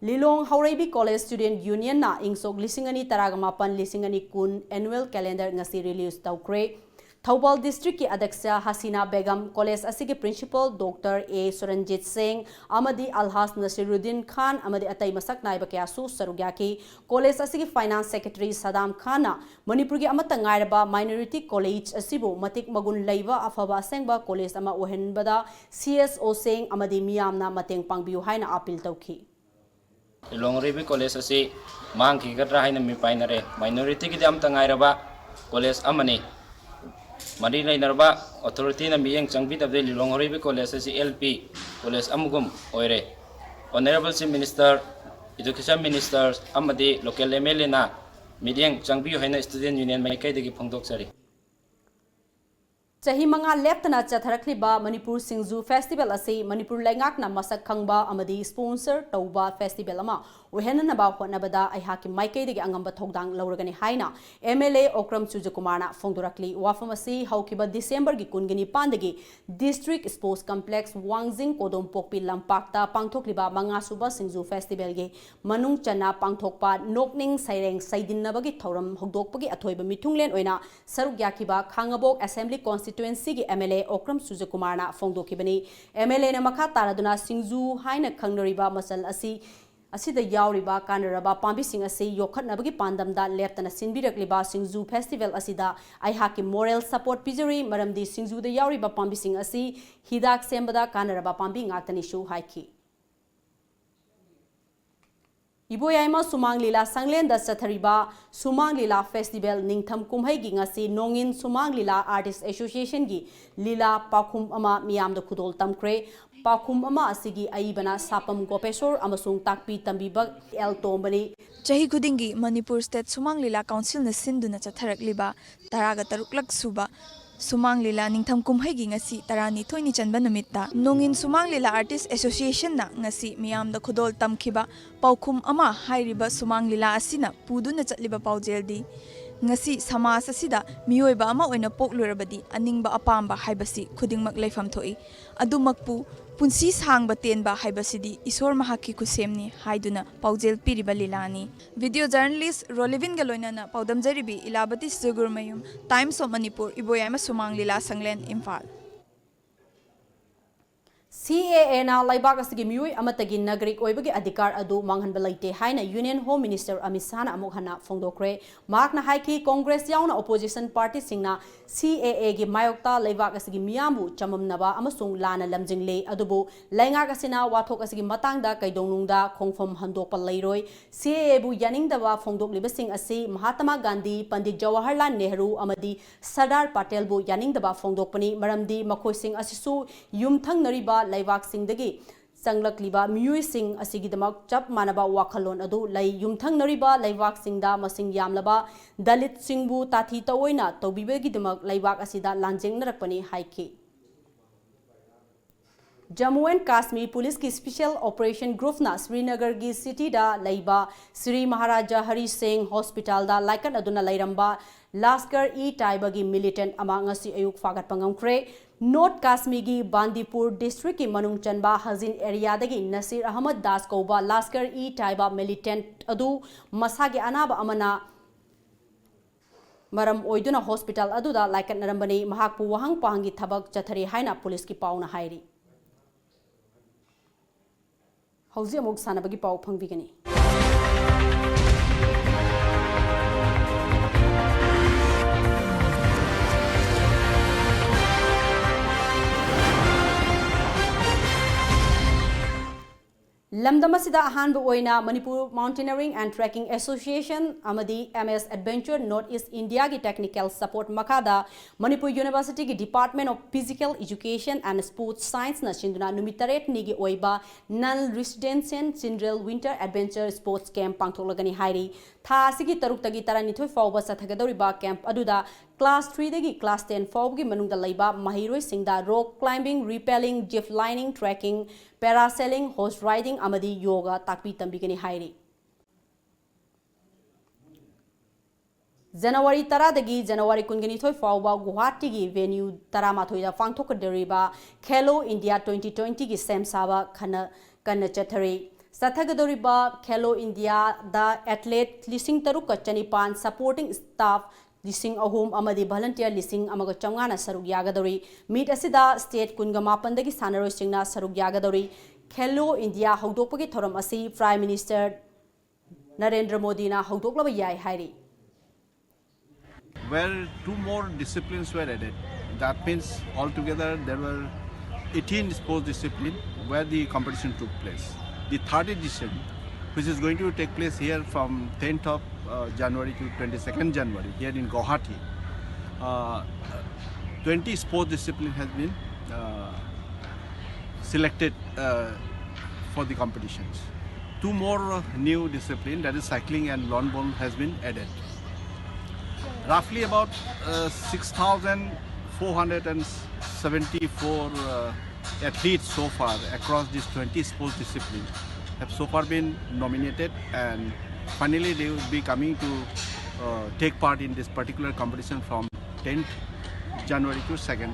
ꯂꯤꯂꯣꯡ ꯍꯧꯔꯩꯕꯤ College Student Union ꯅ ꯏꯪ ꯁꯣꯛ ꯂꯤꯁꯤꯡ ꯑꯅꯤ ꯇꯔꯥꯒ ꯃꯥꯄꯟ, ꯂꯤꯁꯤꯡ ꯑꯅꯤ ꯀꯨꯟ annual calendar ꯉꯁꯤ release ꯇꯧꯈ꯭ꯔꯦ꯫ ꯊꯧꯕꯥꯜ district ꯀꯤ ꯑꯗ꯭ꯌꯛꯁ ꯍꯁꯤꯅꯥ ꯕꯦꯒꯝ, college ꯑꯁꯤꯒꯤ principal Doctor A ꯁꯨꯔꯟꯖꯤꯠ ꯁꯤꯡ ꯑꯃꯗꯤ ꯑꯜꯍꯥꯖ ꯅꯁꯤꯔꯨꯗꯤꯟ ꯈꯥꯟ ꯑꯃꯗꯤ ꯑꯇꯩ ꯃꯁꯛ ꯅꯥꯏꯕ ꯀꯌꯥꯁꯨ ꯁꯔꯨꯛ ꯌꯥꯈꯤ꯫ College ꯑꯁꯤꯒꯤ finance secretary ꯁꯗꯥꯝ ꯈꯥꯟꯅ ꯃꯅꯤꯄꯨꯔꯒꯤ ꯑꯃꯠꯇ ꯉꯥꯏꯔꯕ minority college ꯑꯁꯤꯕꯨ ꯃꯇꯤꯛ ꯃꯒꯨꯟ ꯂꯩꯕ ꯑꯐꯕ ꯑꯁꯦꯡꯕ college ꯑꯃ ꯑꯣꯏꯍꯟꯕꯗ C S O ꯁꯤꯡ ꯑꯃꯗꯤ ꯃꯤꯌꯥꯝꯅ ꯃꯇꯦꯡ ꯄꯥꯡꯕꯤꯌꯨ ꯍꯥꯏꯅ appeal ꯇꯧꯈꯤ꯫ ꯂꯤꯂꯣꯡ ꯍꯧꯔꯩꯕꯤ College ꯑꯁꯤ ꯃꯥꯡꯈꯤꯒꯗ꯭ꯔꯥ ꯍꯥꯏꯅ ꯃꯤꯄꯥꯏꯅꯔꯦ꯫ Minority ꯒꯤꯗꯤ ꯑꯃꯠꯇ ꯉꯥꯏꯔꯕ college ꯑꯃꯅꯤ꯫ ꯃꯔꯤ ꯂꯩꯅꯔꯕ authority ꯅ ꯃꯤꯠꯌꯦꯡ ꯆꯪꯕꯤꯗꯕꯗꯒꯤ ꯂꯤꯂꯣꯡ ꯍꯧꯔꯩꯕꯤ College ꯑꯁꯤ L P college ꯑꯃꯒꯨꯝ ꯑꯣꯏꯔꯦ꯫ Honourable Chief Minister, Education Minister ꯑꯃꯗꯤ local M L A ꯅ ꯃꯤꯠꯌꯦꯡ ꯆꯪꯕꯤꯌꯨ ꯍꯥꯏꯅ Student Union ꯃꯥꯏꯀꯩꯗꯒꯤ ꯐꯣꯡꯗꯣꯛꯆꯔꯤ꯫ ꯆꯍꯤ ꯃꯉꯥ ꯂꯦꯞꯇꯅ ꯆꯠꯊꯔꯛꯂꯤꯕ ꯃꯅꯤꯄꯨꯔ ꯁꯤꯡꯖꯨ ꯐꯦꯁꯇꯤꯚꯦꯜ ꯑꯁꯤ ꯃꯅꯤꯄꯨꯔ ꯂꯩꯉꯥꯛꯅ ꯃꯁꯛ ꯈꯪꯕ ꯑꯃꯗꯤ ꯁ꯭ꯄꯣꯟꯁꯔ ꯇꯧꯕ ꯐꯦꯁꯇꯤꯚꯦꯜ ꯑꯃ ꯑꯣꯏꯍꯟꯅꯅꯕ ꯍꯣꯠꯅꯕꯗ ꯑꯩꯍꯥꯛꯀꯤ ꯃꯥꯏꯀꯩꯗꯒꯤ ꯑꯉꯝꯕ ꯊꯧꯗꯥꯡ ꯂꯧꯔꯒꯅꯤ ꯍꯥꯏꯅ ꯑꯦꯝ ꯑꯦꯜ ꯑꯦ ꯑꯣꯀ꯭ꯔꯝ ꯁꯨꯖꯀꯨꯃꯥꯔꯅ ꯐꯣꯡꯗꯣꯔꯛꯂꯤ꯫ ꯋꯥꯐꯝ ꯑꯁꯤ ꯍꯧꯈꯤꯕ ꯗꯤꯁꯦꯝꯕꯔꯒꯤ ꯀꯨꯟꯒ ꯅꯤꯄꯥꯟꯗꯒꯤ ꯗꯤꯁꯇ꯭ꯔꯤꯛ ꯁ꯭ꯄꯣꯔꯠꯁ ꯀꯝꯄ꯭ꯂꯦꯛꯁ, ꯋꯥꯡꯖꯤꯡ ꯀꯣꯗꯣꯝꯄꯣꯛꯄꯤ ꯂꯝꯄꯥꯛꯇ ꯄꯥꯡꯊꯣꯛꯂꯤꯕ ꯃꯉꯥꯁꯨꯕ ꯁꯤꯡꯖꯨ ꯐꯦꯁꯇꯤꯚꯦꯜꯒꯤ ꯃꯅꯨꯡ ꯆꯟꯅ ꯄꯥꯡꯊꯣꯛꯄ ꯅꯣꯛꯅꯤꯡ ꯁꯩꯔꯦꯡ ꯁꯩꯗꯤꯟꯅꯕꯒꯤ ꯊꯧꯔꯝ ꯍꯧꯗꯣꯛꯄꯒꯤ ꯑꯊꯣꯏꯕ ꯃꯤꯊꯨꯡꯂꯦꯟ ꯑꯣꯏꯅ ꯁꯔꯨꯛ ꯌꯥꯈꯤꯕ ꯈꯥꯉꯕꯣꯛ ꯑꯦꯁꯦꯝꯕ꯭ꯂꯤ ꯀꯣꯟꯁꯇꯤꯇ꯭ꯋꯦꯟꯁꯤꯒꯤ ꯑꯦꯝ ꯑꯦꯜ ꯑꯦ ꯑꯣꯀ꯭ꯔꯝ ꯁꯨꯖꯀꯨꯃꯥꯔꯅ ꯐꯣꯡꯗꯣꯛꯈꯤꯕꯅꯤ꯫ ꯑꯦꯝ ꯑꯦꯜ ꯑꯦꯅ ꯃꯈꯥ ꯇꯥꯔꯗꯨꯅ ꯁꯤꯡꯖꯨ ꯍꯥꯏꯅ ꯈꯪꯅꯔꯤꯕ ꯃꯆꯜ ꯑꯁꯤ, ꯑꯁꯤꯗ ꯌꯥꯎꯔꯤꯕ ꯀꯥꯟꯅꯔꯕ ꯄꯥꯝꯕꯤꯁꯤꯡ ꯑꯁꯤ ꯌꯣꯛꯈꯠꯅꯕꯒꯤ ꯄꯥꯟꯗꯝꯗ ꯂꯦꯞꯇꯅ ꯁꯤꯟꯕꯤꯔꯛꯂꯤꯕ ꯁꯤꯡꯖꯨ ꯐꯦꯁꯇꯤꯚꯦꯜ ꯑꯁꯤꯗ ꯑꯩꯍꯥꯛꯀꯤ ꯃꯣꯔꯦꯜ ꯁꯄꯣꯔꯠ ꯄꯤꯖꯔꯤ, ꯃꯔꯝꯗꯤ ꯁꯤꯡꯖꯨꯗ ꯌꯥꯎꯔꯤꯕ ꯄꯥꯝꯕꯤꯁꯤꯡ ꯑꯁꯤ ꯍꯤꯗꯥꯛ ꯁꯦꯝꯕꯗ ꯀꯥꯟꯅꯔꯕ ꯄꯥꯝꯕꯤ ꯉꯥꯛꯇꯅꯤꯁꯨ ꯍꯥꯏꯈꯤ꯫ ꯏꯕꯣꯌꯥꯏꯃ ꯁꯨꯃꯥꯡ ꯂꯤꯂꯥ ꯁꯪꯂꯦꯟꯗ ꯆꯠꯊꯔꯤꯕ ꯁꯨꯃꯥꯡ ꯂꯤꯂꯥ ꯐꯦꯁꯇꯤꯚꯦꯜ ꯅꯤꯡꯊꯝ ꯀꯨꯝꯍꯩꯒꯤ ꯉꯁꯤ ꯅꯣꯡꯏꯟ ꯁꯨꯃꯥꯡ ꯂꯤꯂꯥ ꯑꯥꯔꯇꯤꯁ ꯑꯦꯁꯣꯁꯤꯌꯦꯁꯟꯒꯤ ꯂꯤꯂꯥ ꯄꯥꯎꯈꯨꯝ ꯑꯃ ꯃꯤꯌꯥꯝꯗ ꯈꯨꯗꯣꯜ ꯇꯝꯈ꯭ꯔꯦ꯫ ꯄꯥꯎꯈꯨꯝ ꯑꯃ ꯑꯁꯤꯒꯤ ꯑꯏꯕꯅ ꯁꯥꯄꯝ ꯒꯣꯄꯦꯁꯣꯔ ꯑꯃꯁꯨꯡ ꯇꯥꯛꯄꯤ ꯇꯝꯕꯤꯕ ꯑꯦꯜ ꯇꯣꯝꯕꯅꯤ꯫ ꯆꯍꯤ ꯈꯨꯗꯤꯡꯒꯤ ꯃꯅꯤꯄꯨꯔ ꯁ꯭ꯇꯦꯠ ꯁꯨꯃꯥꯡ ꯂꯤꯂꯥ ꯀꯥꯎꯟꯁꯤꯜꯅ ꯁꯤꯟꯗꯨꯅ ꯆꯠꯊꯔꯛꯂꯤꯕ ꯇꯔꯥꯒ ꯇꯔꯨꯛꯂꯛ ꯁꯨꯕ ꯁꯨꯃꯥꯡ ꯂꯤꯂꯥ ꯅꯤꯡꯊꯝ ꯀꯨꯝꯍꯩꯒꯤ ꯉꯁꯤ ꯇꯔꯥꯅꯤꯊꯣꯏꯅꯤ ꯆꯟꯕ ꯅꯨꯃꯤꯠꯇ ꯅꯣꯡꯏꯟ ꯁꯨꯃꯥꯡ ꯂꯤꯂꯥ ꯑꯥꯔꯇꯤꯁ ꯑꯦꯁꯣꯁꯤꯌꯦꯁꯟꯅ ꯉꯁꯤ ꯃꯤꯌꯥꯝꯗ ꯈꯨꯗꯣꯜ ꯇꯝꯈꯤꯕ ꯄꯥꯎꯈꯨꯝ ꯑꯃ ꯍꯥꯏꯔꯤꯕ ꯁꯨꯃꯥꯡ ꯂꯤꯂꯥ ꯑꯁꯤꯅ ꯄꯨꯗꯨꯅ ꯆꯠꯂꯤꯕ ꯄꯥꯎꯖꯦꯜꯗꯤ, ꯉꯁꯤ ꯁꯃꯥꯖ ꯑꯁꯤꯗ ꯃꯤꯑꯣꯏꯕ ꯑꯃ ꯑꯣꯏꯅ ꯄꯣꯛꯂꯨꯔꯕꯗꯤ ꯑꯅꯤꯡꯕ ꯑꯄꯥꯝꯕ ꯍꯥꯏꯕꯁꯤ ꯈꯨꯗꯤꯡꯃꯛ ꯂꯩꯐꯝ ꯊꯣꯛꯏ꯫ ꯑꯗꯨꯃꯛꯄꯨ ꯄꯨꯟꯁꯤ ꯁꯥꯡꯕ ꯇꯦꯟꯕ ꯍꯥꯏꯕꯁꯤꯗꯤ ꯏꯁꯣꯔ ꯃꯍꯥꯛꯀꯤ ꯈꯨꯠꯁꯦꯝꯅꯤ ꯍꯥꯏꯗꯨꯅ ꯄꯥꯎꯖꯦꯜ ꯄꯤꯔꯤꯕ ꯂꯤꯂꯥꯅꯤ꯫ ꯚꯤꯗꯤꯑꯣ ꯖꯔꯅꯦꯂꯤꯁ ꯔꯣꯂꯤꯚꯤꯟꯒ ꯂꯣꯏꯅꯅ ꯄꯥꯎꯗꯝꯖꯔꯤꯕꯤ ꯏꯂꯥꯕꯇꯤ ꯁꯤꯖꯒꯨꯔꯃꯌꯨꯝ, ꯇꯥꯏꯝꯁ ꯑꯣꯐ ꯃꯅꯤꯄꯨꯔ, ꯏꯕꯣꯌꯥꯏꯃ ꯁꯨꯃꯥꯡ ꯂꯤꯂꯥ ꯁꯪꯂꯦꯟ, ꯏꯝꯐꯥꯜ꯫ ꯁꯤ ꯑꯦ ꯑꯦꯅ ꯂꯩꯕꯥꯛ ꯑꯁꯤꯒꯤ ꯃꯤꯑꯣꯏ ꯑꯃꯠꯇꯒꯤ ꯅꯥꯒꯔꯤꯛ ꯑꯣꯏꯕꯒꯤ ꯑꯙꯤꯀꯥꯔ ꯑꯗꯨ ꯃꯥꯡꯍꯟꯕ ꯂꯩꯇꯦ ꯍꯥꯏꯅ ꯌꯨꯅꯤꯌꯟ ꯍꯣꯝ ꯃꯤꯅꯤꯁꯇꯔ ꯑꯃꯤꯠ ꯁꯥꯍꯅ ꯑꯃꯨꯛ ꯍꯟꯅ ꯐꯣꯡꯗꯣꯛꯈ꯭ꯔꯦ꯫ ꯃꯍꯥꯛꯅ ꯍꯥꯏꯈꯤ, ꯀꯣꯡꯒ꯭ꯔꯦꯁ ꯌꯥꯎꯅ ꯑꯣꯄꯣꯖꯤꯁꯟ ꯄꯥꯔꯇꯤꯁꯤꯡꯅ ꯁꯤ ꯑꯦ ꯑꯦꯒꯤ ꯃꯥꯌꯣꯛꯇ ꯂꯩꯕꯥꯛ ꯑꯁꯤꯒꯤ ꯃꯤꯌꯥꯝꯕꯨ ꯆꯃꯝꯅꯕ ꯑꯃꯁꯨꯡ ꯂꯥꯟꯅ ꯂꯝꯖꯤꯡꯂꯦ, ꯑꯗꯨꯕꯨ ꯂꯩꯉꯥꯛ ꯑꯁꯤꯅ ꯋꯥꯊꯣꯛ ꯑꯁꯤꯒꯤ ꯃꯇꯥꯡꯗ ꯀꯩꯗꯧꯅꯨꯡꯗ ꯈꯣꯡꯐꯝ ꯍꯟꯗꯣꯛꯄ ꯂꯩꯔꯣꯏ꯫ ꯁꯤ ꯑꯦ ꯑꯦꯕꯨ ꯌꯥꯅꯤꯡꯗꯕ ꯐꯣꯡꯗꯣꯛꯂꯤꯕꯁꯤꯡ ꯑꯁꯤ ꯃꯍꯥꯇꯃꯥ ꯒꯥꯟꯙꯤ, ꯄꯟꯗꯤꯠ ꯖꯋꯥꯍꯔꯂꯥꯜ ꯅꯦꯍꯔꯨ ꯑꯃꯗꯤ ꯁꯔꯗꯥꯔ ꯄꯇꯦꯜꯕꯨ ꯌꯥꯅꯤꯡꯗꯕ ꯐꯣꯡꯗꯣꯛꯄꯅꯤ, ꯃꯔꯝꯗꯤ ꯃꯈꯣꯏꯁꯤꯡ ꯑꯁꯤꯁꯨ ꯌꯨꯝꯊꯪꯅꯔꯤꯕ ꯂꯩꯕꯥꯛꯁꯤꯡꯗꯒꯤ ꯆꯪꯂꯛꯂꯤꯕ ꯃꯤꯑꯣꯏꯁꯤꯡ ꯑꯁꯤꯒꯤꯗꯃꯛ ꯆꯞ ꯃꯥꯟꯅꯕ ꯋꯥꯈꯜꯂꯣꯟ ꯑꯗꯨ ꯂꯩ꯫ ꯌꯨꯝꯊꯪꯅꯔꯤꯕ ꯂꯩꯕꯥꯛꯁꯤꯡꯗ ꯃꯁꯤꯡ ꯌꯥꯝꯂꯕ ꯗꯂꯤꯠꯁꯤꯡꯕꯨ ꯇꯥꯊꯤ ꯇꯧꯑꯣꯏꯅ ꯇꯧꯕꯤꯕꯒꯤꯗꯃꯛ ꯂꯩꯕꯥꯛ ꯑꯁꯤꯗ ꯂꯥꯟꯖꯦꯡꯅꯔꯛꯄꯅꯤ ꯍꯥꯏꯈꯤ꯫ ꯖꯝꯃꯨ ꯑꯦꯟ ꯀꯥꯁꯃꯤꯔ ꯄꯨꯂꯤꯁꯀꯤ ꯁ꯭ꯄꯤꯁꯦꯜ ꯑꯣꯄꯔꯦꯁꯟ ꯒ꯭ꯔꯨꯞꯅ ꯁ꯭ꯔꯤꯅꯒꯔꯒꯤ ꯁꯤꯇꯤꯗ ꯂꯩꯕ ꯁ꯭ꯔꯤ ꯃꯍꯥꯔꯥꯖꯥ ꯍꯔꯤ ꯁꯤꯡ ꯍꯣꯁꯄꯤꯇꯥꯜꯗ ꯂꯥꯏꯀꯠꯅꯗꯨꯅ ꯂꯩꯔꯝꯕ ꯂꯥꯁꯀꯔ ꯏ ꯇꯥꯏꯕꯥꯒꯤ ꯃꯤꯂꯤꯇꯦꯟꯠ ꯑꯃ ꯉꯁꯤ ꯑꯌꯨꯛ ꯐꯥꯒꯠꯄ ꯉꯝꯈ꯭ꯔꯦ꯫ ꯅꯣꯔꯠ ꯀꯥꯁꯃꯤꯔꯒꯤ ꯕꯥꯟꯗꯤꯄꯨꯔ ꯗꯤꯁꯇ꯭ꯔꯤꯛꯀꯤ ꯃꯅꯨꯡ ꯆꯟꯕ ꯍꯖꯤꯟ ꯑꯦꯔꯤꯌꯥꯗꯒꯤ ꯅꯁꯤꯔ ꯑꯍꯃꯗ ꯗꯥꯁ ꯀꯧꯕ ꯂꯥꯁꯀꯔ ꯏ ꯇꯥꯏꯕꯥ ꯃꯤꯂꯤꯇꯦꯟꯠ ꯑꯗꯨ ꯃꯁꯥꯒꯤ ꯑꯅꯥꯕ ꯑꯃꯅ ꯃꯔꯝ ꯑꯣꯏꯗꯨꯅ ꯍꯣꯁꯄꯤꯇꯥꯜ ꯑꯗꯨꯗ ꯂꯥꯏꯀꯠꯅꯔꯝꯕꯅꯤ꯫ ꯃꯍꯥꯛꯄꯨ ꯋꯥꯍꯪ ꯄꯥꯎꯍꯪꯒꯤ ꯊꯕꯛ ꯆꯠꯊꯔꯤ ꯍꯥꯏꯅ ꯄꯨꯂꯤꯁꯀꯤ ꯄꯥꯎꯅ ꯍꯥꯏꯔꯤ꯫ ꯍꯧꯖꯤꯛ ꯑꯃꯨꯛ ꯁꯥꯟꯅꯕꯒꯤ ꯄꯥꯎ ꯐꯪꯕꯤꯒꯅꯤ꯫ ꯂꯝꯗꯝ ꯑꯁꯤꯗ ꯑꯍꯥꯟꯕ ꯑꯣꯏꯅ Manipur Mountaineering and Trekking Association ꯑꯃꯗꯤ M S Adventure North East Indiaꯒꯤ technical support ꯃꯈꯥꯗ ꯃꯅꯤꯄꯨꯔ ꯌꯨꯅꯤꯚꯔꯁꯤꯇꯤꯒꯤ Department of Physical Education and Sports Scienceꯅ ꯁꯤꯟꯗꯨꯅ ꯅꯨꯃꯤꯠ ꯇꯔꯦꯠꯅꯤꯒꯤ ꯑꯣꯏꯕ Non Residential Children Winter Adventure Sports Camp ꯄꯥꯡꯊꯣꯛꯂꯒꯅꯤ ꯍꯥꯏꯔꯤ꯫ ꯊꯥ ꯑꯁꯤꯒꯤ ꯇꯔꯨꯛꯇꯒꯤ ꯇꯔꯥꯅꯤꯊꯣꯏ ꯐꯥꯎꯕ ꯆꯠꯊꯒꯗꯧꯔꯤꯕ camp ꯑꯗꯨꯗ class threeꯗꯒꯤ class ten ꯐꯥꯎꯕꯒꯤ ꯃꯅꯨꯡꯗ ꯂꯩꯕ ꯃꯍꯩꯔꯣꯏꯁꯤꯡꯗ rock climbing, rappelling, zip lining, trekking, parasailing, horse riding ꯑꯃꯗꯤ ꯌꯣꯒ ꯇꯥꯛꯄꯤ ꯇꯝꯕꯤꯒꯅꯤ ꯍꯥꯏꯔꯤ꯫ ꯖꯅꯋꯥꯔꯤ ꯇꯔꯥꯗꯒꯤ ꯖꯅꯋꯥꯔꯤ ꯀꯨꯟꯒ ꯅꯤꯊꯣꯏ ꯐꯥꯎꯕ ꯒꯨꯋꯥꯍꯥꯇꯤꯒꯤ venue ꯇꯔꯥꯃꯥꯊꯣꯏꯗ ꯄꯥꯡꯊꯣꯛꯀꯗꯧꯔꯤꯕ Khelo India twenty twentyꯒꯤ ꯁꯦꯝ ꯁꯥꯕ ꯈꯟꯅ ꯀꯟꯅ ꯆꯠꯊꯔꯤ꯫ ꯆꯠꯊꯒꯗꯧꯔꯤꯕ Khelo Indiaꯗ athlete ꯂꯤꯁꯤꯡ ꯇꯔꯨꯛꯀ ꯆꯅꯤꯄꯥꯟ, supporting staff ꯂꯤꯁꯤꯡ ꯑꯍꯨꯝ ꯑꯃꯗꯤ volunteer ꯂꯤꯁꯤꯡ ꯑꯃꯒ ꯆꯥꯝꯃꯉꯥꯅ ꯁꯔꯨꯛ ꯌꯥꯒꯗꯧꯔꯤ꯫ Meet ꯑꯁꯤꯗ state ꯀꯨꯟꯒ ꯃꯥꯄꯟꯗꯒꯤ ꯁꯥꯟꯅꯔꯣꯏꯁꯤꯡꯅ ꯁꯔꯨꯛ ꯌꯥꯒꯗꯧꯔꯤ꯫ Khelo India ꯍꯧꯗꯣꯛꯄꯒꯤ ꯊꯧꯔꯝ ꯑꯁꯤ Prime Minister ꯅꯔꯦꯟꯗ꯭ꯔ ꯃꯣꯗꯤꯅ ꯍꯧꯗꯣꯛꯂꯕ ꯌꯥꯏ ꯍꯥꯏꯔꯤ꯫ Where two more disciplines were added. That means altogether there were eighteen sports disciplines where the competition took place. The third edition, which is going to take place here from tenth of uh, January to twenty-second January here in Guwahati, uh, twenty sports discipline has been uh, selected uh, for the competitions. Two more uh, new discipline, that is cycling and lawn bowling, has been added. Roughly about uh, six thousand four hundred seventy-four uh, athletes so far across these twenty sports disciplines have so far been nominated, and finally they will be coming to uh, take part in this particular competition from tenth January to second,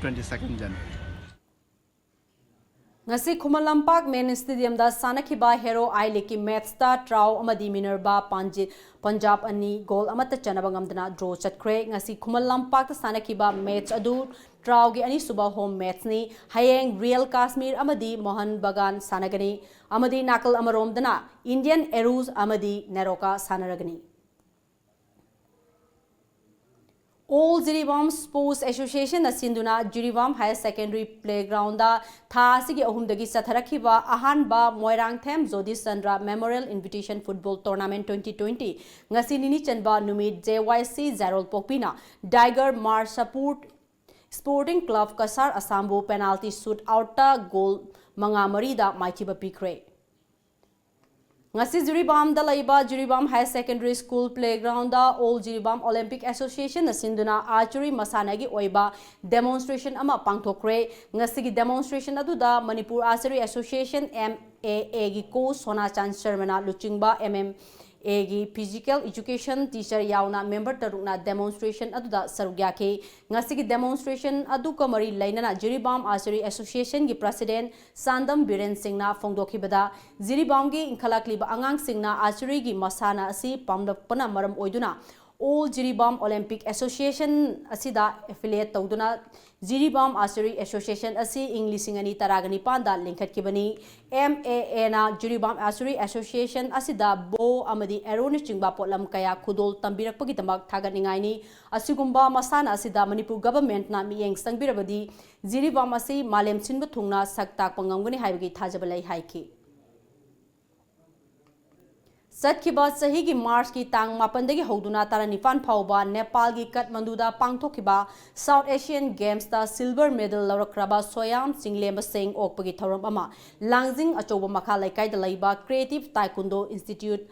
twenty-second January. ꯉꯁꯤ ꯈꯨꯃꯟ ꯂꯝꯄꯥꯛ ꯃꯦꯟ ꯁ꯭ꯇꯦꯗꯤꯌꯝꯗ ꯁꯥꯟꯅꯈꯤꯕ hero ꯑꯥꯏ ꯂꯤꯒꯀꯤ ꯃꯦꯠꯁꯇ ꯇ꯭ꯔꯥꯎ ꯑꯃꯗꯤ Minerva ꯄꯥꯟꯖꯤꯠ Punjab ꯑꯅꯤ goal ꯑꯃꯠꯇ ꯆꯟꯅꯕ ꯉꯝꯗꯅ ꯗ꯭ꯔꯣ ꯆꯠꯈ꯭ꯔꯦ꯫ ꯉꯁꯤ ꯈꯨꯃꯟ ꯂꯝꯄꯥꯛꯇ ꯁꯥꯟꯅꯈꯤꯕ ꯃꯦꯠꯁ ꯑꯗꯨ ꯇ꯭ꯔꯥꯎꯒꯤ ꯑꯅꯤꯁꯨꯕ ꯍꯣꯝ ꯃꯦꯠꯁꯅꯤ꯫ ꯍꯌꯦꯡ ꯔꯤꯌꯦꯜ ꯀꯥꯁꯃꯤꯔ ꯑꯃꯗꯤ ꯃꯣꯍꯟ ꯕꯒꯥꯟ ꯁꯥꯟꯅꯒꯅꯤ ꯑꯃꯗꯤ ꯅꯥꯀꯜ ꯑꯃꯔꯣꯝꯗꯅ ꯏꯟꯗꯤꯌꯟ ꯑꯦꯔꯨꯖ ꯑꯃꯗꯤ NEROCA ꯁꯥꯟꯅꯔꯒꯅꯤ꯫ All Jiribam Sports Association ꯅ ꯁꯤꯟꯗꯨꯅ ꯖꯤꯔꯤꯕꯥꯝ ꯍꯥꯌꯔ ꯁꯦꯀꯦꯟꯗꯔꯤ ꯄ꯭ꯂꯦꯒ꯭ꯔꯥꯎꯟꯗ ꯊꯥ ꯑꯁꯤꯒꯤ ꯑꯍꯨꯝꯗꯒꯤ ꯆꯠꯊꯔꯛꯈꯤꯕ ꯑꯍꯥꯟꯕ Moirangthem Jodish Chandra memorial invitation football tournament twenty twenty ꯉꯁꯤ ꯅꯤꯅꯤ ꯆꯟꯕ ꯅꯨꯃꯤꯠ ꯖꯦ ꯋꯥꯏ ꯁꯤ ꯖꯥꯔꯣꯜ ꯄꯣꯛꯄꯤꯅ ꯗꯥꯏꯒꯔ ꯃꯥꯔꯁ ꯁꯄꯣꯔꯠ ꯁ꯭ꯄꯣꯔꯇꯤꯡ ꯀ꯭ꯂꯕ ꯀꯁꯥꯔ ꯑꯁꯥꯝꯕꯨ ꯄꯦꯅꯥꯜꯇꯤ ꯁꯨꯠ ꯑꯥꯎꯠꯇ ꯒꯣꯜ ꯃꯉꯥ ꯃꯔꯤꯗ ꯃꯥꯏꯊꯤꯕ ꯄꯤꯈ꯭ꯔꯦ꯫ ꯉꯁꯤ ꯖꯤꯔꯤꯕꯥꯝꯗ ꯂꯩꯕ ꯖꯤꯔꯤꯕꯥꯝ higher secondary school playground all ꯖꯤꯔꯤꯕꯥꯝ ꯑꯣꯂꯤꯝꯄꯤꯛ ꯑꯦꯁꯣꯁꯤꯌꯦꯁꯟꯅ ꯁꯤꯟꯗꯨꯅ ꯑꯥꯔꯆꯔꯤ ꯃꯁꯥꯟꯅꯒꯤ ꯑꯣꯏꯕ ꯗꯦꯃꯣꯟꯁꯇ꯭ꯔꯦꯁꯟ ꯑꯃ ꯄꯥꯡꯊꯣꯛꯈ꯭ꯔꯦ꯫ ꯉꯁꯤꯒꯤ ꯗꯦꯃꯣꯟꯁꯇ꯭ꯔꯦꯁꯟ ꯑꯗꯨꯗ Manipur archery association, M A ꯑꯦꯒꯤ ꯀꯣꯆ ꯁꯣꯅꯥꯆꯥꯟ ꯁꯔꯃꯅ ꯂꯨꯆꯤꯡꯕ ꯑꯦꯝ ꯑꯦꯝ ꯑꯦꯒꯤ ꯐꯤꯖꯤꯀꯦꯜ ꯏꯖꯨꯀꯦꯁꯟ ꯇꯤꯆꯔ ꯌꯥꯎꯅ ꯃꯦꯝꯕꯔ ꯇꯔꯨꯛꯅ ꯗꯦꯃꯣꯟꯁꯇ꯭ꯔꯦꯁꯟ ꯑꯗꯨꯗ ꯁꯔꯨꯛ ꯌꯥꯈꯤ꯫ ꯉꯁꯤꯒꯤ ꯗꯦꯃꯣꯟꯁꯇ꯭ꯔꯦꯁꯟ ꯑꯗꯨꯒ ꯃꯔꯤ ꯂꯩꯅꯅ ꯖꯤꯔꯤꯕꯥꯝ ꯑꯥꯔꯆꯔꯤ ꯑꯦꯁꯣꯁꯤꯌꯦꯁꯟꯒꯤ ꯄ꯭ꯔꯁꯤꯗꯦꯟ ꯁꯥꯟꯗꯝ ꯕꯤꯔꯦꯟ ꯁꯤꯡꯅ ꯐꯣꯡꯗꯣꯛꯈꯤꯕꯗ, ꯖꯤꯔꯤꯕꯥꯝꯒꯤ ꯏꯟꯈꯠꯂꯛꯂꯤꯕ ꯑꯉꯥꯡꯁꯤꯡꯅ ꯑꯥꯔꯆꯔꯤꯒꯤ ꯃꯁꯥꯟꯅ ꯑꯁꯤ ꯄꯥꯝꯂꯛꯄꯅ ꯃꯔꯝ ꯑꯣꯏꯗꯨꯅ ꯑꯣꯜ ꯖꯤꯔꯤꯕꯥꯝ ꯑꯣꯂꯤꯝꯄꯤꯛ ꯑꯦꯁꯣꯁꯤꯌꯦꯁꯟ ꯑꯁꯤꯗ ꯑꯦꯐꯤꯂꯤꯌꯦꯠ ꯇꯧꯗꯨꯅ ꯖꯤꯔꯤꯕꯥꯝ ꯑꯥꯔꯆꯔꯤ ꯑꯦꯁꯣꯁꯤꯌꯦꯁꯟ ꯑꯁꯤ ꯏꯪ ꯂꯤꯁꯤꯡ ꯑꯅꯤ ꯇꯔꯥꯒ ꯅꯤꯄꯥꯟꯗ ꯂꯤꯡꯈꯠꯈꯤꯕꯅꯤ꯫ ꯑꯦꯝ ꯑꯦ ꯑꯦꯅ ꯖꯤꯔꯤꯕꯥꯝ ꯑꯥꯔꯆꯔꯤ ꯑꯦꯁꯣꯁꯤꯌꯦꯁꯟ ꯑꯁꯤꯗ ꯕꯣ ꯑꯃꯗꯤ ꯑꯦꯔꯣꯅꯆꯤꯡꯕ ꯄꯣꯠꯂꯝ ꯀꯌꯥ ꯈꯨꯗꯣꯜ ꯇꯝꯕꯤꯔꯛꯄꯒꯤꯗꯃꯛ ꯊꯥꯒꯠꯅꯤꯡꯉꯥꯏꯅꯤ꯫ ꯑꯁꯤꯒꯨꯝꯕ ꯃꯁꯥꯟꯅ ꯑꯁꯤꯗ ꯃꯅꯤꯄꯨꯔ ꯒꯚꯔꯟꯃꯦꯟꯠꯅ ꯃꯤꯠꯌꯦꯡ ꯆꯪꯕꯤꯔꯕꯗꯤ ꯖꯤꯔꯤꯕꯥꯝ ꯑꯁꯤ ꯃꯥꯂꯦꯝ ꯁꯤꯟꯕ ꯊꯨꯡꯅ ꯁꯛ ꯇꯥꯛꯄ ꯉꯝꯒꯅꯤ ꯍꯥꯏꯕꯒꯤ ꯊꯥꯖꯕ ꯂꯩ ꯍꯥꯏꯈꯤ꯫ ꯆꯠꯈꯤꯕ ꯆꯍꯤꯒꯤ ꯃꯥꯔꯆꯀꯤ ꯇꯥꯡ ꯃꯥꯄꯟꯗꯒꯤ ꯍꯧꯗꯨꯅ ꯇꯔꯥꯅꯤꯄꯥꯟ ꯐꯥꯎꯕ ꯅꯦꯄꯥꯜꯒꯤ ꯀꯥꯊꯃꯟꯗꯨꯗ ꯄꯥꯡꯊꯣꯛꯈꯤꯕ South Asian Gamesꯇ silver medal ꯂꯧꯔꯛꯈ꯭ꯔꯕ ꯁꯣꯌꯥꯝ ꯆꯤꯡꯂꯦꯝꯕ ꯁꯤꯡ ꯑꯣꯛꯄꯒꯤ ꯊꯧꯔꯝ ꯑꯃ ꯂꯥꯡꯖꯤꯡ ꯑꯆꯧꯕ ꯃꯈꯥ ꯂꯩꯀꯥꯏꯗ ꯂꯩꯕ Creative Taekwondo Institute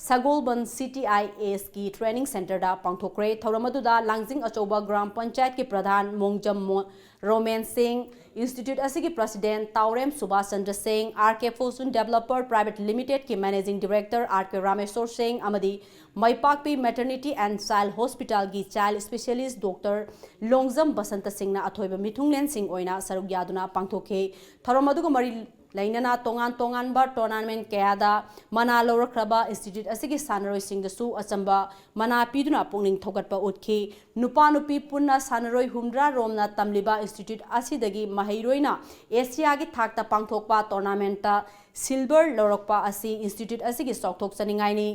Sagolband C T I Sꯀꯤ training centreꯗ ꯄꯥꯡꯊꯣꯛꯈ꯭ꯔꯦ꯫ ꯊꯧꯔꯝ ꯑꯗꯨꯗ ꯂꯥꯡꯖꯤꯡ ꯑꯆꯧꯕ ꯒ꯭ꯔꯥꯝ ꯄꯟꯆꯥꯌꯠꯀꯤ ꯄ꯭ꯔꯙꯥꯟ ꯃꯣꯡꯖꯝ ꯃꯣ-, ꯔꯣꯃꯦꯟ ꯁꯤꯡ, institute ꯑꯁꯤꯒꯤ president ꯇꯥꯎꯔꯦꯝ ꯁꯨꯕꯥꯁ ꯆꯟꯗ꯭ꯔ ꯁꯤꯡ, R K Fortune Developer Private Limitedꯀꯤ managing director R K Rameshwor ꯁꯤꯡ ꯑꯃꯗꯤ ꯃꯩꯄꯥꯛꯄꯤ Maternity and Child Hospitalꯒꯤ child specialist Doctor Longjam Basanta ꯁꯤꯡꯅ ꯑꯊꯣꯏꯕ ꯃꯤꯊꯨꯡꯂꯦꯟꯁꯤꯡ ꯑꯣꯏꯅ ꯁꯔꯨꯛ ꯌꯥꯗꯨꯅ ꯄꯥꯡꯊꯣꯛꯈꯤ꯫ ꯊꯧꯔꯝ ꯑꯗꯨꯒ ꯃꯔꯤ ꯂꯩꯅꯅ ꯇꯣꯉꯥꯟ ꯇꯣꯉꯥꯟꯕ tournament ꯀꯌꯥꯗ ꯃꯅꯥ ꯂꯧꯔꯛꯈ꯭ꯔꯕ institute ꯑꯁꯤꯒꯤ ꯁꯥꯟꯅꯔꯣꯏꯁꯤꯡꯗꯁꯨ ꯑꯆꯝꯕ ꯃꯅꯥ ꯄꯤꯗꯨꯅ ꯄꯨꯛꯅꯤꯡ ꯊꯧꯒꯠꯄ ꯎꯠꯈꯤ꯫ ꯅꯨꯄꯥ ꯅꯨꯄꯤ ꯄꯨꯟꯅ ꯁꯥꯟꯅꯔꯣꯏ ꯍꯨꯝꯗ꯭ꯔꯥ ꯔꯣꯝꯅ ꯇꯝꯂꯤꯕ institute ꯑꯁꯤꯗꯒꯤ ꯃꯍꯩꯔꯣꯏꯅ ꯑꯦꯁꯤꯌꯥꯒꯤ ꯊꯥꯛꯇ ꯄꯥꯡꯊꯣꯛꯄ tournamentꯇ silver ꯂꯧꯔꯛꯄ ꯑꯁꯤ institute ꯑꯁꯤꯒꯤ ꯆꯥꯎꯊꯣꯛꯆꯅꯤꯡꯉꯥꯏꯅꯤ꯫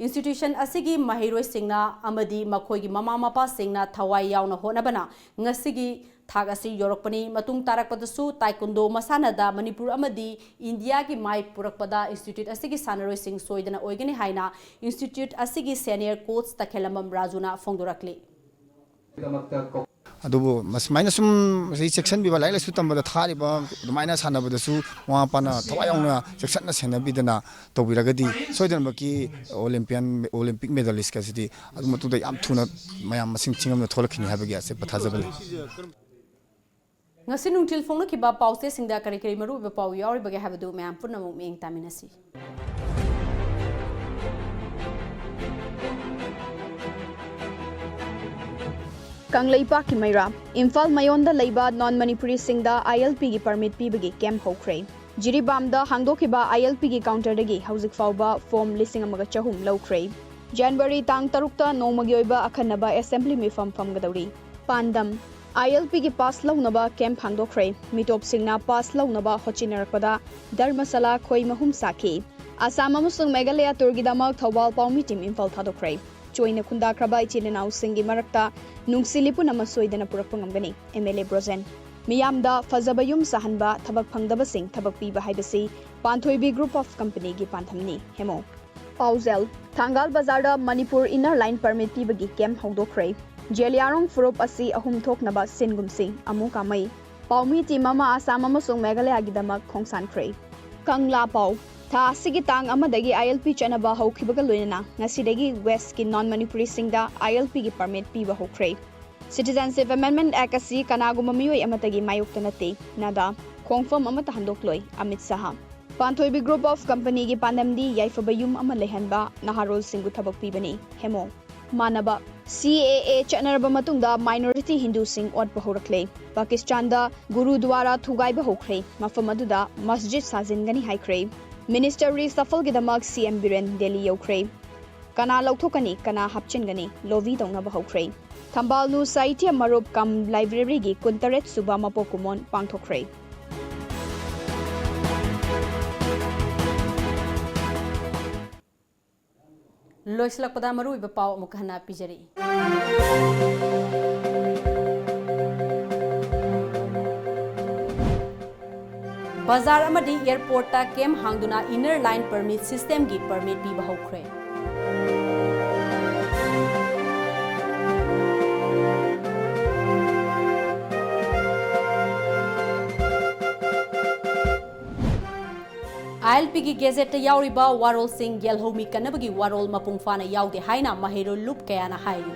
Institution ꯑꯁꯤꯒꯤ ꯃꯍꯩꯔꯣꯏꯁꯤꯡꯅ ꯑꯃꯗꯤ ꯃꯈꯣꯏꯒꯤ ꯃꯃꯥ ꯃꯄꯥꯁꯤꯡꯅ ꯊꯋꯥꯏ ꯌꯥꯎꯅ ꯍꯣꯠꯅꯕꯅ ꯉꯁꯤꯒꯤ ꯊꯥꯛ ꯑꯁꯤ ꯌꯧꯔꯛꯄꯅꯤ꯫ ꯃꯇꯨꯡ ꯇꯥꯔꯛꯄꯗꯁꯨ taekwondo ꯃꯁꯥꯟꯅꯗ ꯃꯅꯤꯄꯨꯔ ꯑꯃꯗꯤ ꯏꯟꯗꯤꯌꯥꯒꯤ ꯃꯥꯏ ꯄꯨꯔꯛꯄꯗ institute ꯑꯁꯤꯒꯤ ꯁꯥꯟꯅꯔꯣꯏꯁꯤꯡ ꯁꯣꯏꯗꯅ ꯑꯣꯏꯒꯅꯤ ꯍꯥꯏꯅ institute ꯑꯁꯤꯒꯤ senior coach ꯇꯈꯦꯜꯂꯝꯕꯝ ꯔꯥꯖꯨꯅ ꯐꯣꯡꯗꯣꯔꯛꯂꯤ꯫ ꯑꯗꯨꯕꯨ ꯃꯁꯨꯃꯥꯏꯅ ꯁꯨꯝ ꯉꯁꯥꯏ ꯆꯦꯛꯁꯤꯟꯕꯤꯕ, ꯂꯥꯏꯔꯤꯛ ꯂꯥꯏꯁꯨ ꯇꯝꯕꯗ ꯊꯥꯔꯤꯕ ꯑꯗꯨꯃꯥꯏꯅ ꯁꯥꯟꯅꯕꯗꯁꯨ ꯃꯃꯥ ꯃꯄꯥꯅ ꯊꯋꯥꯏ ꯌꯥꯎꯅ ꯆꯦꯛꯁꯤꯟꯅ ꯁꯦꯟꯅꯕꯤꯗꯅ ꯇꯧꯕꯤꯔꯒꯗꯤ ꯁꯣꯏꯗꯅꯃꯛꯀꯤ Olympian, Olympic medalist ꯑꯁꯤꯗꯤ ꯑꯗꯨ ꯃꯇꯨꯡꯗ ꯌꯥꯝ ꯊꯨꯅ ꯃꯌꯥꯝ ꯃꯁꯤꯡ ꯊꯤꯉꯝꯅ ꯊꯣꯛꯂꯛꯈꯤꯅꯤ ꯍꯥꯏꯕꯒꯤ ꯑꯆꯦꯠꯄ ꯊꯥꯖꯕ ꯂꯩ꯫ ꯉꯁꯤ ꯅꯨꯡꯊꯤꯜ ꯐꯣꯡꯂꯛꯈꯤꯕ ꯄꯥꯎꯆꯦꯁꯤꯡꯗ ꯀꯔꯤ ꯀꯔꯤ ꯃꯔꯨꯑꯣꯏꯕ ꯄꯥꯎ ꯌꯥꯎꯔꯤꯕꯒꯦ ꯍꯥꯏꯕꯗꯨ ꯃꯌꯥꯝ ꯄꯨꯝꯅꯃꯛ ꯃꯤꯠꯌꯦꯡ ꯇꯥꯃꯤꯟꯅꯁꯤ꯫ ꯀꯪꯂꯩꯄꯥꯛꯀꯤ ꯃꯩꯔꯥ, ꯏꯝꯐꯥꯜ ꯃꯌꯣꯟꯗ ꯂꯩꯕ non Manipuriꯁꯤꯡꯗ ILPꯒꯤ permit ꯄꯤꯕꯒꯤ camp ꯍꯧꯈ꯭ꯔꯦ꯫ ꯖꯤꯔꯤꯕꯥꯝꯗ ꯍꯥꯡꯗꯣꯛꯈꯤꯕ ILPꯒꯤ counterꯗꯒꯤ ꯍꯧꯖꯤꯛ ꯐꯥꯎꯕ form ꯂꯤꯁꯤꯡ ꯑꯃꯒ ꯆꯍꯨꯝ ꯂꯧꯈ꯭ꯔꯦ꯫ ꯖꯅꯋꯥꯔꯤ ꯇꯥꯡ ꯇꯔꯨꯛꯇ ꯅꯣꯡꯃꯒꯤ ꯑꯣꯏꯕ ꯑꯈꯟꯅꯕ assembly ꯃꯤꯐꯝ ꯐꯝꯒꯗꯧꯔꯤ꯫ ꯄꯥꯟꯗꯝ, ILPꯒꯤ pass ꯂꯧꯅꯕ camp ꯍꯥꯡꯗꯣꯛꯈ꯭ꯔꯦ꯫ ꯃꯤꯇꯣꯞꯁꯤꯡꯅ pass ꯂꯧꯅꯕ ꯍꯣꯠꯆꯤꯟꯅꯔꯛꯄꯗ ꯙꯔꯃꯁꯥꯂꯥ ꯈꯣꯏ ꯃꯍꯨꯝ ꯁꯥꯈꯤ꯫ ꯑꯁꯥꯝ ꯑꯃꯁꯨꯡ ꯃꯦꯘꯥꯂꯌꯥ tourꯒꯤꯗꯃꯛ ꯊꯧꯕꯥꯜ ꯄꯥꯎꯃꯤ team ꯏꯝꯐꯥꯜ ꯊꯥꯗꯣꯛꯈ꯭ꯔꯦ꯫ ꯆꯣꯏꯅ ꯈꯨꯟꯗꯥꯈ꯭ꯔꯕ ꯏꯆꯤꯜ ꯏꯅꯥꯎꯁꯤꯡꯒꯤ ꯃꯔꯛꯇ ꯅꯨꯡꯁꯤ ꯂꯤꯄꯨꯟ ꯑꯃ ꯁꯣꯏꯗꯅ ꯄꯨꯔꯛꯄ ꯉꯝꯒꯅꯤ, MLA ꯕ꯭ꯔꯣꯖꯦꯟ꯫ ꯃꯤꯌꯥꯝꯗ ꯐꯖꯕ ꯌꯨꯝ ꯁꯥꯍꯟꯕ, ꯊꯕꯛ ꯐꯪꯗꯕꯁꯤꯡ ꯊꯕꯛ ꯄꯤꯕ ꯍꯥꯏꯕꯁꯤ ꯄꯥꯟꯊꯣꯏꯕꯤ group of companyꯒꯤ ꯄꯥꯟꯊꯝꯅꯤ, ꯍꯦꯃꯣ꯫ ꯄꯥꯎꯖꯦꯜ, ꯊꯪꯒꯥꯜ ꯕꯖꯥꯔꯗ ꯃꯅꯤꯄꯨꯔ Inner Line Permit ꯄꯤꯕꯒꯤ camp ꯍꯧꯗꯣꯛꯈ꯭ꯔꯦ꯫ ꯖꯦꯂꯤꯌꯥꯡꯔꯣꯡ ꯐꯨꯔꯨꯞ ꯑꯁꯤ ꯑꯍꯨꯝ ꯊꯣꯛꯅꯕ ꯁꯤꯟꯒꯨꯝꯁꯤ꯫ ꯑꯃꯨ ꯀꯥꯃꯩ, ꯄꯥꯎꯃꯤ team ꯑꯃ ꯑꯁꯥꯝ ꯑꯃꯁꯨꯡ ꯃꯦꯘꯥꯂꯌꯥꯒꯤꯗꯃꯛ ꯈꯣꯡꯁꯥꯟꯈ꯭ꯔꯦ꯫ ꯀꯪꯂꯥ ꯄꯥꯎ, ꯊꯥ ꯑꯁꯤꯒꯤ ꯇꯥꯡ ꯑꯃꯗꯒꯤ ILP ꯆꯠꯅꯕ ꯍꯧꯈꯤꯕꯒ ꯂꯣꯏꯅꯅ ꯉꯁꯤꯗꯒꯤ West ꯀꯤ non ꯃꯅꯤꯄꯨꯔꯤꯁꯤꯡꯗ ILP ꯒꯤ permit ꯄꯤꯕ ꯍꯧꯈ꯭ꯔꯦ꯫ Citizenship Amendment Act ꯑꯁꯤ ꯀꯅꯥꯒꯨꯝꯕ ꯃꯤꯑꯣꯏ ꯑꯃꯠꯇꯒꯤ ꯃꯥꯌꯣꯛꯇ ꯅꯠꯇꯦ, ꯅꯗꯥ꯫ ꯈꯣꯡꯐꯝ ꯑꯃꯠꯇ ꯍꯟꯗꯣꯛꯂꯣꯏ, ꯑꯃꯤꯠ ꯁꯥꯍ꯫ ꯄꯥꯟꯊꯣꯏꯕꯤ Group of Company ꯒꯤ ꯄꯥꯟꯗꯝꯗꯤ ꯌꯥꯏꯐꯕ ꯌꯨꯝ ꯑꯃ ꯂꯩꯍꯟꯕ, ꯅꯍꯥꯔꯣꯜꯁꯤꯡꯕꯨ ꯊꯕꯛ ꯄꯤꯕꯅꯤ, ꯍꯦꯃꯣ꯫ ꯃꯥꯟꯅꯕ, CAA ꯆꯠꯅꯔꯕ ꯃꯇꯨꯡꯗ minority ꯍꯤꯟꯗꯨꯁꯤꯡ ꯑꯣꯠꯄ ꯍꯧꯔꯛꯂꯦ꯫ ꯄꯥꯀꯤꯁꯇꯥꯟꯗ ꯒꯨꯔꯨꯗ꯭ꯋꯥꯔꯥ ꯊꯨꯒꯥꯏꯕ ꯍꯧꯈ꯭ꯔꯦ, ꯃꯐꯝ ꯑꯗꯨꯗ ꯃꯁꯖꯤꯗ ꯁꯥꯖꯤꯟꯒꯅꯤ ꯍꯥꯏꯈ꯭ꯔꯦ꯫ Minister reshuffle ꯒꯤꯗꯃꯛ CM Biren Delhi ꯌꯧꯈ꯭ꯔꯦ꯫ ꯀꯅꯥ ꯂꯧꯊꯣꯛꯀꯅꯤ, ꯀꯅꯥ ꯍꯥꯞꯆꯤꯟꯒꯅꯤ, lobby ꯇꯧꯅꯕ ꯍꯧꯈ꯭ꯔꯦ꯫ ꯊꯝꯕꯥꯜꯅꯨ ꯁꯥꯍꯤꯇ꯭ꯌ ꯃꯔꯨꯞ cum library ꯒꯤ ꯀꯨꯟꯇꯔꯦꯠ ꯁꯨꯕ ꯃꯄꯣꯛ ꯀꯨꯝꯑꯣꯟ ꯄꯥꯡꯊꯣꯛꯈ꯭ꯔꯦ꯫ ꯂꯣꯏꯁꯤꯜꯂꯛꯄꯗ ꯃꯔꯨꯑꯣꯏꯕ ꯄꯥꯎ ꯑꯃꯨꯛ ꯍꯟꯅ ꯄꯤꯖꯔꯛꯏ꯫ ꯕꯖꯥꯔ ꯑꯃꯗꯤ airport ꯇ camp ꯍꯥꯡꯗꯨꯅ Inner Line Permit system ꯒꯤ permit ꯄꯤꯕ ꯍꯧꯈ꯭ꯔꯦ꯫ ILP ꯒꯤ gazette ꯇ ꯌꯥꯎꯔꯤꯕ ꯋꯥꯔꯣꯜꯁꯤꯡ ꯌꯦꯜꯍꯧꯃꯤ ꯀꯟꯅꯕꯒꯤ ꯋꯥꯔꯣꯜ ꯃꯄꯨꯡ ꯐꯥꯅ ꯌꯥꯎꯗꯦ ꯍꯥꯏꯅ ꯃꯍꯩꯔꯣꯏ ꯂꯨꯞ ꯀꯌꯥꯅ ꯍꯥꯏꯔꯤ꯫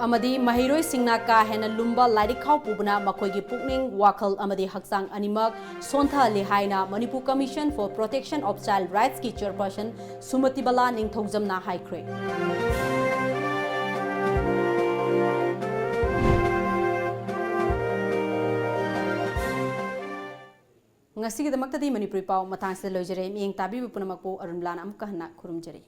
ꯑꯃꯗꯤ ꯃꯍꯩꯔꯣꯏꯁꯤꯡꯅ ꯀꯥ ꯍꯦꯟꯅ ꯂꯨꯝꯕ ꯂꯥꯏꯔꯤꯛ ꯈꯥꯎ ꯄꯨꯕꯅ ꯃꯈꯣꯏꯒꯤ ꯄꯨꯛꯅꯤꯡ, ꯋꯥꯈꯜ ꯑꯃꯗꯤ ꯍꯛꯆꯥꯡ ꯑꯅꯤꯃꯛ ꯁꯣꯟꯊꯍꯜꯂꯤ ꯍꯥꯏꯅ Manipur Commission for Protection of Child Rights ꯀꯤ chairperson ꯁꯨꯃꯇꯤꯕꯥꯂꯥ ꯅꯤꯡꯊꯧꯖꯝꯅ ꯍꯥꯏꯈ꯭ꯔꯦ꯫ ꯉꯁꯤꯒꯤꯗꯃꯛꯇꯗꯤ ꯃꯅꯤꯄꯨꯔꯤ ꯄꯥꯎ ꯃꯇꯥꯡꯁꯤꯗ ꯂꯣꯏꯖꯔꯦ꯫ ꯃꯤꯠꯌꯦꯡ ꯇꯥꯕꯤꯕ ꯄꯨꯝꯅꯃꯛꯄꯨ ꯑꯔꯨꯟ ꯂꯥꯟ ꯑꯃꯨꯛꯀ ꯍꯟꯅ ꯈꯨꯔꯨꯝꯖꯔꯤ꯫